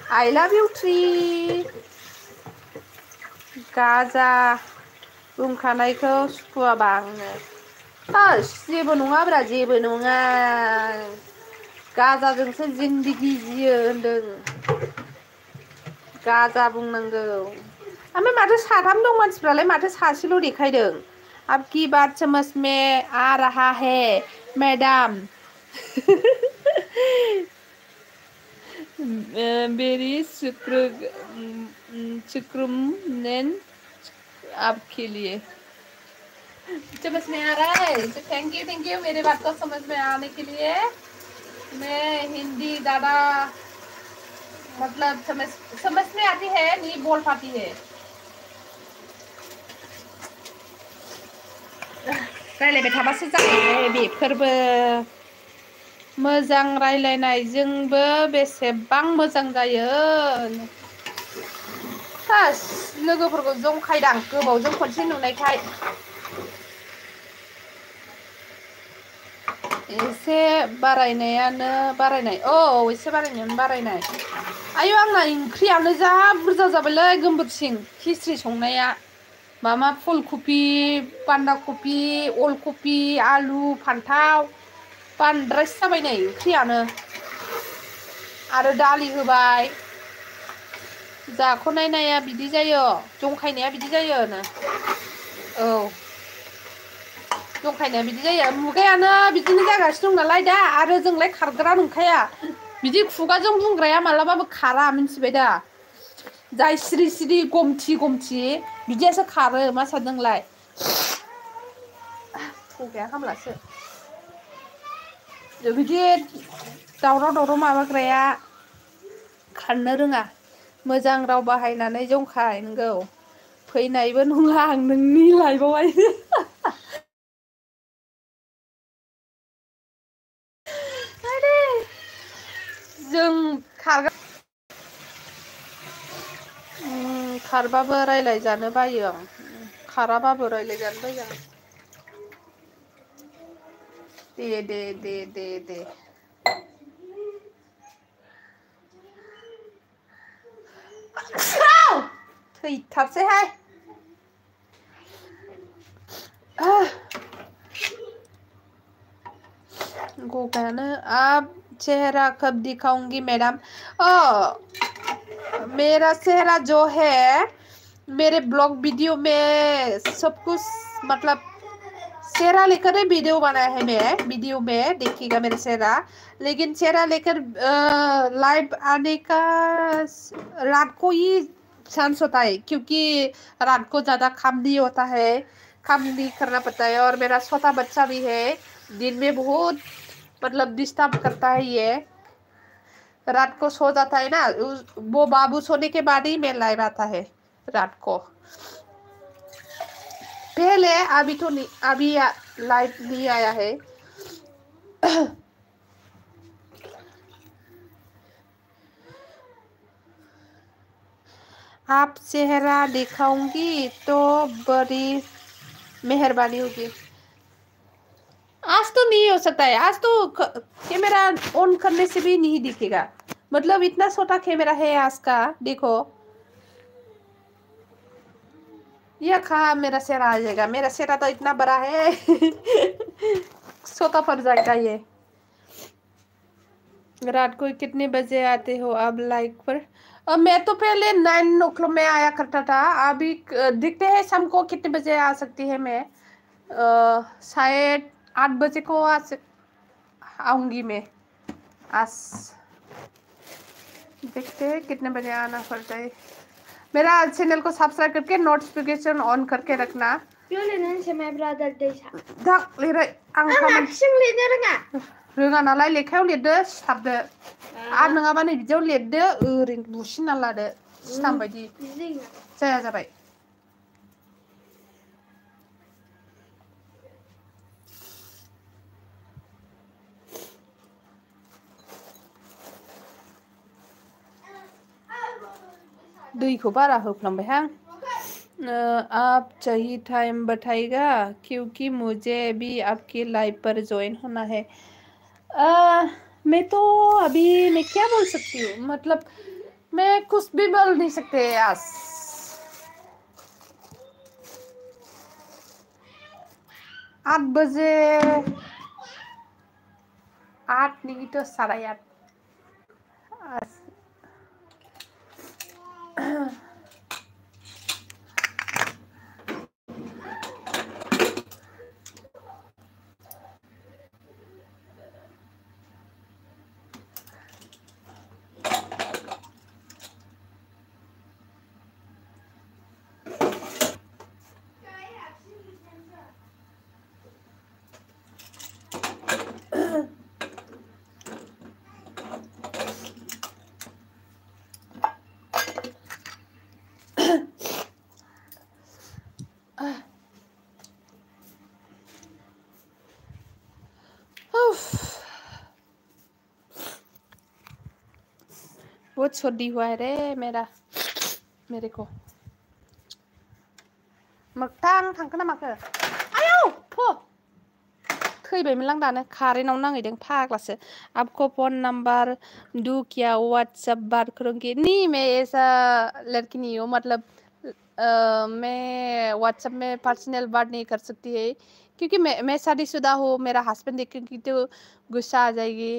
I love you tree. गाजा बुंखानायखौ सुखुवाबा आङो। जेबो नङाब्रा, जेबो नङा। गाजाजोंसो जिन्दगी जियो होनदों। गाजा बुंनांगौ। ओमफ्राय माथो साथाम दं मानसिफ्रालाय, माथो सासेल' देखायदों? अब की बात समझ में आ रहा है मैडम। मेरी शुक्रमन आपके लिए। समझ में आ रहा है तो थैंक यू मेरे बात को समझ में आने के लिए। मैं हिंदी ज़्यादा मतलब समझ में आती है, नहीं बोल पाती है। रायलायबाय थाबासो जायो बेफोरबो। मोजां रायलायनायजोंबो बेसेबां मोजां जायो। हास लोगोफोरखौ जंखायदां गोबावजों खनसे नुनायखाय। एसे बारायनायानो बारायनाय औ एसे बारायनायानो बारायनाय। आयौ आंना ओंख्रियानो जा बुरजा जाबायलै गोमबोरसिं खिस्रि संनाया। मामा फुल कबि बान्दा कबि अलकबि आलु फान्थाव बांद्रायसो जाबाय नै ओंख्रियानो आरो दालि होबाय। जाख'नाय नाया बिदि जायो जंखायनाया बिदि जायोनो। औ जंखायनाया बिदि जायो मुगायानो बिदिनो जागासिनो दं नालाय दा आरो जोंलाय खारग्रा नंखाया। बिदि खुगाजों बुंग्राया मालाबाबो खारा मिथिबाय दा। जाय सिरि सिरि गमथि गमथि बिदियासो खारो मा सानदोंलाय। खुगाया हामलासो। बिदि दावराव दावराव माबाग्राया खारनो रोङा मोजां राव बाहायनानै जंखाय नोंगौ। फैनायबो नङा आं नोंनि लाइफआवहाय। जों खारग्रा खारबाबो रायज्लायजानो बायो आं खाराबाबो रायज्लायजानो बायो आं। दे दे दे दे दे थैथारसैहाय। गगायानो आप चेहरा कब दिखाऊंगी मैडम मेरा चेहरा जो है मेरे ब्लॉग वीडियो में सब कुछ मतलब चेहरा लेकर ही वीडियो बनाया है मैं वीडियो में देखिएगा मेरा चेहरा लेकिन चेहरा लेकर लाइव आने का रात को ही चांस होता है क्योंकि रात को ज्यादा काम नहीं होता है काम नहीं करना पड़ता है और मेरा छोटा बच्चा भी है दिन में बहुत मतलब डिस्टर्ब करता है ये रात को सो जाता है ना वो बाबू सोने के बाद ही मैं लाइव आता है रात को पहले अभी तो नहीं अभी लाइव नहीं आया है। आप चेहरा दिखाऊंगी तो बड़ी मेहरबानी होगी। आज तो नहीं हो सकता है आज तो कैमरा ऑन करने से भी नहीं दिखेगा मतलब इतना छोटा कैमरा है आज का देखो ये कहा मेरा चेहरा आ जाएगा मेरा चेहरा तो इतना बड़ा है छोटा पड़ जाएगा ये। रात को कितने बजे आते हो अब लाइक पर मैं तो पहले 9 o'clock में आया करता था अभी दिखते हैं शाम को कितने बजे आ सकती है मैं शायद 8 बजे को आऊंगी मैं आज देखते हैं कितने बजे आना पड़ता है। मेरा चैनल को सब्सक्राइब करके नोटिफिकेशन ऑन करके रखना। रोङा नालाय लेखायाव लिरदो सिथाबदो आरो नङाबा नै बिदियाव लिरदो ओरैनो बुसिना लादो सिथाम बायदि जाया जाबाय। दैखौ बारा होफ्लांबायहां आप सही टाइम बताइएगा क्योंकि मुझे भी आपकी लाइव पर ज्वाइन होना है। मैं तो अभी मैं क्या बोल सकती हूँ मतलब मैं कुछ भी बोल नहीं सकते आज 8 बजे 8 नहीं तो 8:30 उफ बहुत सर्दी हुआ है रे मेरे को मोगथां थांखो ना माखो आयौ फो थैबायमोनलां दानो कारेन्टआव नांहैदों फाग्लासो आपको फोन नंबर दू क्या व्हाट्सएप बात करूंगी नहीं मैं ऐसा लड़की नहीं हूँ मतलब मैं व्हाट्सएप में पर्सनल बात नहीं कर सकती है क्योंकि मैं शादीशुदा हूँ मेरा हस्बैंड देखेंगी तो गुस्सा आ जाएगी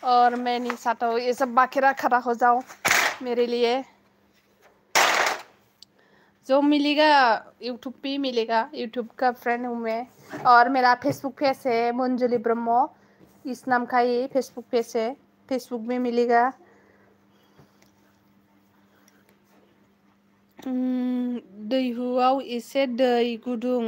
और मैं नहीं चाहता हूँ ये सब बाखेरा खड़ा हो जाओ मेरे लिए जो मिलेगा यूट्यूब पे मिलेगा यूट्यूब का फ्रेंड हूँ मैं और मेरा फेसबुक पेज है मंजुली ब्रह्म इस नाम का ही फेसबुक पेज है फेसबुक में मिलेगा दैहुआव एसे दै गुदुं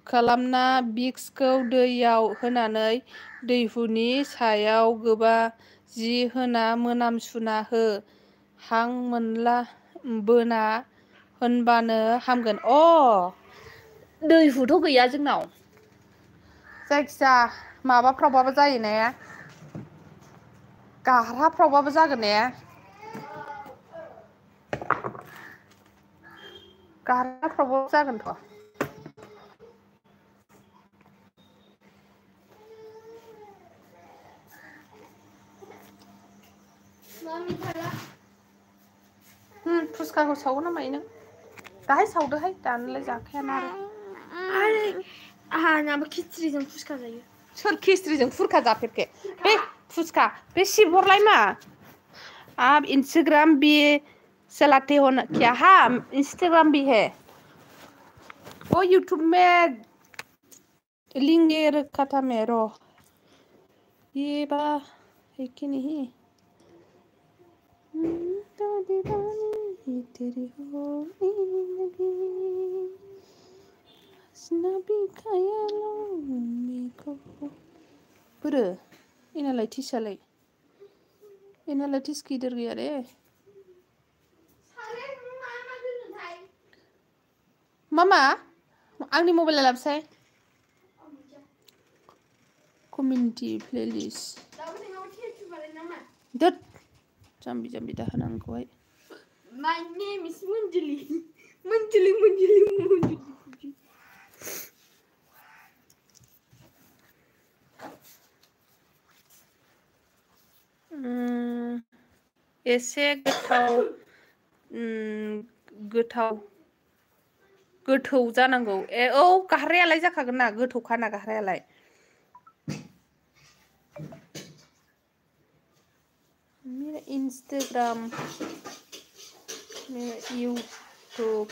खालामना बिक्सखौ दैयाव होनानै दैहुनि सायाव गोबा जि होना मोनामसुना हो हां मोनला बोना होनबानो हामगोन दैहुथ' गैया जोंनाव जायखिया माबाफ्रावबाबो जायो ने गारहाफ्रावबाबो जागोन ने गारहाफ्रावबाबो जागोनथ' फुसखाखौ सावो ना मायो नों दाहाय सावदोहाय दानोलाय जाखायाना आरो आहा नाबो खिस्रिजों फुसखा जायो सोर खिस्रिजों फुरखा जाफेरखे बे फुसखा बे सिबहरलाय मा आप इंस्टाग्राम भी चलाते हो ना क्या हाँ इंस्टाग्राम भी है वो यूट्यूब में लिंक ये रखा था मेरा ये बा है कि नहीं तो दीवानी तेरी होगी लगी नबी ख्यालों में को बोरो इनालाय टिसालाय इनालाय टिस गिदिर गैया रे मामा आंनि मबाइल लाबोसाय कमिउनिटि प्लेलिस्ट दोद जाम्बि जाम्बि दाहोना आंखौहाय My name is Munjuli. Munjuli. एसे गोथौ जानांगौ गारहायालाय जाखागोन ना गोथौखाना गारहायालाय मेरा इंस्टाग्राम मेरा यूट्यूब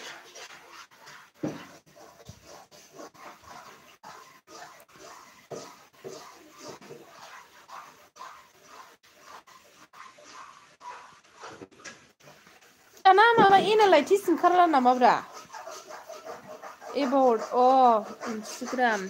दाना माबा एनालाइटिस ओंखारला नामाब्रा एबाउट इंस्टाग्राम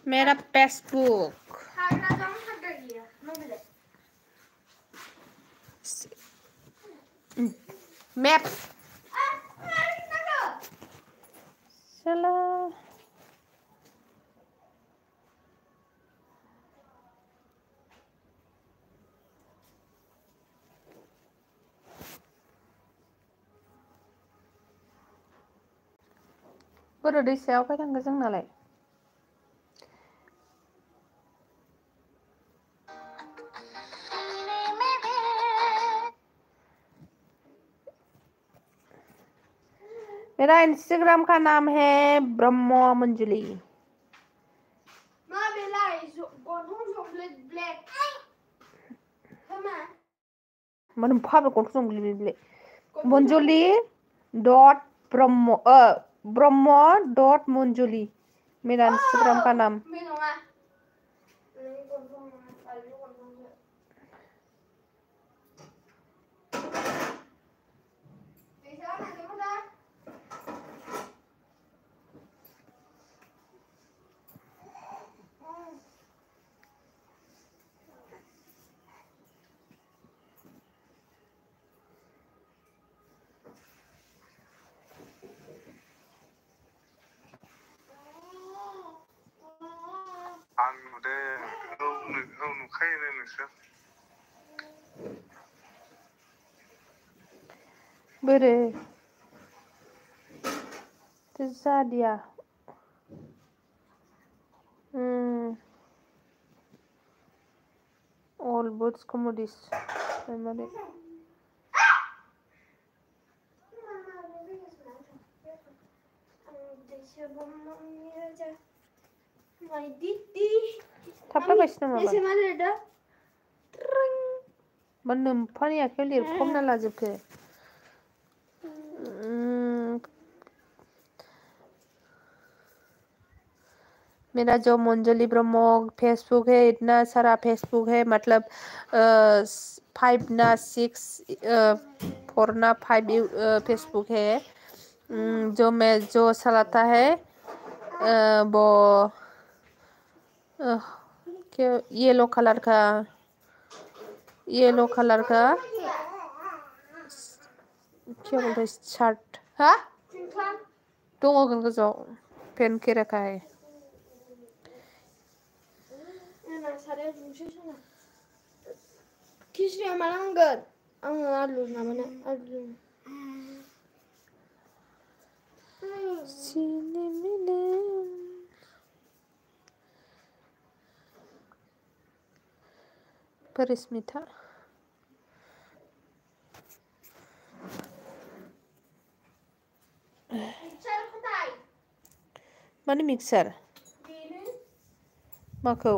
मेरा फेसबुक मैप चला बोरो दैसायाव फै थांगो जोंनालाय मेरा इंस्टाग्राम का नाम है ब्रह्म मंजुली मंजुली डॉट ब्रह्म डॉट मंजुली मेरा इंस्टाग्राम का नाम नुदों औ नुखायो नोंसोर बोरो जादिया all boots commodities primary थाबथागासिनो नामा मा नोमफानि आखाइयाव लिरखबना लाजोबखो मेरा जो मंजलि ब्रह्म फेसबुक है इतना सारा फेसबुक है मतलब 5 ना 6 4 ना 5 फेसबुक है जो मैं जो चलाता है वो क्या येलो कलर का क्या बोलते हैं शर्ट हाँ दङ गोजौआव पेन के रखा है खिस्रिया माला मोनगोन आङो आलु नामानो आलु परिस्मिता माने मिक्सार माखौ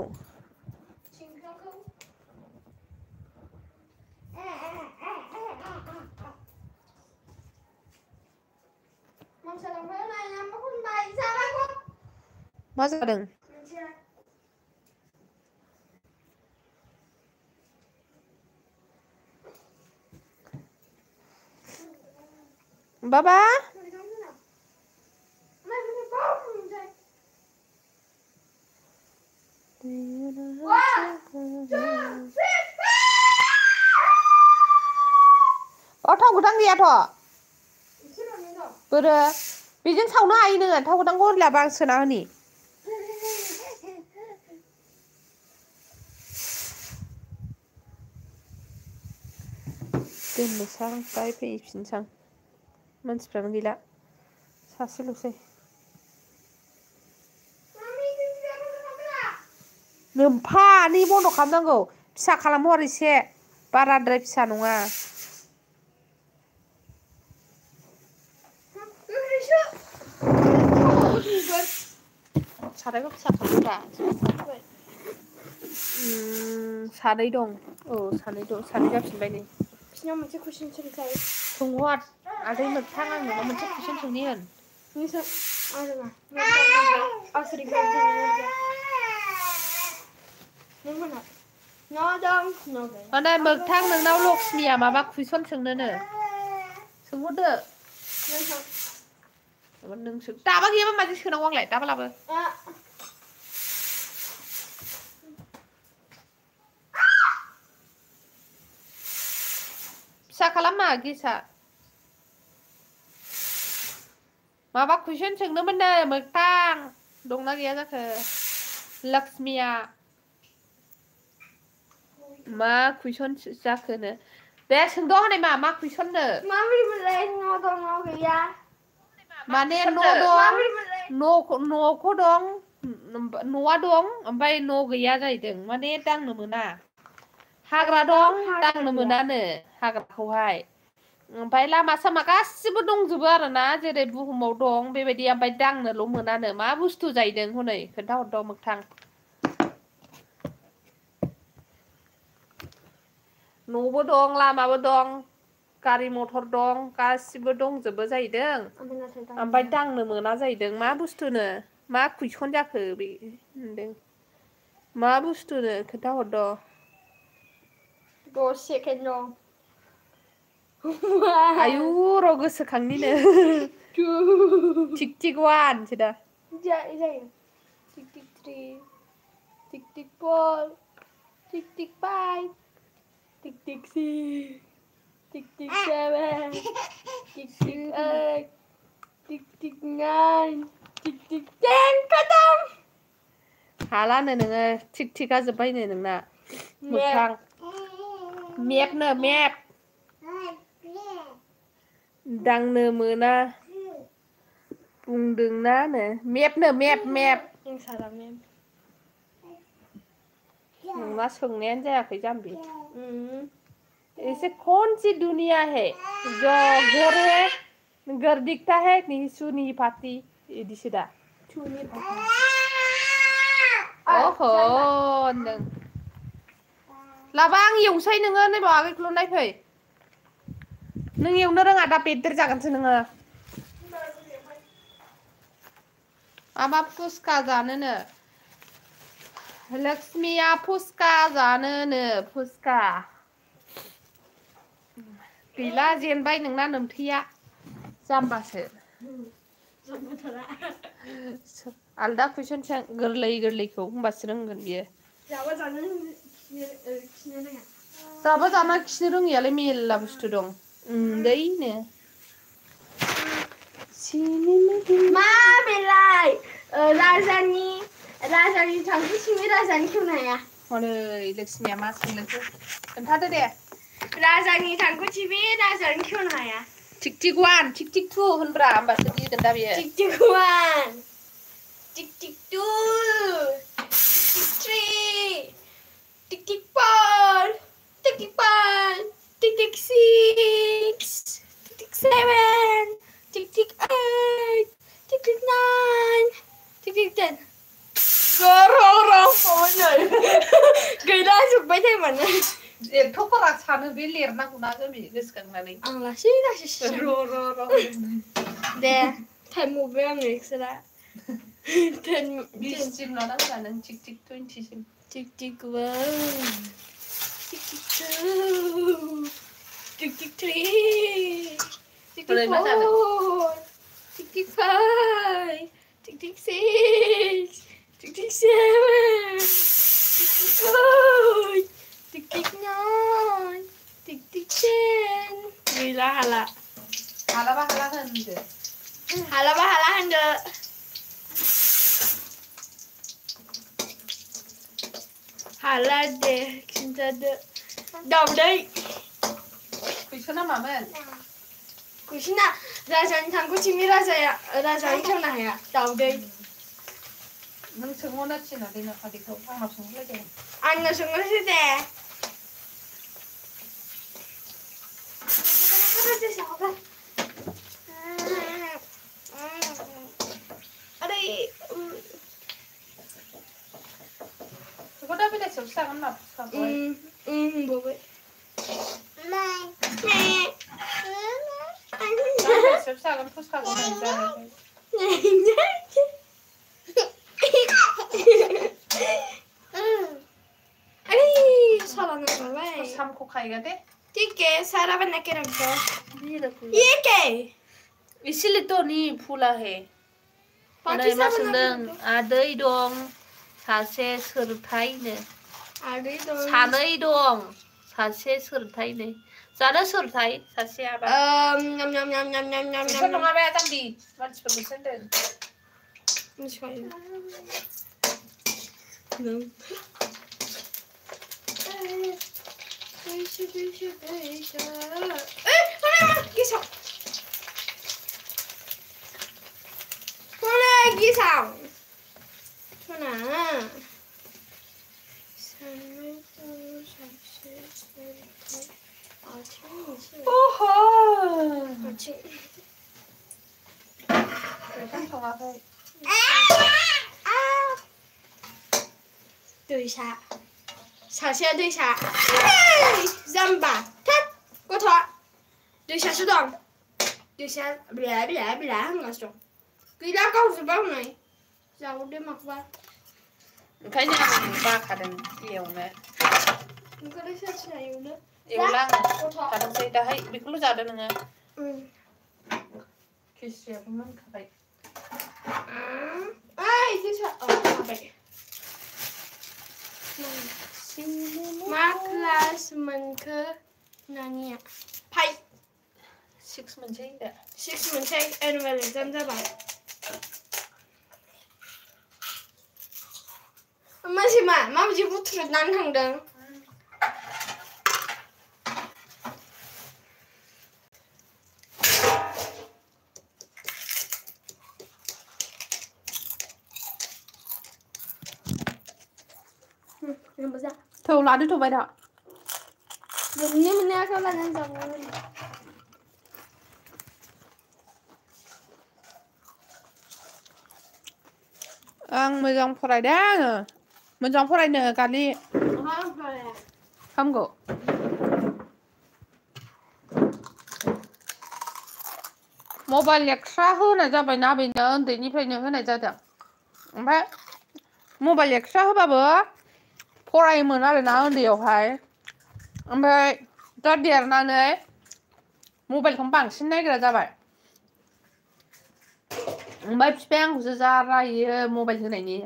मा जादों बाबा थाव गोथां गैयाथ' बोरो बेजों सावनो हायो नोङो थाव गोथांखौ हरलाबा आं सोना होनि दोननोसां दाहाय फैफिनसां मानसिफ्रानो गैला सासेल'सै नोमफानि बन्द' खालामनांगौ फिसा खालामहर एसे बाराद्राय फिसा नङा सारायखौ फिसा खालामब्रा सानै दं औ सानै जाफिनबाय नै बिसिनाव मोनसे कुइसन सोंखायो सोंहर आदै मोगथां आं नोंनाव मोनसे कुइसन सोंनि होन माने मोगथां नोंनाव लक्ष्मिया माबा कुइसन सोंनोनो सोंहरदो नोंसो दाबा गैयाबा माजों सोनांगौ आंलाय दाबा लाबो फिसा खालामा गेसा माबा कुइसन सोंनोमोननो मोगथां दंना गैया जाखो लक्ष्मिया मा कुइसन जाखोनो दे सोंद' हनै मा कुइसननो माबोरै मोनलाय न' दं न' गैया माने न' दं न'खौ दं न'आ दं ओमफ्राय न' गैया जाहैदों माने दांनो मोना हाग्रा दं दांनो मोनानो हाग्राखौहाय ओमफ्राय लामा सामा गासिबो दंजोबो आरोना जेरै बुहुमाव दं बेबायदि ओमफ्राय दांनोल' मोनानो मा बुस्थु जाहैदों हनै खोन्थाहरद' मोगथां न'बो दं लामाबो दं गारि मथर दं गासिबो दंजोबो जाहैदों ओमफ्राय दांनो मोना जाहैदों मा बुस्थुनो मा कुइसन जाखो बे होनदों मा बुस्थुनो खोन्थाहरद' 10 सेकेन्ड दं आयु र' गोसोखांनिनो टिक टिक 1 सो दा जायो teak teak 3 teak teak 4 teak teak 5 teak teak 6 teak teak 7 teak teak 8 teak teak 9 teak teak 10 खत्म हालानो नोङो थिग थिगा जोब्बायनो नोंना मोखां मेपनो मेप दांनो मोना बुंदोंनानो मेपनो मेप मेप सारा मेप नोंना सोंनायानो जायाखै जाम्बि ऐसे कौन सी दुनिया है जो घर है घर दिखता है नीसू नी पाती इदिसो दा थुनि ओहो होनदों लाबा आं एवसै नोङो नैबाव आगैखौल' नायफै नों एवनो रोङा दा बेददेर जागोनसो नोङो माबा फुसका जानोनो लक्ष्मिया फुसका जानोनो फुसका गैला जेनबाय नोंना नोमथैया जाम्बासो आलदा कुइसन सों गोरलै गोरलैखौ होमबासो रोंगोन बियो जाबा जानो खिनो रोङा जाबा जाना खिनो रोङैयालाय मेरला बुस्थु दं उन्दैनो मा बेलाय राजानि थांखु सिंनि राजानि खेवनो हाया हनै लक्ष्मिया मा सोंलोंखो खोन्थादो दे राजानि थांखु सिंनि राजानि खेवनो हाया टिक टिक 1 टिक टिक 2 होनब्रा होमबासो गिगोन दा बियो teak teak 1 teak teak 2 teak teak 3 teak teak 4 teak teak 5 teak teak 6 teak teak 7 teak teak 8 teak teak 9 teak teak 10 गैला जोब्बाय टाइमानो एथ' फाराग सानो बे लिरनांगौना जोंनि गोसोखांनानै आं लासै लासै र' दे टाइम हरबाय आङो एक्सरा 20 सिम लानांगौ नों टिक टिक 20 सिम teak teak 1 teak teak 2 teak teak 3 teak teak 4 teak teak 5 teak teak 6 teak teak 7 teak 8 teak teak 9 teak teak 10 गैला हाला हालाबा हाला होनदो हालाबा हाला होनदो हाला दे खिन्थादो दावदै कुइसना मामोन कुइसना राजानि थांखु सिंनि राजानि खेवनो हाया दावदै नों सोंहरनो थिना दे नखादिखौ आंनाव सोंहरलाय दे आंनाव सोंहरसै दे अरे बेखौ दा बेलासियावसो जागोन होनबा फुसखाखौहाय होनबावबाय दा बेलासियावसो जागोन फुसखाखौ जानायखाय अरे साला नंबाय शाम को खाएगा दे ठीक है सारा बना के रख दो ये क्या है इसीलिए तो नहीं फूला है पार्टी मा साबोन सोंदों नागिरदों। आदै दं सासे सोरथायनो आदै दं सानै दं सासे सोरथायनो जानो सोरथाय सासेयाबा नम नम नम नम नम नम बिसोर नङा बे जाम्बि मानसिफोरखौसो होनदों मिथिखायो गेसाव सना ओहो सङाखै दैसा सासेया दैसा जाम्बा थोद गथ' दैसासो दं दैसा ब्ला ब्ला ब्ला होनगासिनो दं गैला गावजोबा हनै जाबावदो माखौबा ओंखायनो आं बाखादों एवनो ओंखायनो सोर सोर एवनो एवला आङो थादोंसै दाहाय बेखौल' जादो नोङो खिस्रियाबो मोनखाबाय ओइ जोसा खाबाय मा क्लास मोनखो नानिया 5 6 मोनसै दा 6 मोनसै एनुवेल एग्जाम जाबाय मानसि माबायदि बुथ्रुदनानै थांदों थौ लादो थ'बाय दा मोननै मोननैयाथ' लानानै जाबाय आं मोजां फरायदों मोजां फरायनो गालि हामगौ मबाइल एक्सट्रा होनाय जाबायना बेनो उन्दैनिफ्रायनो होनाय जादों ओमफ्राय मबाइल एक्सट्रा होबाबो फरायोमोन आरोना उन्दैयावहाय ओमफ्राय दा देरनानै मबाइलखौनो बांसिन नायग्रा जाबाय ओमफ्राय बिफाया आंखौसो जा रायो मबाइल होनायनि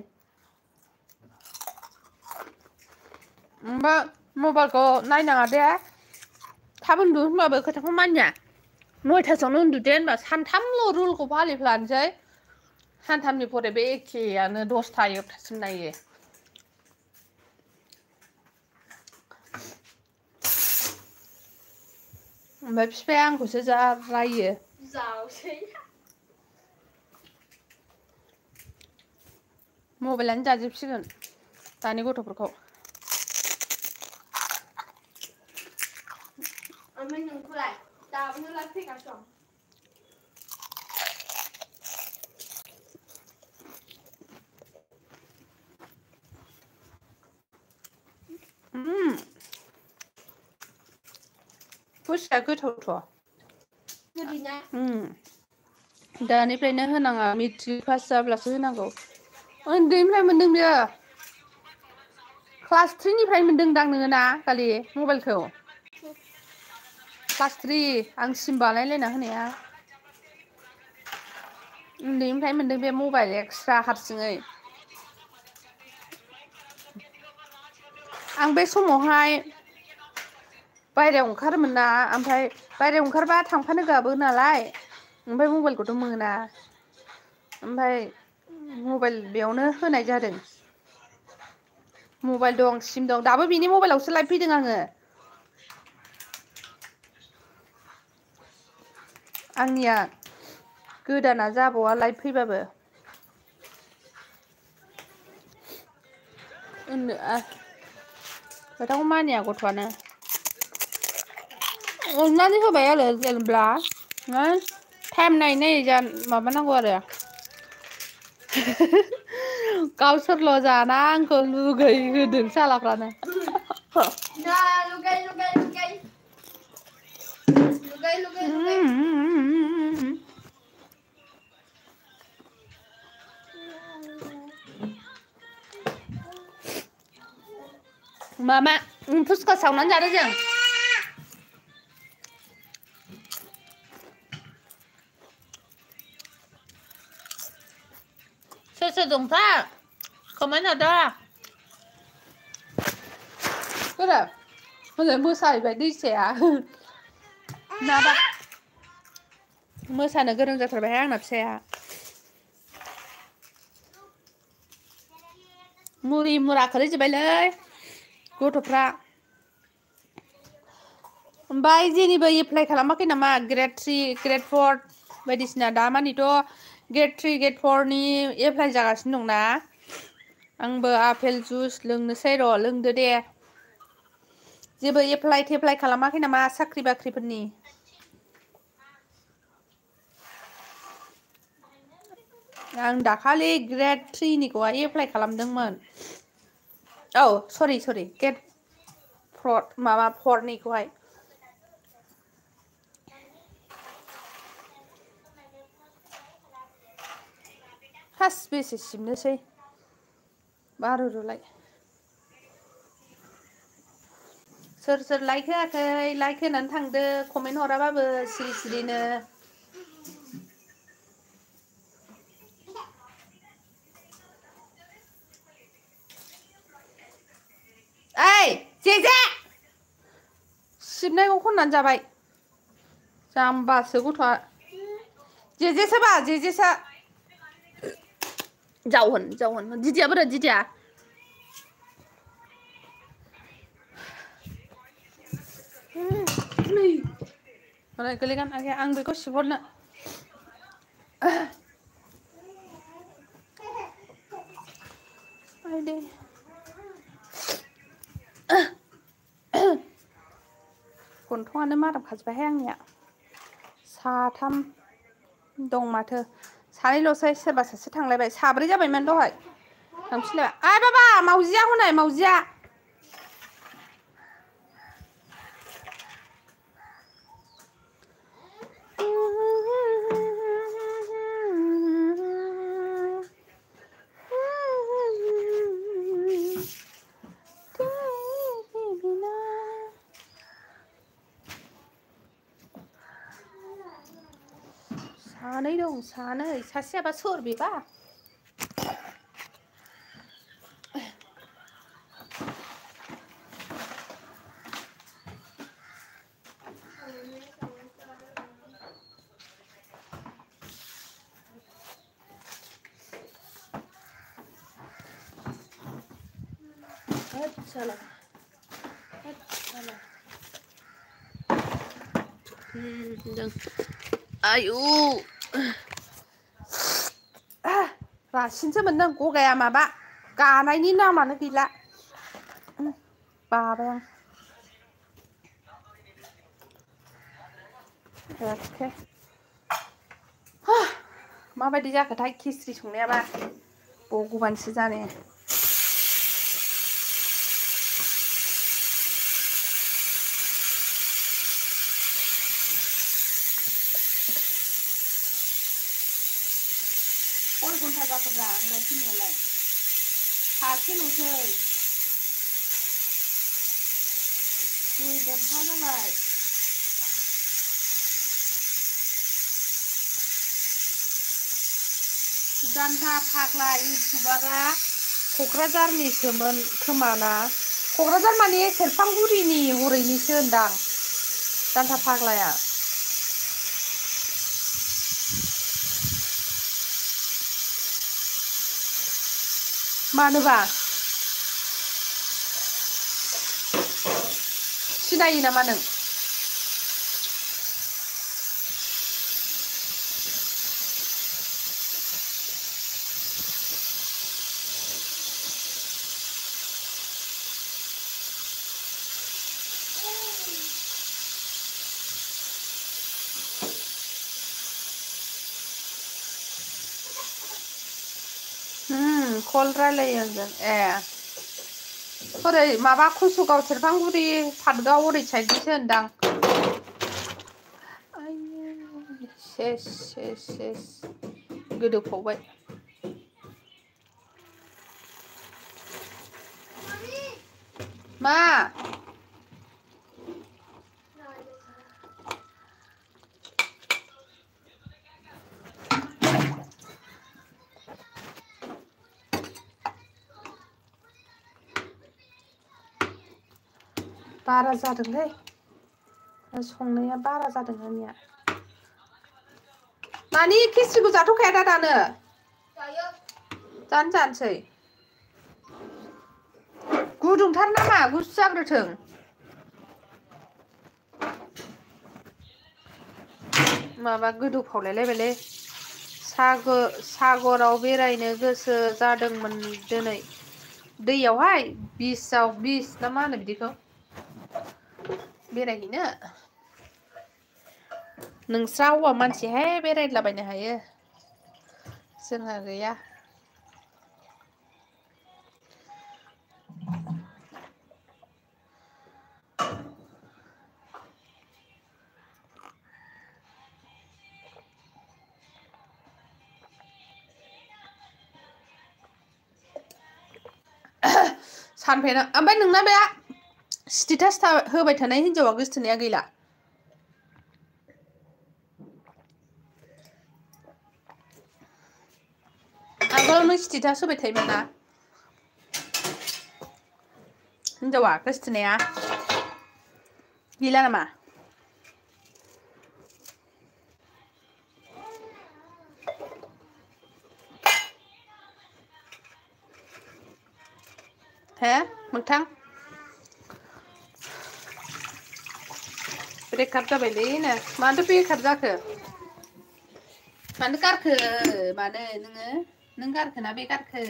ओमफ्राय मबाइलखौ नायनाङा दे थाब उन्दु होनबाबो खोथाखौ मानिया 9थासोआवनो उन्दुदे होनबा सानथामल' रुलखौ फालिफ्लानोसै सानथामनि फरे बे एखेयानो 10था 11थासिम नायो ओमफ्राय बिफाया आंखौसो जा रायो जावसै मबाइलानो जाजोबसिगोन दानि गथ'फोरखौ ओमफ्राय नोंखौलाय दाबोनो लाफैगासिनो बुस्थुआ गोथावथ' गोदैना दानिफ्रायनो होनाङा मेट्रिक पास जाब्लासो होनांगौ उन्दैनिफ्राय मोनदों बियो क्लास 3निफ्राय मोनदोंदां नोङो ना खालि मबाइलखौ क्लास 3 आं सिम बानायलायना होनाया उन्दैनिफ्राय मोनदों बे मबाइल एक्सट्रा हारसिङै आं बे समावहाय बायहेरायाव ओंखारोमोन ना ओमफ्राय बायहेरायाव ओंखारबा थांफानो गाबो नालाय ओमफ्राय मबाइलखौथ' मोना ओमफ्राय मबाइल बेयावनो होनाय जादों मबाइल दं सिम दं दाबो बिनि मबाइलावसो लाइभ फैदों आङो आंनिया गोदाना जाबावा लाइभ फैबाबो खोथाखौ मानिया गथ'आनो अननानै होबाय आरो जेनेब्ला टाइम नायै माबानांगौ आरो गावसोरल' जाना आंखौ लुगैहोदों सालाफ्रानो मामा फुसका सावनानै जादों जों सोर सोर दंथा कमेन्ट हरदो हजों मोसाहैबाय दैसाया नाबा मोसानो गोरों जाथारबायहाय आंना फिसाया मुरि मुराखौलै जोब्बायलै गथ'फ्रा ओमफ्राय जेनिबो एप्लाइ खालामाखै नामा ग्रेड 3 ग्रेड 4 बायदिसिना दामानिथ' ग्रेड 3 ग्रेड 4नि एप्लाइ जागासिनो दंना आंबो आपेल जुइस लोंनोसै र' लोंदो दे जेबो एप्लाइ थेप्लाइ खालामाखै नामा साख्रि बाख्रिफोरनि आं दाखालि ग्रेड 3निखौहाय एप्लाइ खालामदोंमोन औ सरि ग्रेड 4निखौहाय हास बेसे सिबनोसै बारुरुलाय सोर सोर लाइक होआखै लाइक होनानै थांदो कमेन्ट हराबाबो सिरि सिरिनो ओइ जेजे सिबनायखौ खननानै जाबाय जाम्बासो गथ'आ जेजेसोबा जेजेसो जावहोन दिदिया बोरो दिदिया Mana goलैगोन आगे आं बेखौ सिहरनो आइदे गन्थंआनो मारामखाजोबबायहाय आंनिया साथाम दं माथो सानैल'सै सोरबा सासे थांलायबाय साब्रै जाबायमोन दहाय थांफिनलायबाय आइ बाबा मावजिया हनै मावजिया सानै दं सानै सासेयाबा सोर बेबा चलो आयु रासिनसो मोनदों गगाया माबा गानायनि नामानो गैला बाबाय आं एखे माबायदि जाखोथाय खिस्रि संनायाबा भगबानसो जाने कय घन्टा जाखोब्रा आं दा फैनायालाय सासेल'सै 2 घन्टा जाबाय जानथा फाग्ला इउटुबारा क'क्राझारनिसोमोन खोमाना क'क्राझार माने सेरफांगुरिनि हरैनिसो होनदां जानथा फाग्लाया मानोबा सिनायो नामा नों कल रायलायो जों ए ओरै माबा कुसुगाव सेरफांगुरि पाटगाव ओरै साइडनिसो होनदां सेस गोदोफावबाय मा बारा जादोंलै संनाया बारा जादों आंनिया मानि खिस्रिखौ जाथ'खाया दानो जानोसै गुदुंथार नामा गुसु जाग्रोथों माबा गोदौफावलायलायबायलै सागराव बेरायनो गोसो जादोंमोन दिनै दैयावहाय बिस ना मा होनो बिदिखौ बेरायहैनो नोंस्रा हौवा मानसिहाय बेरायलाबायनो हायो जोंहा गैया सानफेना ओमफ्राय नोंना बे स्टेटास होबाय थानाय हिनजावा गोसथोनाया गैला आगोलाव नों स्टेटास होबाय थायोमोन ना हिनजावा गोसथोनाया गैला नामा हे मोगथां ब्रेकआप जाबायलै नो मानोथो ब्रेकआप जाखो मानो गारखो मानो नों गारखो ना बे गारखो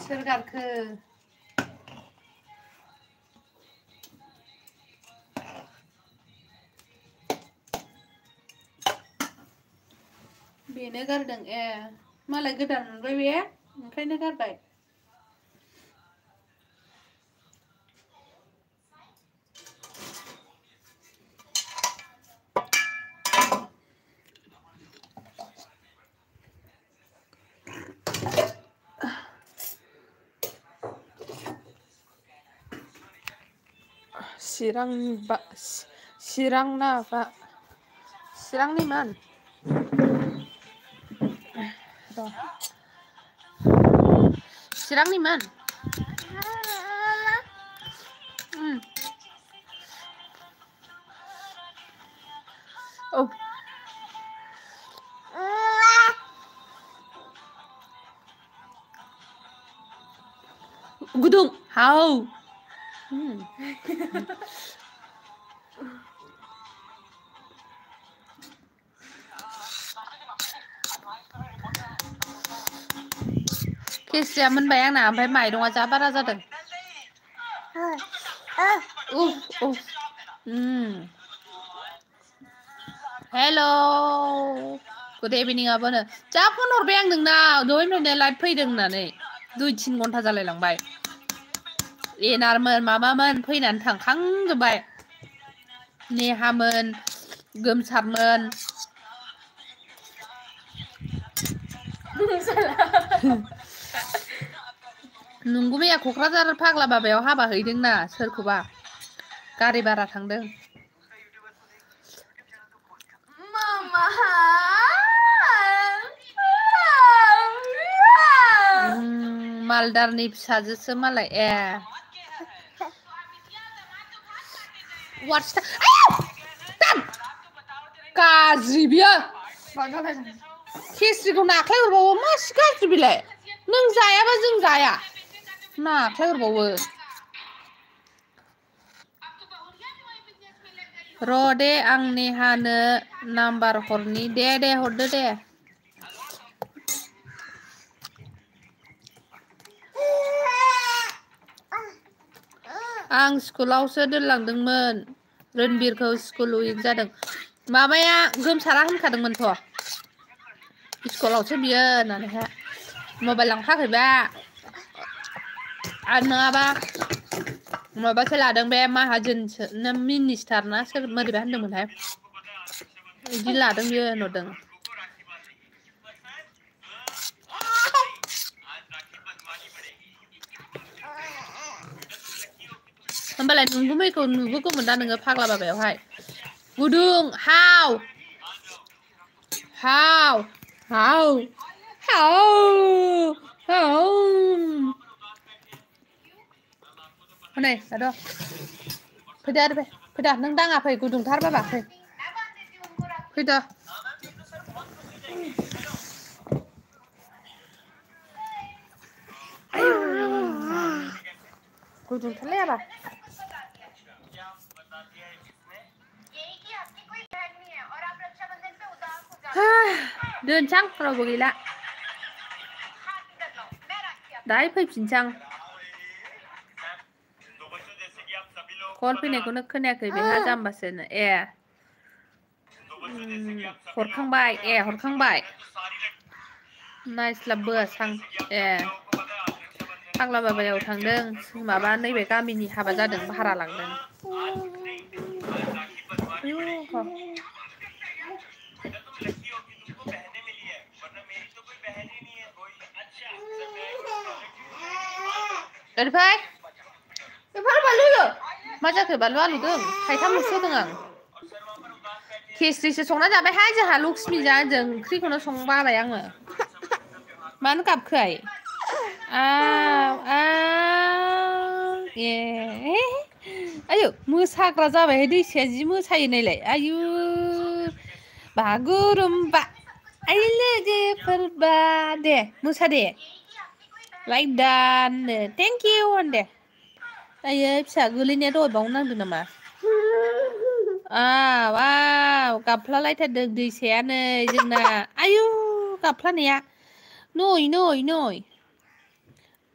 सोर गारखो बेनो गारदों ए मालाय गोदान मोनबाय बे ओंखायनो गारबाय चिरांनिमोन चिरांनिमोन औ गुदुं हाव केसिया मोनबाय आंना ओमफ्राय माइरङा जा बारा जादों हेल' गुड इभिनिं आबोनो जा फन हरबाय आं नोंनाव दहायनिफ्रायनो लाइभ फैदों होननानै 2-3 घन्टा जालायलांबाय एनारमोन माबामोन फैनानै थांखांजोब्बाय नेहामोन गोमसारमोन नंगौ मैया क'क्राझार फाग्ला बाबायाव हाबा हैदोंना सोरखौबा गारि भारा थांदों मालदारनि फिसाजोसो मालाय ए गाज्रि बियो केसरिखौ नाख्लाय हरबावो मासि गाज्रि बिलाय नों जायाबा जों जाया नाख्लाय हरबावो र' दे आं नेहानो नाम्बार हरनि दे हरदो दे आं स्कुलावसो दोनलांदोंमोन रनबिरखौ स्कुल उइक जादों माबाया गोमसारा होनखादोंमोनथ' स्कुलावसो बियो होननानैहाय मबाइल लांफाखैबा आरो नङाबा माबासो लादों बे माहाजोनसो ना मिनिस्टार ना सोर मोरैबा होनदोंमोनहाय बिदि लादों बियो होनहरदों होमबालाय नोंगुमैखौ नुबोगौमोन दा नोङो फाग्ला बाबायावहाय गुदुं हाव हनै दाद' फैदो आरो फैदा नों दाङा फै गुदुंथार बाबा फैदो गुदुंथारलै आबा दोनसां रावबो गैला दाहाय फैफिनसां कल फैनायखौनो खोनायाखै बेहा जाम्बासोनो ए हरखांबाय नायस्लाबबोआसां ए फाग्ला बाबायाव थांदों माबा नैबे गामिनि हाबा जादों भारा लांदों ओरै फै मा जाखो बानलु आलुदों थाइथामल'सो होदों आं केसरिसो संना जाबायहाय जोंहा लक्ष्मि जों ओंख्रिखौनो संनो बाबाय आङो मानो गाबखोआय ए आयौ मोसाग्रा जाबायहाय दैसाया जि मोसायो नायलाय आयु बागुरुम्बा आइ लोगोफोरबा दे मोसा दे लाइक दाननो थेंक इउ होन दे आयै फिसा गोलैनाया दहाय बावनो नांदों नामा वाव गाबफ्लालायथारदों दैसाया नै जोंना आयु गाबफ्लानाया नै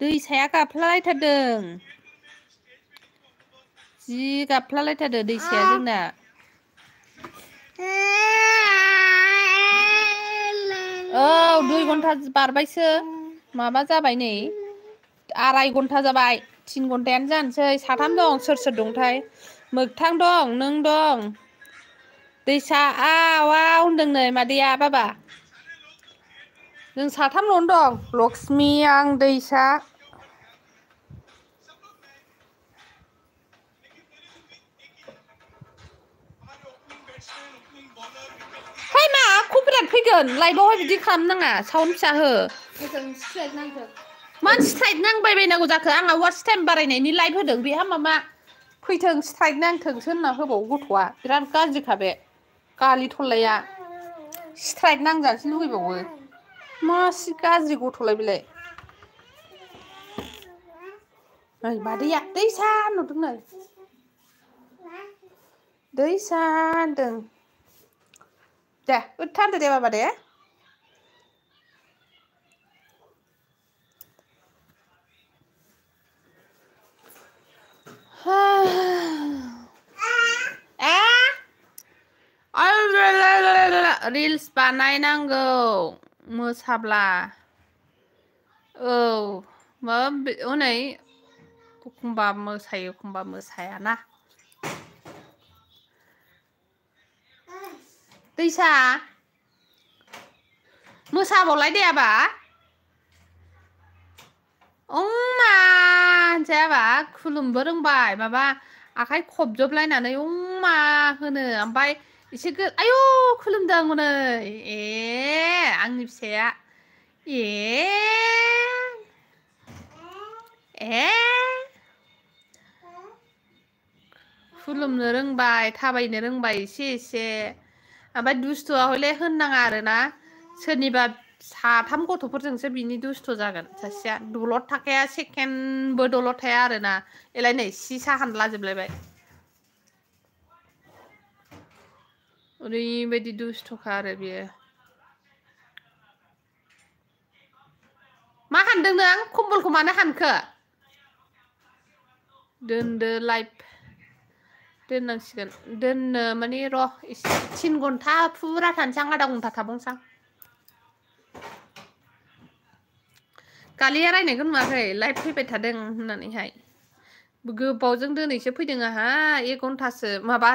दैसाया गाबफ्लालायथारदों जि गाबफ्लालायथारदों दैसाया जोंना औ 2 घन्टा बारबायसो माबा जाबाय नै 2.5 घन्टा जाबाय 3 घन्टायानो जानोसै साथाम दं सोर दंथाय मोगथां दं नों दं दैसा आव होनदों नै मादैया बाबा जों साथामल'नो दं लक्ष्मि आं दैसा है मा कपिराइट फैगोन लाइभआवहाय बिदि खालामनाङा साउन्ड फिसा हो मानो स्ट्राइक नांबाय बायनांगौ जाखो आंहा वाच टाइम बारायनायनि लाइभ होदों बेहा मामा फैथों स्ट्राइक नांथोंसो होनना होबावो गथ'आ बिराद गाज्रिखा बे गालि थल्लाया स्ट्राइक नांजानोसो लुगैबावो मासि गाज्रि गथ'लाय बेलाय नै मादैया दैसा नुदों नै दैसा होनदों दे उथान्दो दे बाबा दे रिल्स बानायनांगौ मोसाब्ला औ माबा हनै एखमबा मोसायो एखमबा मोसायाना दैसा मोसाबावलाय दे आबा अमा जायाबा खुलुमबो रोंबाय माबा आखाइ खबजबलायनानै अमा होनो ओमफ्राय एसे आयु खुलुमदों हनै आंनि फिसाया खुलुमनो रोंबाय थाबायनो रोंबाय एसे ओमफ्राय दुस्थुआ हले होननाङा आरोना सोरनिबा 3 गथ'फोरजोंसो बिनि दुस्थ' जागोन सासेया दलद थाखाया सेकेन्डबो दलद थाया आरोना एलाय नै सिसा हानलाजोबलायबाय ओरैबायदि दुस्थ'खा आरो बियो मा हानदों नों कम्बलखौ मानो हानखो दोनदो लाइभ दोननांसिगोन दोननो माने र' 3 घन्टा फुरा थानोसै आं 1/2 घन्टा थाबावनोसै गालिया रायनायखौ नुवाखै लाइभ फैबाय थादों होननानैहाय गोबावजों दिनैसो फैदों आंहा 1 घन्टासो माबा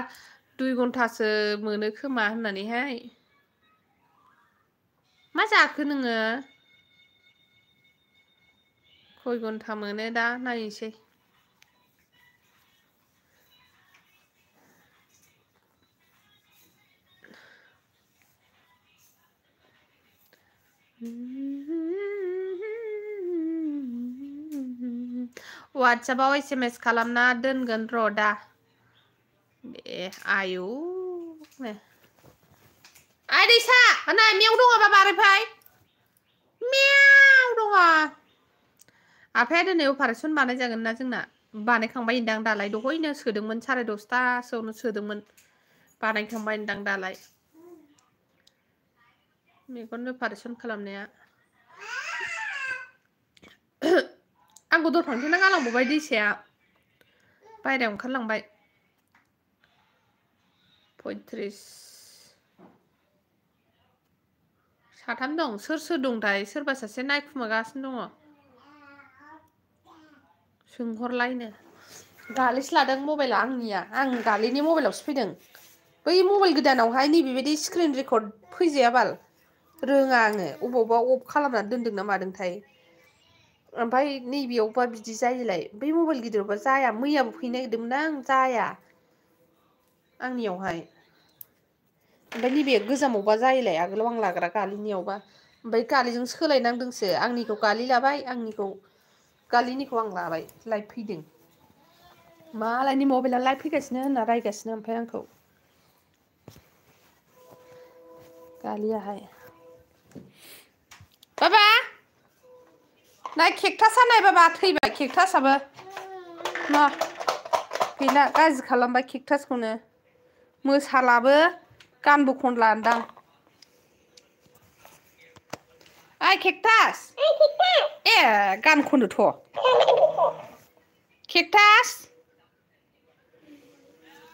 2 घन्टासो मोनो खोमा होननानैहाय मा जाखो नोङो खय घन्टा मोनो दा नायनोसै WhatsApp-आव SMS खालामना दोनगोन र' दा दे आयु आइ दैसा नै मेव दङ बाबा ओरै फै मेव दङ आफाया दिनै अपारेसन बानाय जागोन ना जोंना बानायखांबाय होनदां दालाय दहायनो सोदोंमोन 10:30टासोआवनो सोदोंमोन बानायखांबाय होनदां दालाय मेगन अपारेसन खालामनाया आंखौ दरफांथेना गालांबावबाय दैसाया बायहेरायाव ओंखारलांबाय 35 साथाम दं सोर दंथाय सोरबा सासे नायखुमागासिनो दङ सोंहरलायनो गालिसो लादों मबाइला आंनिया आं गालिनि मबाइलावसो फैदों बै मबाइल गोदानावहाय नैबेबायदि स्क्रिन रेकर्ड फैजाया बाल रोङा आङो अबावबा अफ खालामनानै दोनदों ना मादोंथाय ओमफ्राय नैबेयावबा बिदि जायोलाय बै मबाइल गिदिरावबा जाया मैयाबो फैनो नागिरदोंमोन आं जाया आंनियावहाय ओमफ्राय नैबे गोजामावबा जायोलाय आगोलाव आं लाग्रा गालिनियावबा ओमफ्राय गालिजों सोलायनांदोंसो आंनिखौ गालि लाबाय आंनिखौ गालिनिखौ आं लाबाय लाइभ फैदों मालायनि मबाइला लाइभ फैगासिनो होनना रायगासिनो ओमफ्राय आंखौ गालियाहाय बाबा नाय केकटासा नाय बाबा थैबाय केकटासाबो न गैला गाज्रि खालामबाय केकटासखौनो मोसालाबो गानबो खनला दां ओइ केकटास ए गान खनोथ' केकटास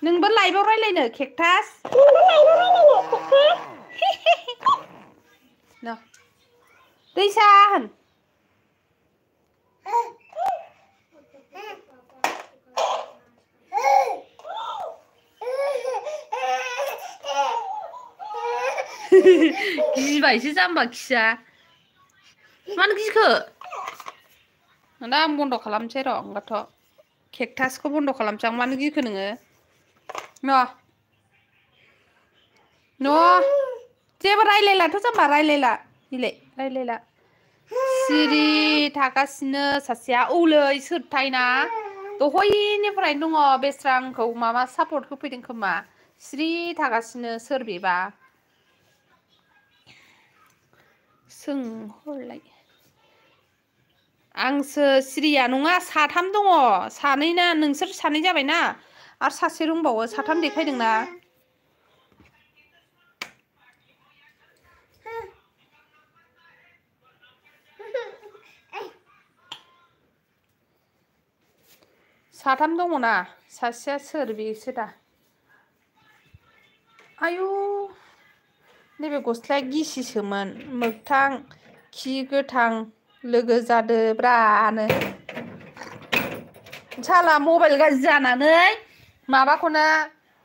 नोंबो लाइभआव रायलायनो केकटास न दैसा होन गिबायसो जाम्बा खिया मानो गिखो दा आं बन्द' खालामसै र' होनबाथ' केकटासखौ बन्द' खालामसै आं मानो गिखो नोङो न' जेबो रायलायलाथ' जाम्बा रायलायला बिलाय रायलायला सिरि थागासिनो सासेया औलै सोरथायना दहयनिफ्रायनो दङ बेस्रा आंखौ माबा सापर्ट होफैदों खोमा सिरि थागासिनो सोर बेबा सोंहरलाय आंसो सिरिया नङा साथाम दङ सानैना नोंसोर सानै जाबायना आरो सासे दंबावो साथाम देखायदोंना साथाम दङना सासेया सोर बेसो दा आयु नैबे गस्लाया गिसिसोमोन मोगथां खि गोथां लोगो जादोब्रानो साला मबाइल गाज्रि जानानै माबाखौनो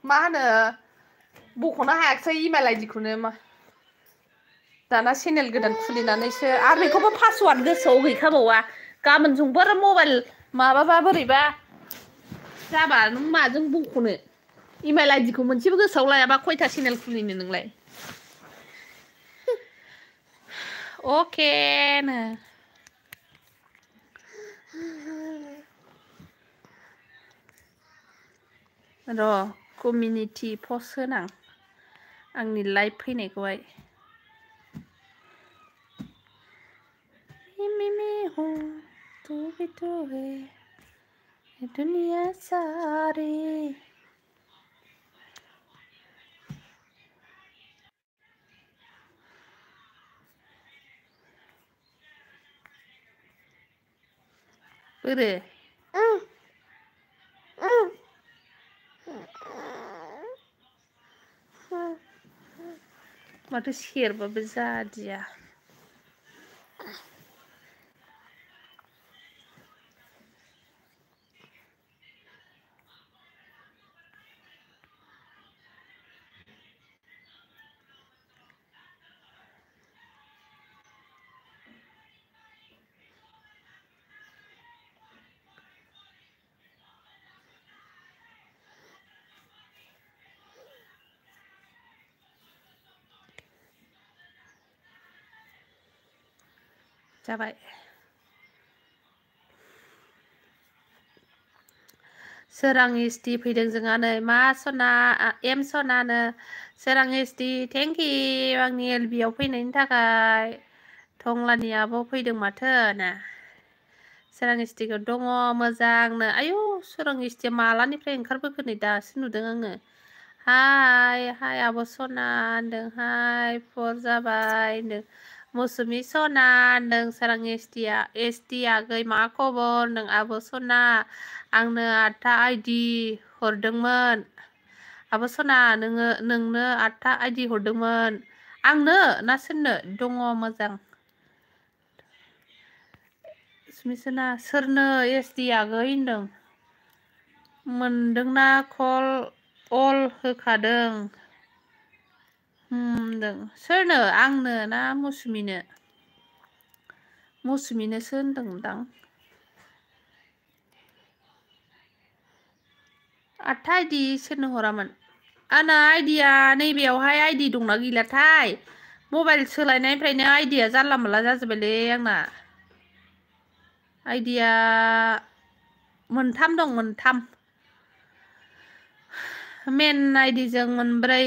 मा होनो बख'नो हायाखिसै इमेल आइडिखौनो दाना चेनेल गोदान खुलिनानैसो आरो बेखौबो पासवार्ड गोसोआव गैखाबावा गाबोन समफोर मबाइल माबाबा बोरैबा जाबा नों माजों बख'नो इमेल आइडिखौ मोनसेबो गोसोआव लायाबा खयथा चेनेल खुलिनो नोंलाय अके नो र' कमिउनिटि पस्ट होनां आंनि लाइभ फैनायखौहाय दुनिया सारी बोरो माथो सेरबाबो जादिया जाबाय सोरां एसटि फैदों जोंहा नै मा सना एम सनानो सोरां एसटि थेंक इउ आंनि एलबि आव फैनायनि थाखाय टंलानि आब' फैदों माथो ना सोरां एसटिखौ दङ मोजांनो आयु सोरां एसटिया मालानिफ्राय ओंखारबोखो नै दासो नुदों आङो हाय हाय आब' सना होनदों हाय फर जाबाय होनदों मौसुमि सना होनदों सोरां एसटि आगै मा खबर होनदों आब' सना आंनो 8था आइडि हरदोंमोन आब' सना नोंनो 8था आइडि हरदोंमोन आंनो ना सोरनो दङ मोजां सुमिसना सोरनो एसडि आगै होनदों मोनदोंना कल अल होखादों होनदों सोरनो आंनो ना मौसुमिनोसो होनदोंदां 8था आइडि सोरनो हरामोन आंना आइडिया नैबेयावहाय आइडि दंना गैलाथाय मबाइल सोलायनायनिफ्रायनो आइडिया जानला मोनला जाजोब्बायलै आंना आइडिया मोनथाम दं मोनथाम मेन आइडिजों मोनब्रै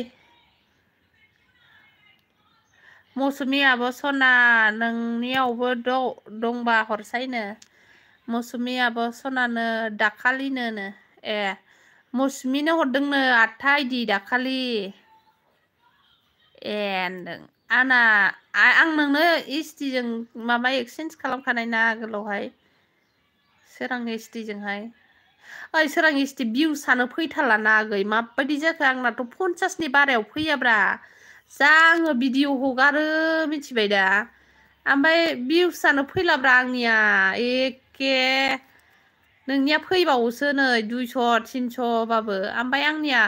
मौसुमि आब' सना नोंनियावबो दंबा हरसायनो मौसुमि आब' सनानो दाखालिनो ए मौसुमिनो हरदोंनो 8 आइदि दाखालि ए होनदों आं नोंनो एसटिजों माबा एक्सचेन्ज खालामखानाय ना आगोलावहाय सोरां एसटिजोंहाय ओइ सोरां एसटि भिउसानो फैथारलाना आगै माबायदि जाखो आंनाथ' 50नि बारायाव फैयाब्रा जा आङो भिडिअ हगारो मिथिबाय दा ओमफ्राय भिउसानो फैलाब्रा आंनिया एखे नोंनिया फैबावोसो नै 200 300 बाबो ओमफ्राय आंनिया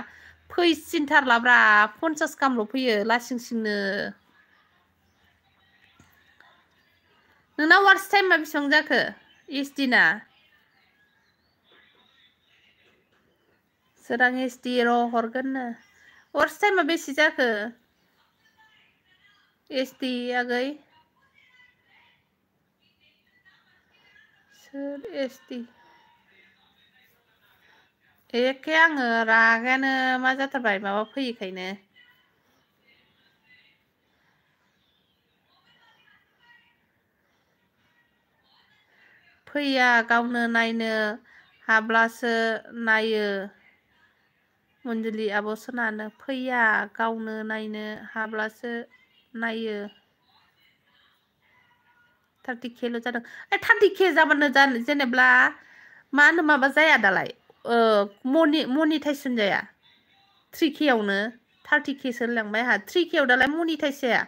फैसिनथारलाब्रा 50 गाहामल' फैयो लासिंसिंनो नोंना वाट्स टाइमा बेसेबां जाखो एसटि ना सोरां एसटि र' हरगोननो वाट्स टाइमा बेसे जाखो एसटि आगै सोर एसटि एखे आङो रागायानो मा जाथारबाय माबा फैयैखायनो फैया गावनो नायनो हाब्लासो नायो मन्जुलि आब' सनानो फैया गावनो नायनो हाब्लासो नायो 30K ल' जादों 30K जाबानो जेनेब्ला मा होनो माबा जाया दालाय मनिटाइजेसन जाया 3K आवनो 30K सो होनलांबाय आंहा 3K आव दालाय मनिटाइज जाया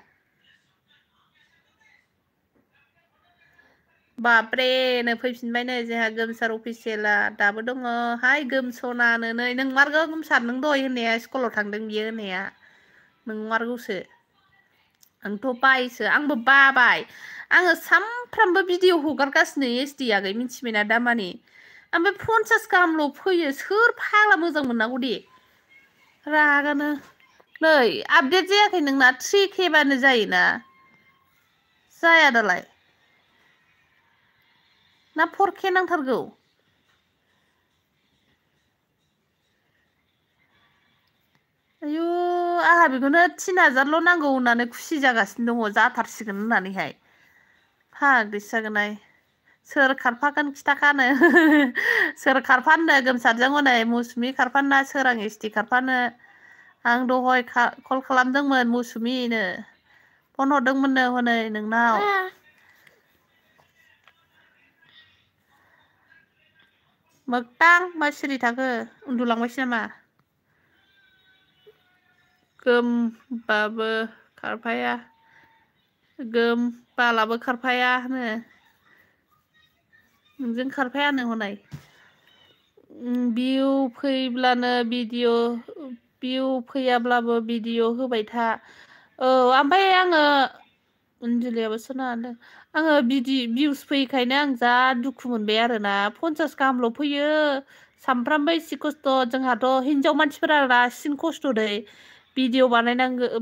बाब्रे नो फैफिनबाय नै जोंहा गोमसार अफिसियेला दाबो दङ हाय गोमसनानो नै नोंमारगौ गोमसार नों दहाय होननाया स्कुलाव थांदों बियो होननाया नोंमारगौसो आंथ' बायोसो आंबो बाबाय आङो सानफ्रामबो भिडिअ हगारगासिनो एसटि आगै मिथिबायना दामानि ओमफ्राय 50 गाहामल' फैयो सोर फाग्ला मोजां मोननांगौ दे रागानो नै आपडेट जायाखै नोंना 3K बानो जायोना जाया दालाय ना 4K नांथारगौ आयु आंहा बेखौनो 3000ल' नांगौ होननानै खुसि जागासिनो दङ जाथारसिगोन होननानैहाय फाग्लिसो जागोनहाय सोर खारफागोन खिथाखानो सोर खारफानो गोमसारजों हनै मौसुमि खारफाना सोरां एसटि खारफानो आं दहाय कल खालामदोंमोन मौसुमिनो फन हरदोंमोननो हनै नोंनाव मोगथां मा सिरि थाखो उन्दुलांबायसो नामा गोमबाबो खारफाया बालाबो खारफाया होनो नोंजों खारफायानो हनै भिउ फैब्लानो भिउ फैयाब्लाबो भिडिअ होबाय था औ ओमफ्राय आङो अनजुलियाबो सोना होनदों आङो भिउस फैयैखायनो आं जा दुखु मोनबाय आरोना 50 गाहामल' फैयो सानफ्रामबो एसे खस्थ' जोंहाथ' हिनजाव मानसिफोरा रासिन खस्थ' दै भिडिअ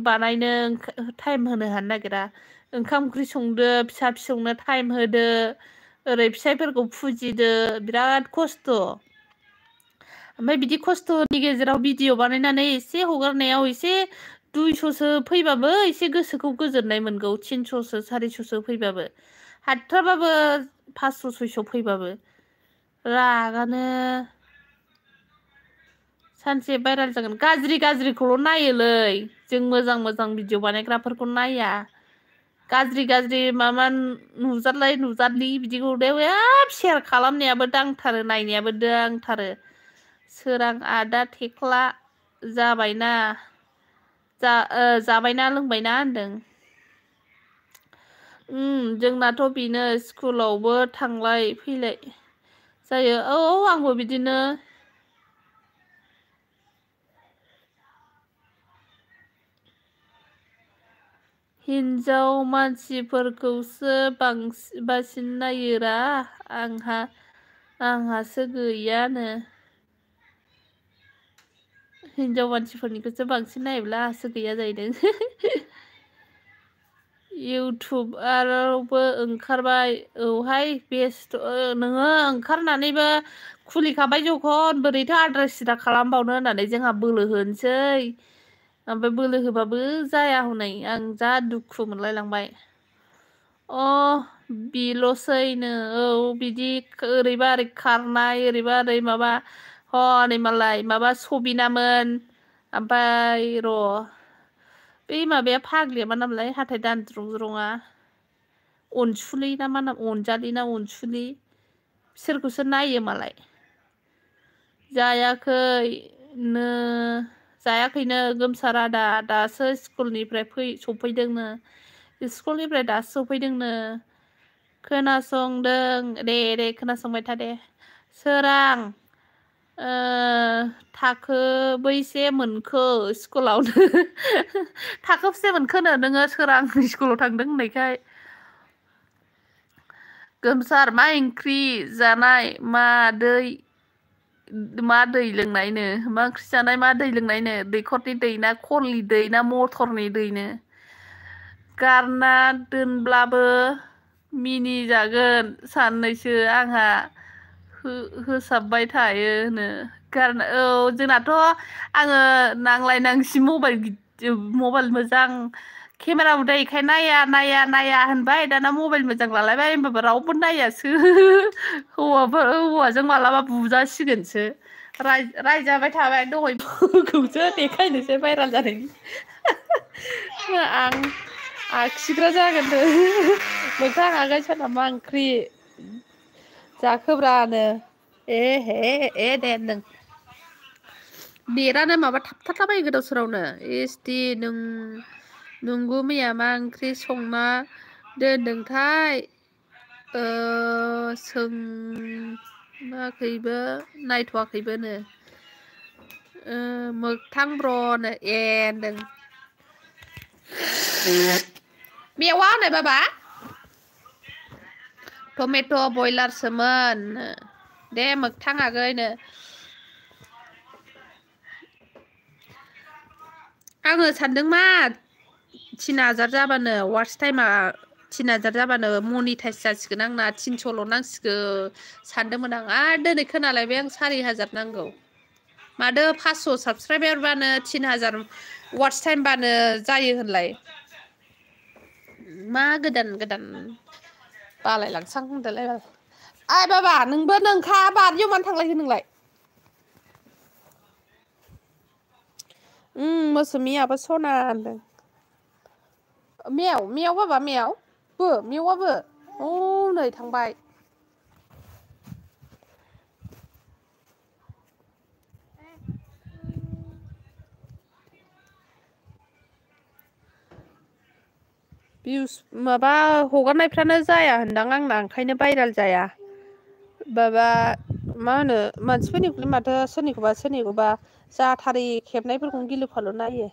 बानायनो टाइम होनो हानो नागिरा ओंखाम ओंख्रि संदो फिसा फिसौनो टाइम होदो ओरै फिसाइफोरखौ फुजिदो बिराद खस्थ' ओमफ्राय बिदि खस्थ'नि गेजेराव भिडिअ बानायनानै एसे हगारनायाव एसे 200सो फैबाबो एसे गोसोखौ गोजोननाय मोनगौ 300सो 400सो फैबाबो हाथ्राबाबो 500 600 फैबाबो रागानो सानसे भाइराल जागोन गाज्रिखौल' नायोलै जों मोजां भिडिअ बानायग्राफोरखौ नाया गाज्रि माबा नुजादलि बिदिखौ सेयार खालामनायाबो दांथारो नायनायाबो दांथारो सोरां आदा थेख्ला जाबायना लोंबायना होनदों जोंनाथ' बेनो स्कुलावबो थांलाय फैलाय जायो औ आंबो बिदिनो हिनजाव मानसिफोरखौसो बांसिन नायोरा आंहासो गैयानो हिनजाव मानसिफोरनिखौसो बांसिन नायोब्ला आंहासो गैया जाहैदों इउटुबारावबो ओंखारबाय औहाय बेस्ट नोङो ओंखारनानैबो खुलिखाबाय जखन बोरैथो आद्रा सिदा खालामबावनो होननानै जोंहा बोलो होनोसै ओमफ्राय बोलो होबाबो जाया हनै आं जा दुखु मोनलायलांबाय अ बेल'सैनो औ बिदि ओरैबा ओरै खारनाय ओरैबा ओरै माबा हनै मालाय माबा सबिनामोन ओमफ्राय र' बै माबाया फाग्लिया मा नामलाय हाथाय दानद्रुंज्रुङा अनसुलि ना मा नाम अनजालि ना अनसुलि बिसोरखौसो नायो मालाय जायाखैनो जायाखैनो गोमसार आदा दासो स्कुलनिफ्राय सफैदोंनो स्कुलनिफ्राय दासो सफैदोंनो खोनासंदों दे खोनासंबाय था दे सोरां थाखो बैसे मोनखो स्कुलावनो थाखो बेसे मोनखोनो नोङो सोरां स्कुलाव थांदों होननायखाय गोमसार मा ओंख्रि जानाय मा दै लोंनायनो मा ओंख्रि जानाय मा दै लोंनायनो दैखरनि दै ना खलनि दै ना मथरनि दैनो गारना दोनब्लाबो मिनिजागोन साननैसो आंहा होसाबबाय थायोनो गारना औ जोंनाथ' आङो नांलाय नांसि मबाइल मोजां केमेरा उदायैखाय नाया होनबाय दाना मबाइल मोजां लालायबाय होनबाबो रावबो नायासो हौवाजों मालाबा बुजासिगोनसो रायजाबाय थाबाय दहायखौसो देखायनोसै भाइरेल जानायनि आं आखिग्रा जागोननो मोखां आगाय साना मा ओंख्रि जाखोब्रानो दे नों नेटानो माबा थाबथाबायो गोदाव सोरावनो एसटि नोंगौ मैया मा ओंख्रि संना दोनदोंथाय सोङाखैबो नायथ'वाखैबोनो मोगथां ब्र'नो होनदों मेवा होननाय बाबा टमेट' बयलारसोमोन दे मोगथां आगैनो आङो सानदों मा 3000 जाबानो वाट्स टाइमा 3000 जाबानो मनिटाइस जासिगोन आंना 300ल' नांसिगौ सानदोंमोन आं आरो दिनै खोनालायबाय आं 4000 नांगौ मादो 500 साबसक्राइबारबानो 3000 वाट्स टाइमबानो जायो होनलाय मा गोदान बालायलांसां होनदोलाय ओइ बाबा नोंबो नोंखा बारियाव मानो थांलायखो नोंलाय मोसौमियाबो सना होनदों मेव बाबा मेवाबो नै थांबाय भिउस माबा हगारनायफ्रानो जाया होनदां आंना ओंखायनो भाइरेल जाया माबा मा होनो मानसिफोरनिखौलाय माथो सोरनिखौबा जाथारै खेबनायफोरखौनो गिलु फालु नायो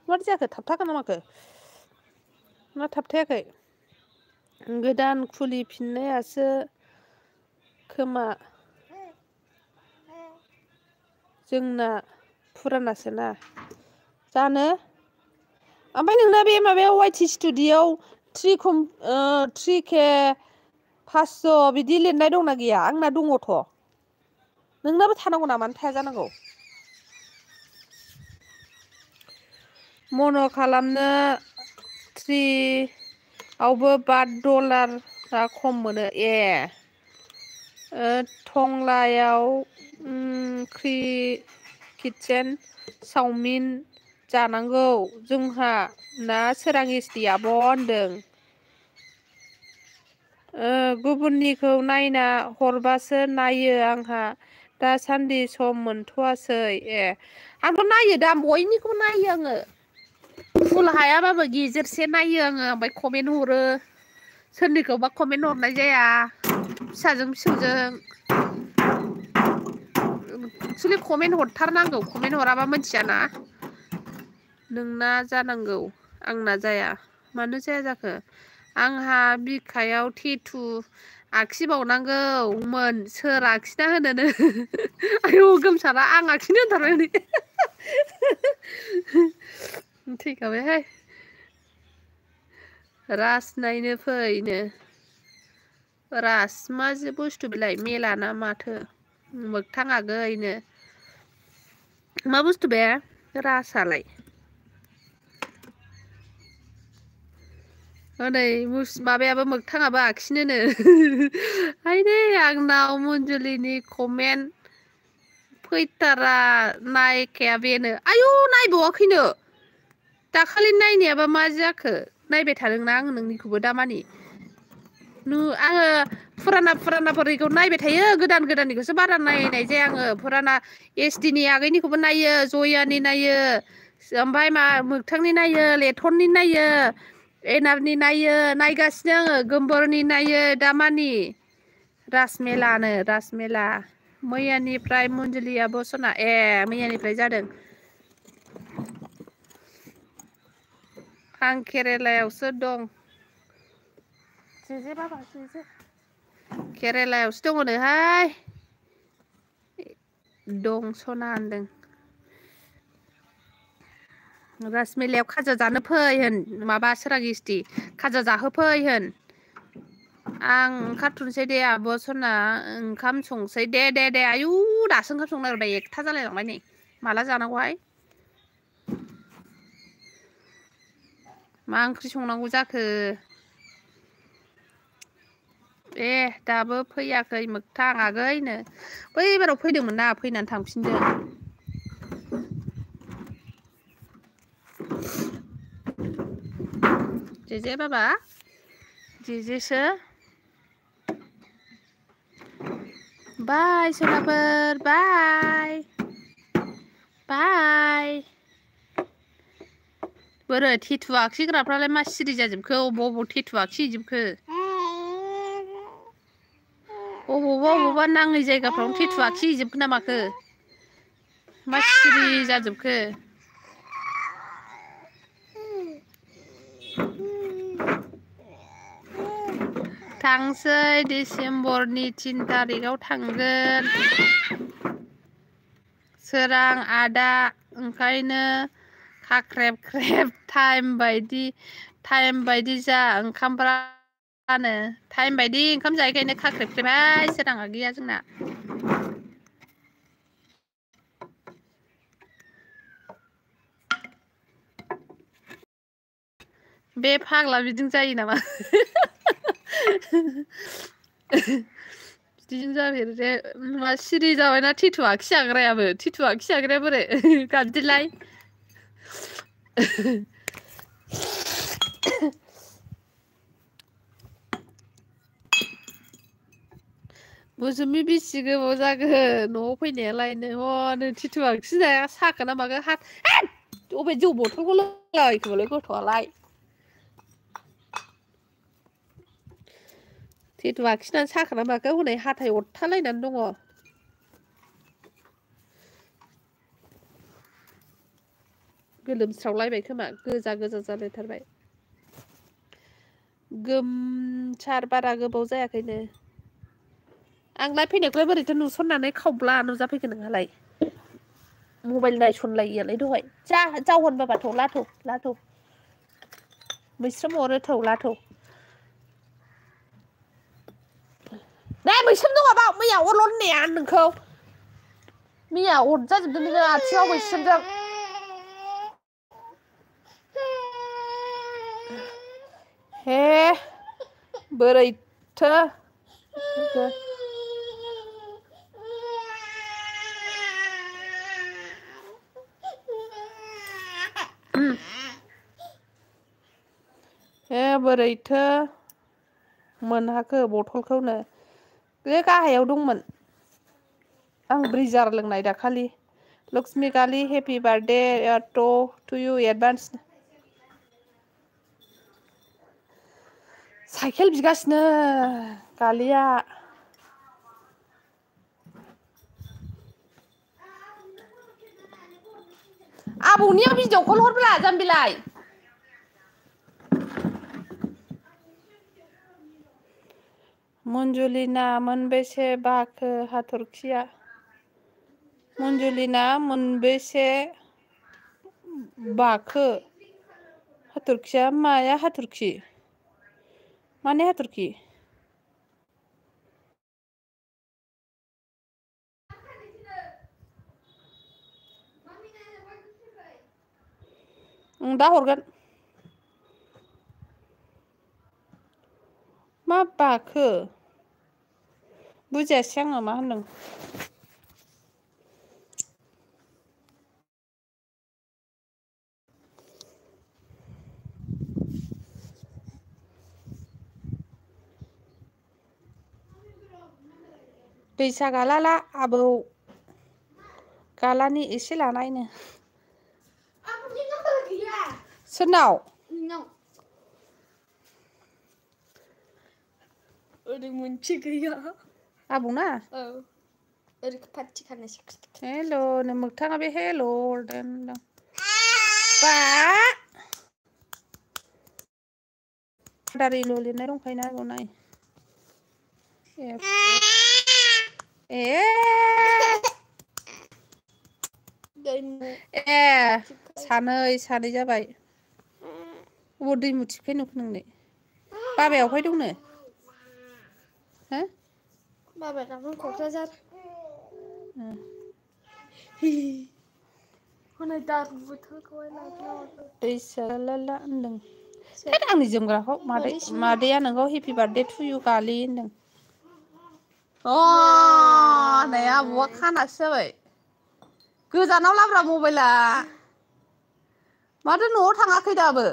माथो जाखो थाबथाखो ना माखो ना थाबथायाखै गोदान खुलिफिननायासो खोमा जोंना फुरानासोना जानो ओमफ्राय नोंना बे माबायाव वाइटि स्टुडिय'आव 3K 500 बिदि लिरनाय दंना गैया आंना दङथ' नोंनाबो थानांगौ ना मानो थाया जानांगौ मन' खालामनो 3आवबो $5 खम मोनो टंलायाव किटचेन चावमिन जानांगौ जोंहा ना सोरां एसटि आब' होनदों गुबुननिखौ नायना हरबासो नायो आंहा दासान्दि सम मोनथ'वासै आंथ' नायो दा बयनिखौबो नायो आङो फुल हायाबाबो गेजेरसे नायो आङो ओमफ्राय कमेन्ट हरो सोरनिखौबा कमेन्ट हरनाय जाया फिसाजों एक्सुलि कमेन्ट हरथारनांगौ कमेन्ट हराबा मिथियाना नोंना जानांगौ आंना जाया मानो जाया जाखो आंहा बिखायाव टेटु आखिबावनांगौमोन सोर आखिना होनोनो आयौ गोमसारा आं आखिनो होनथारबाय हनै थैखाबायहाय रास नायनो फैनो रास मा जे बुस्थु बेलाय मेला ना माथो मोगथां आगैनो मा बुस्थु बे रासालाय हनै माबायाबो मोगथाङाबो आखिनोनो हायदे आंनाव मन्जुलिनि कमेन्ट फैथारा नायखाया बेनो आयु नायबावाखैनो दाखालि नायनायाबा मा जाखो नायबाय थादोंना आङो नोंनिखौबो दामानि आङो फुरानाफोरनिखौ नायबाय थायो गोदाननिखौसो बारा नायनाय जाया आङो फुराना एसडि नि आगैनिखौबो नायो जयानि नायो ओमफ्राय मा मोगथांनि नायो लेथननि नायो एनारनि नायो नायगासिनो आङो गोम्बोरनि नायो दामानि रासमेला मैयानिफ्राय मन्जुलिया बसना मैयानिफ्राय जादों आं केरेलायावसो दं जेजे बाबा जेजे केरेलायावसो दङनोहाय दं सना होनदों रासमेलायाव खाजा जानो फै होन माबा सोरांस्टि खाजा जाहोफै होन आं ओंखारथ'नोसै दे आब' सना ओंखाम संसै दे आयु दासो ओंखाम संनो नागिरबाय 1था जालायलांबाय नै माला जानांगौहाय मा ओंख्रि संनांगौ जाखो दाबो फैयाखै मोगथां आगैनो बै बाराव फैदोंमोन ना फैनानै थांफिनदों जेजे बाबा जेजेसो बाय सनाफोर बाय बोरो टेटु आखिग्राफ्रालाय मा सिरि जाजोबखो अबाव टेटु आखिहैजोबखो अबावबा नाङै जायगाफ्रावनो टेटु आखिहैजोबखो ना माखो मा सिरि जाजोबखो थांसै डिसेम्बरनि 3 थारिखआव थांगोन सोरां आदा ओंखायनो खाख्रेब ख्रेब टाइम बायदि जा ओंखामफ्रानो टाइम बायदि ओंखाम जायैखायनो खाख्रेब ख्रेबहाय सोरां आगैया जोंना बे फाग्ला बिदिनो जायो नामा बिदिनो जाफेरो जे मा सिरि जाबायना टेटु आखिजाग्राया बोरै गाबज्रिलाय बुसुमि बेसे गोबाव जागोन न'आव फैनायालायनो हनै टेटु आखिजाया साखो ना माखो अबे जौ बथलखौ लोंलायखोबालाय गथ'आलाय टेटु आखिनानै साखोना माखो हनै हाथाय अरथालायनानै दङ गोलोमस्रावलायबाय खोमा गोजा जालायथारबाय गोमसार बारा गोबाव जायाखैनो आंलाय फैनायखौलाय बोरैथो नुसननानै खावब्ला नुजाफैखो नोंहालाय मबाइल नायसनलायियालाय दहाय जावहोन बाबा थौ लाथौ मैस्रोम अरो थौ लाथौ नै मैस्रोम दङ बाव मैया अरल' होननाया नोंखौ मैया अरजाजोबदों नोङो आथिङाव मैस्रोमजों हे बोरैथो हे बोरैथो मोनहाखो बथलखौनो बे गाहायाव दंमोन आं ब्रिजार लोंनाय दाखालि Lakshmi Kali happy birthday to you advance cycle बिगासिनो गालिया आबौनियाव भिडिअ कल हरब्ला जाम्बिलाय मन्जुलिना मोनबेसे बाखो हाथरखिया मन्जुलिना मोनबेसे बाखो हाथरखिया माया हाथरखि माने हाथरखि दा हरगोन मा बाखो बुजियासै आङो मा होनदों दैसा गालाला आबौ गालानि एसे लानायनो सोरनाव ओरै मोनसे गैया आबौना औ ओरै पार्टि खालामनोसै हेल' नों मोगथाङा बे हेल' हरदों बा दारिल' लिरनाय दंखायोना गनाय ए ए सानै जाबाय अबाव दै मुथिखाय नुखो नोंलाय बाबाया अफाय दंनो हो बाबाया गाबोन क'क्राझार हनै दारबो बोथोरखौहाय लाबोना दैसा लाला होनदों थोद आंनि जोमग्राखौ मादैया नोंखौ हेपि बार्थडे टु इउ गालि होनदों नै आबौआ खानासो जाबाय गोजानाव लाब्रा मबाइला माथो न'आव थाङाखै दाबो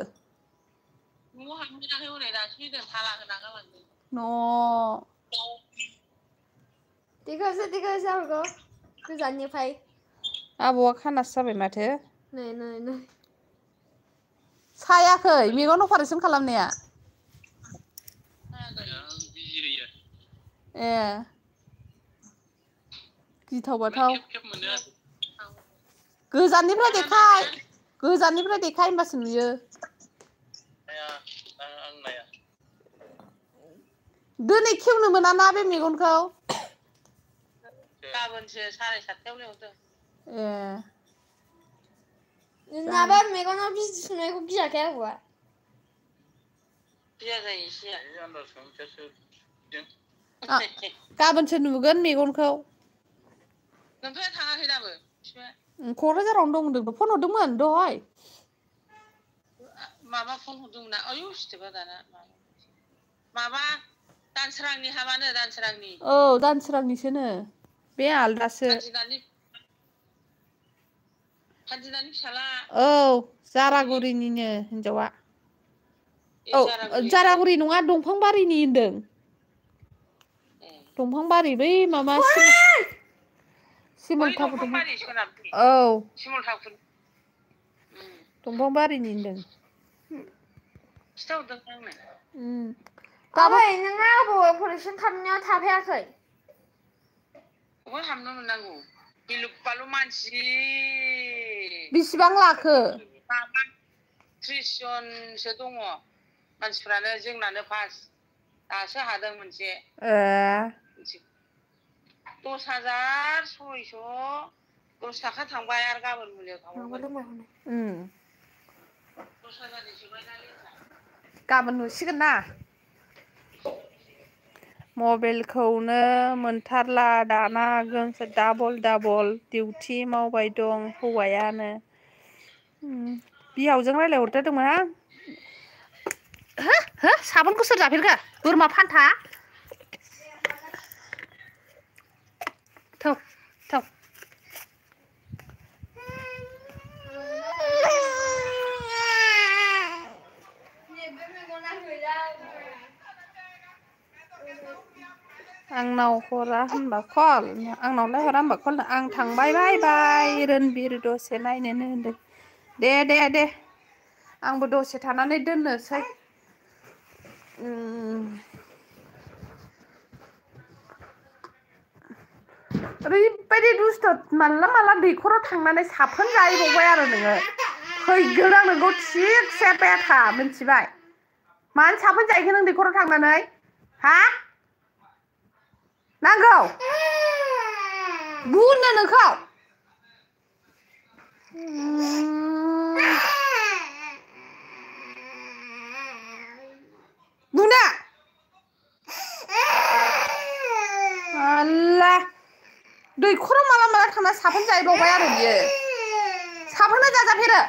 न'आव हाबहैयाखै हनै दासो फैदों थाला होना गालांदों न' देखायसै आबौखौ गोजाननिफ्राय आबौआ खानासो जाबाय माथो नै सायाखै मेगन अपारेसन खालामनाया ए गिथाव बाथाव गोजाननिफ्राय देखाय होनबासो नुयो दिनै खेवनो मोनाना बे मेगनखौ गाबोनसो 7:30 लेंहरदों ए नोंनाबो मेगनाव बिजि थुनायखौ गियाखै आबौआ गिया जायो एसे गाबोनसो नुगोन मेगनखौ नोंथाङा थाङाखै दाबो क'क्राझारावनो दं होनदों फन हरदोंमोन दहाय माबा फन हरदोंमोन आयु सिथोबा दाना माबा दानसोरांनि हाबानो दानसोरांनि औ दानसोरांनिसोनो बे आलदासो हानजिनानि फिसाला औ जारागुरिनिनो हिनजावा औ जारागुरि नङा दंफांबारिनि होनदों दंफांबारि बै माबा औ दंफांबारिनि होनदों खिथाहरदों आंनो आबै नोङो आबौ अपारेसन खालामनायाव थाफायाखै बहा हाबनो मोननांगौ गिलु बालु मानसि बेसेबां लाखो 30 जनसो दङ मानसिफ्रानो जोंनानो फार्स्ट दासो हादों मोनसे 10,610 थाखा थांबाय आरो गाबोन मुलियाव थांबावगोन 10,000 गाबोन नुसिगोन ना मबाइलखौनो मोनथारला दाना डाबल डिउटि मावबाय दं हौवायानो बिहावजों रायज्लायहरथारदोंमोन आं हो साबोनखौ सोर जाफेरखो बोरमा फान्था थौ आंनाव हरा होनबा कल आंनावलाय हरा होनबा कल आं थांबाय बाय बाय रनबिर दसे नायनोनो होनदों दे आंबो दसे थानानै दोननोसै ओरैबायदि दुस्थ माला दैखराव थांनानै साफोन जाहैबावबाय आरो नोङो फैगोन आं नोंखौ थिगसे बेथा मिथिबाय मानो साफोन जाहैखो नों दैखराव थांनानै हा नांगौ बुनो नोंखौ बुनो दैखराव माला थांना साफोन जाहैबावबाय आरो बियो साफोना जाजाफेरो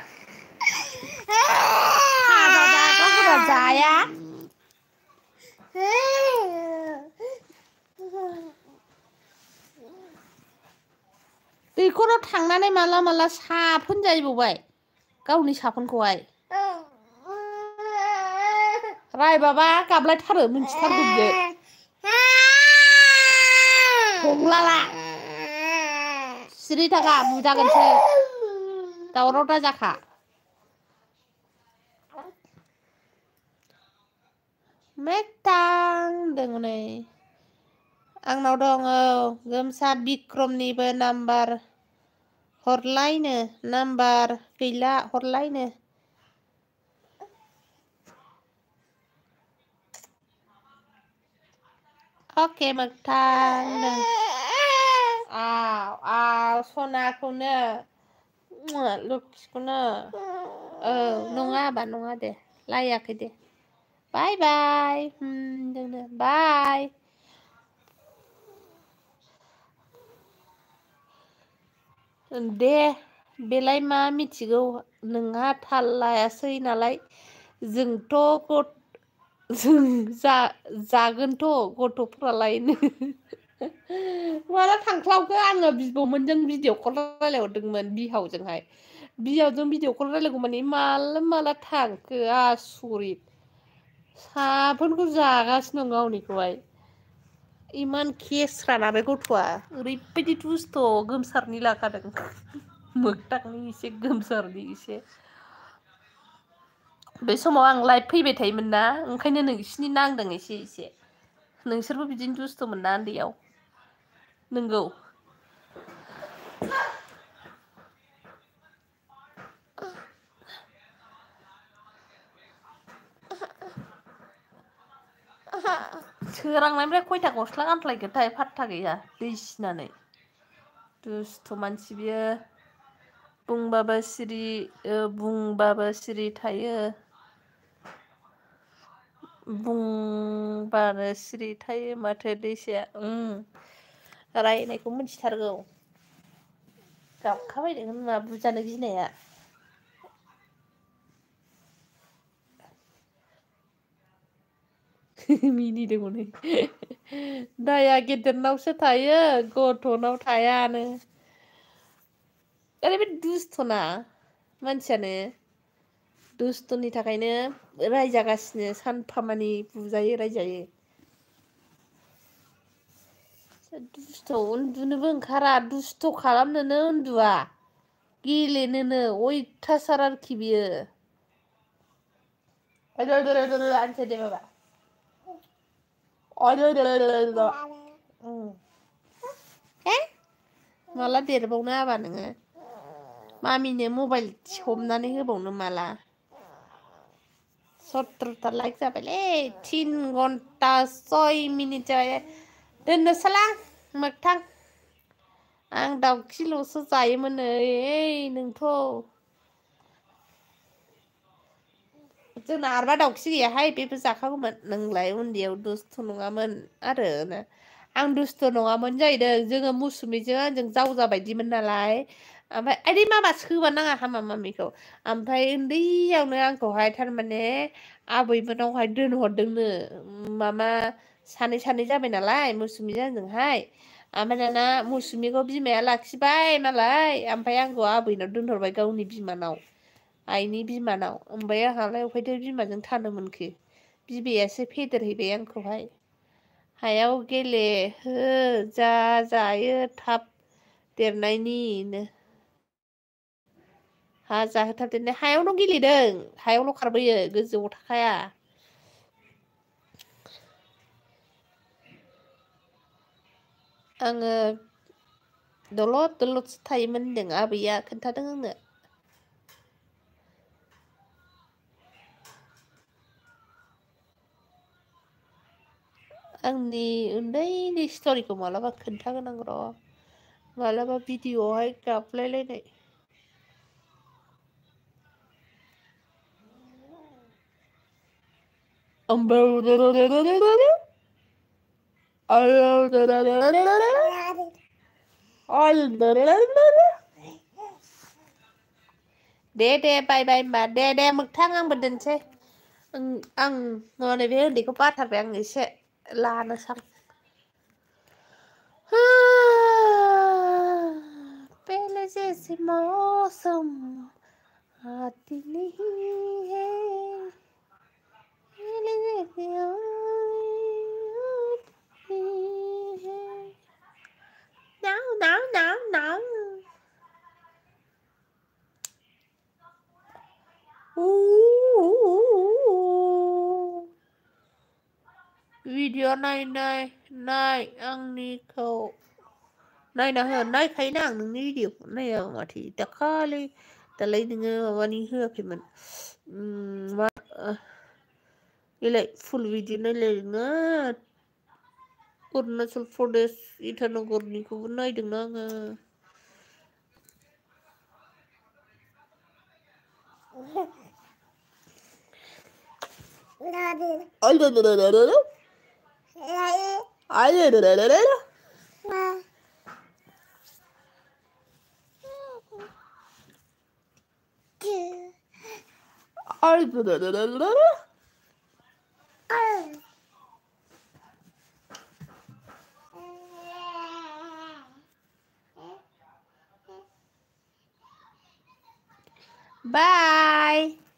फाजा जाया दैखराव थांनानै माला साफोन जाहैबावबाय गावनि साफोनखौहाय रायबाबा गाबलायथारो मिथिथारगौ बियो हंलाला सिरि थाखा बुजागोनसो दावराव दाजाखा मेक्टां दङ नै आंनाव दङ गोमसा बिक्रमनिबो नाम्बार हरलायनो नाम्बार गैला हरलायनो ओके मोगथां आव सनाखौनो लक्ष्मिखौनो औ नङा आबा नङा दे लायाखै दे बाय बाय जोंनो बाय दे बेलाय मा मिथिगौ नोंहा थाल लायासै नालाय जोंथ' जों जागोनथ' गथ'फ्रालायनो माला थांख्लावखो आङो बिबौमोनजों भिडिअ कल रायलायहरदोंमोन बिहावजोंहाय बिहावजों भिडिअ कल रायलायगौ माने माला थांखो आसरित साफोनखौ जागासिनो दं गावनिखौहाय इमान केस्राना बे गथ'आ ओरैबायदि दुस्थ' गोमसारनि लाखादों मोगथांनि एसे गोमसारनि एसे बे समाव आं लाइभ फैबाय थायोमोन ना ओंखायनो नोंसिनि नांदों एसे नोंसोरबो बिदिनो दुस्थ'मोन ना उन्दैयाव नोंगौ सोरांनायनिफ्राय खयथा गस्ला गानफ्लायखोथाय फात्ता गैया दै सिनानै दुस्थ' मानसि बियो बुंबाबो सिरि थायो बुंबानो सिरि थायो माथो दैसाया रायनायखौ मिथिथारगौ गाबखाबायदों होनबा बुजानो गिनाया मिनिदों हनै दाया गेदेरनावसो थायो गथ'नाव थायानो ओरैबायदि दुस्थ'ना मानसियानो दुस्थ'नि थाखायनो रायजागासिनो सानफामानि बुजायो रायजायो दुस्थ' उन्दुनोबो ओंखारा दुस्थ' खालामनोनो उन्दुआ गेलेनोनो अयथासार आरोखि बियो आनसे दे बाबा माला देरबावनो आबा नोङो मामिनो मबाइल हमनानै होबावनो माला 17ता लाइक जाबायलै 3 घन्टा 6 मिनिट जाबाय दोननोसैलां मोगथां आं दाउखिल'सो जायोमोन नै नोंथ' जोंना आरबा दाउखि गैयाहाय बेबो जाखागौमोन नोंलाय उन्दैयाव दुस्थ' नङामोन आरो आं दुस्थ' नङामोन जाहैदों जोङो मुसुमिजों आंजों जावजा बायदिमोन नालाय ओमफ्राय आइदै मामा सोबा नाङा हामा मामिखौ ओमफ्राय उन्दैयावनो आंखौहाय थारमाने आबैमोनावहाय दोनहरदोंनो मामा सानै जाबाय नालाय मुसुमिजों आंजोंहाय ओमफ्राय दाना मुसुमिखौ बिमाया लाखिबाय मालाय ओमफ्राय आंखौ आबैनाव दोनहरबाय गावनि बिमानाव आइनि बिमानाव ओमफ्राय आंहालाय अफायथो बिमाजों थानो मोनखो बिबैयासो फेदेरहैबाय आंखौहाय हायाव गेलेहो जा जायो थाब देरनायनिनो हा जाहोथारदों हायावनो गेलेदों हायावल' खारबोयो गोजौआव थाखाया आङो दलद थायोमोन होनदों आबैया खोन्थादों आंनो आंनि उन्दैनि स्ट'रिखौ मालाबा खोन्थागोन आं र' मालाबा भिडिअ'आवहाय गाबलायलायनाय Ôi, Dede bay bay mà Dede mực thang ăn bình định xe ăn ngon này với đi có bát thật ăn người sẽ là nó xong पहले जैसे मौसम आती नहीं है पहले जैसे आती है now video này này này ăn đi cậu này là hơn này thấy nàng đừng đi điều này mà thì ta khó đi ta lấy đừng mà đi hưa thì mình mà lại full video này lại nữa Arunachal Pradesh Itanagar ni ko này đừng nang Bye.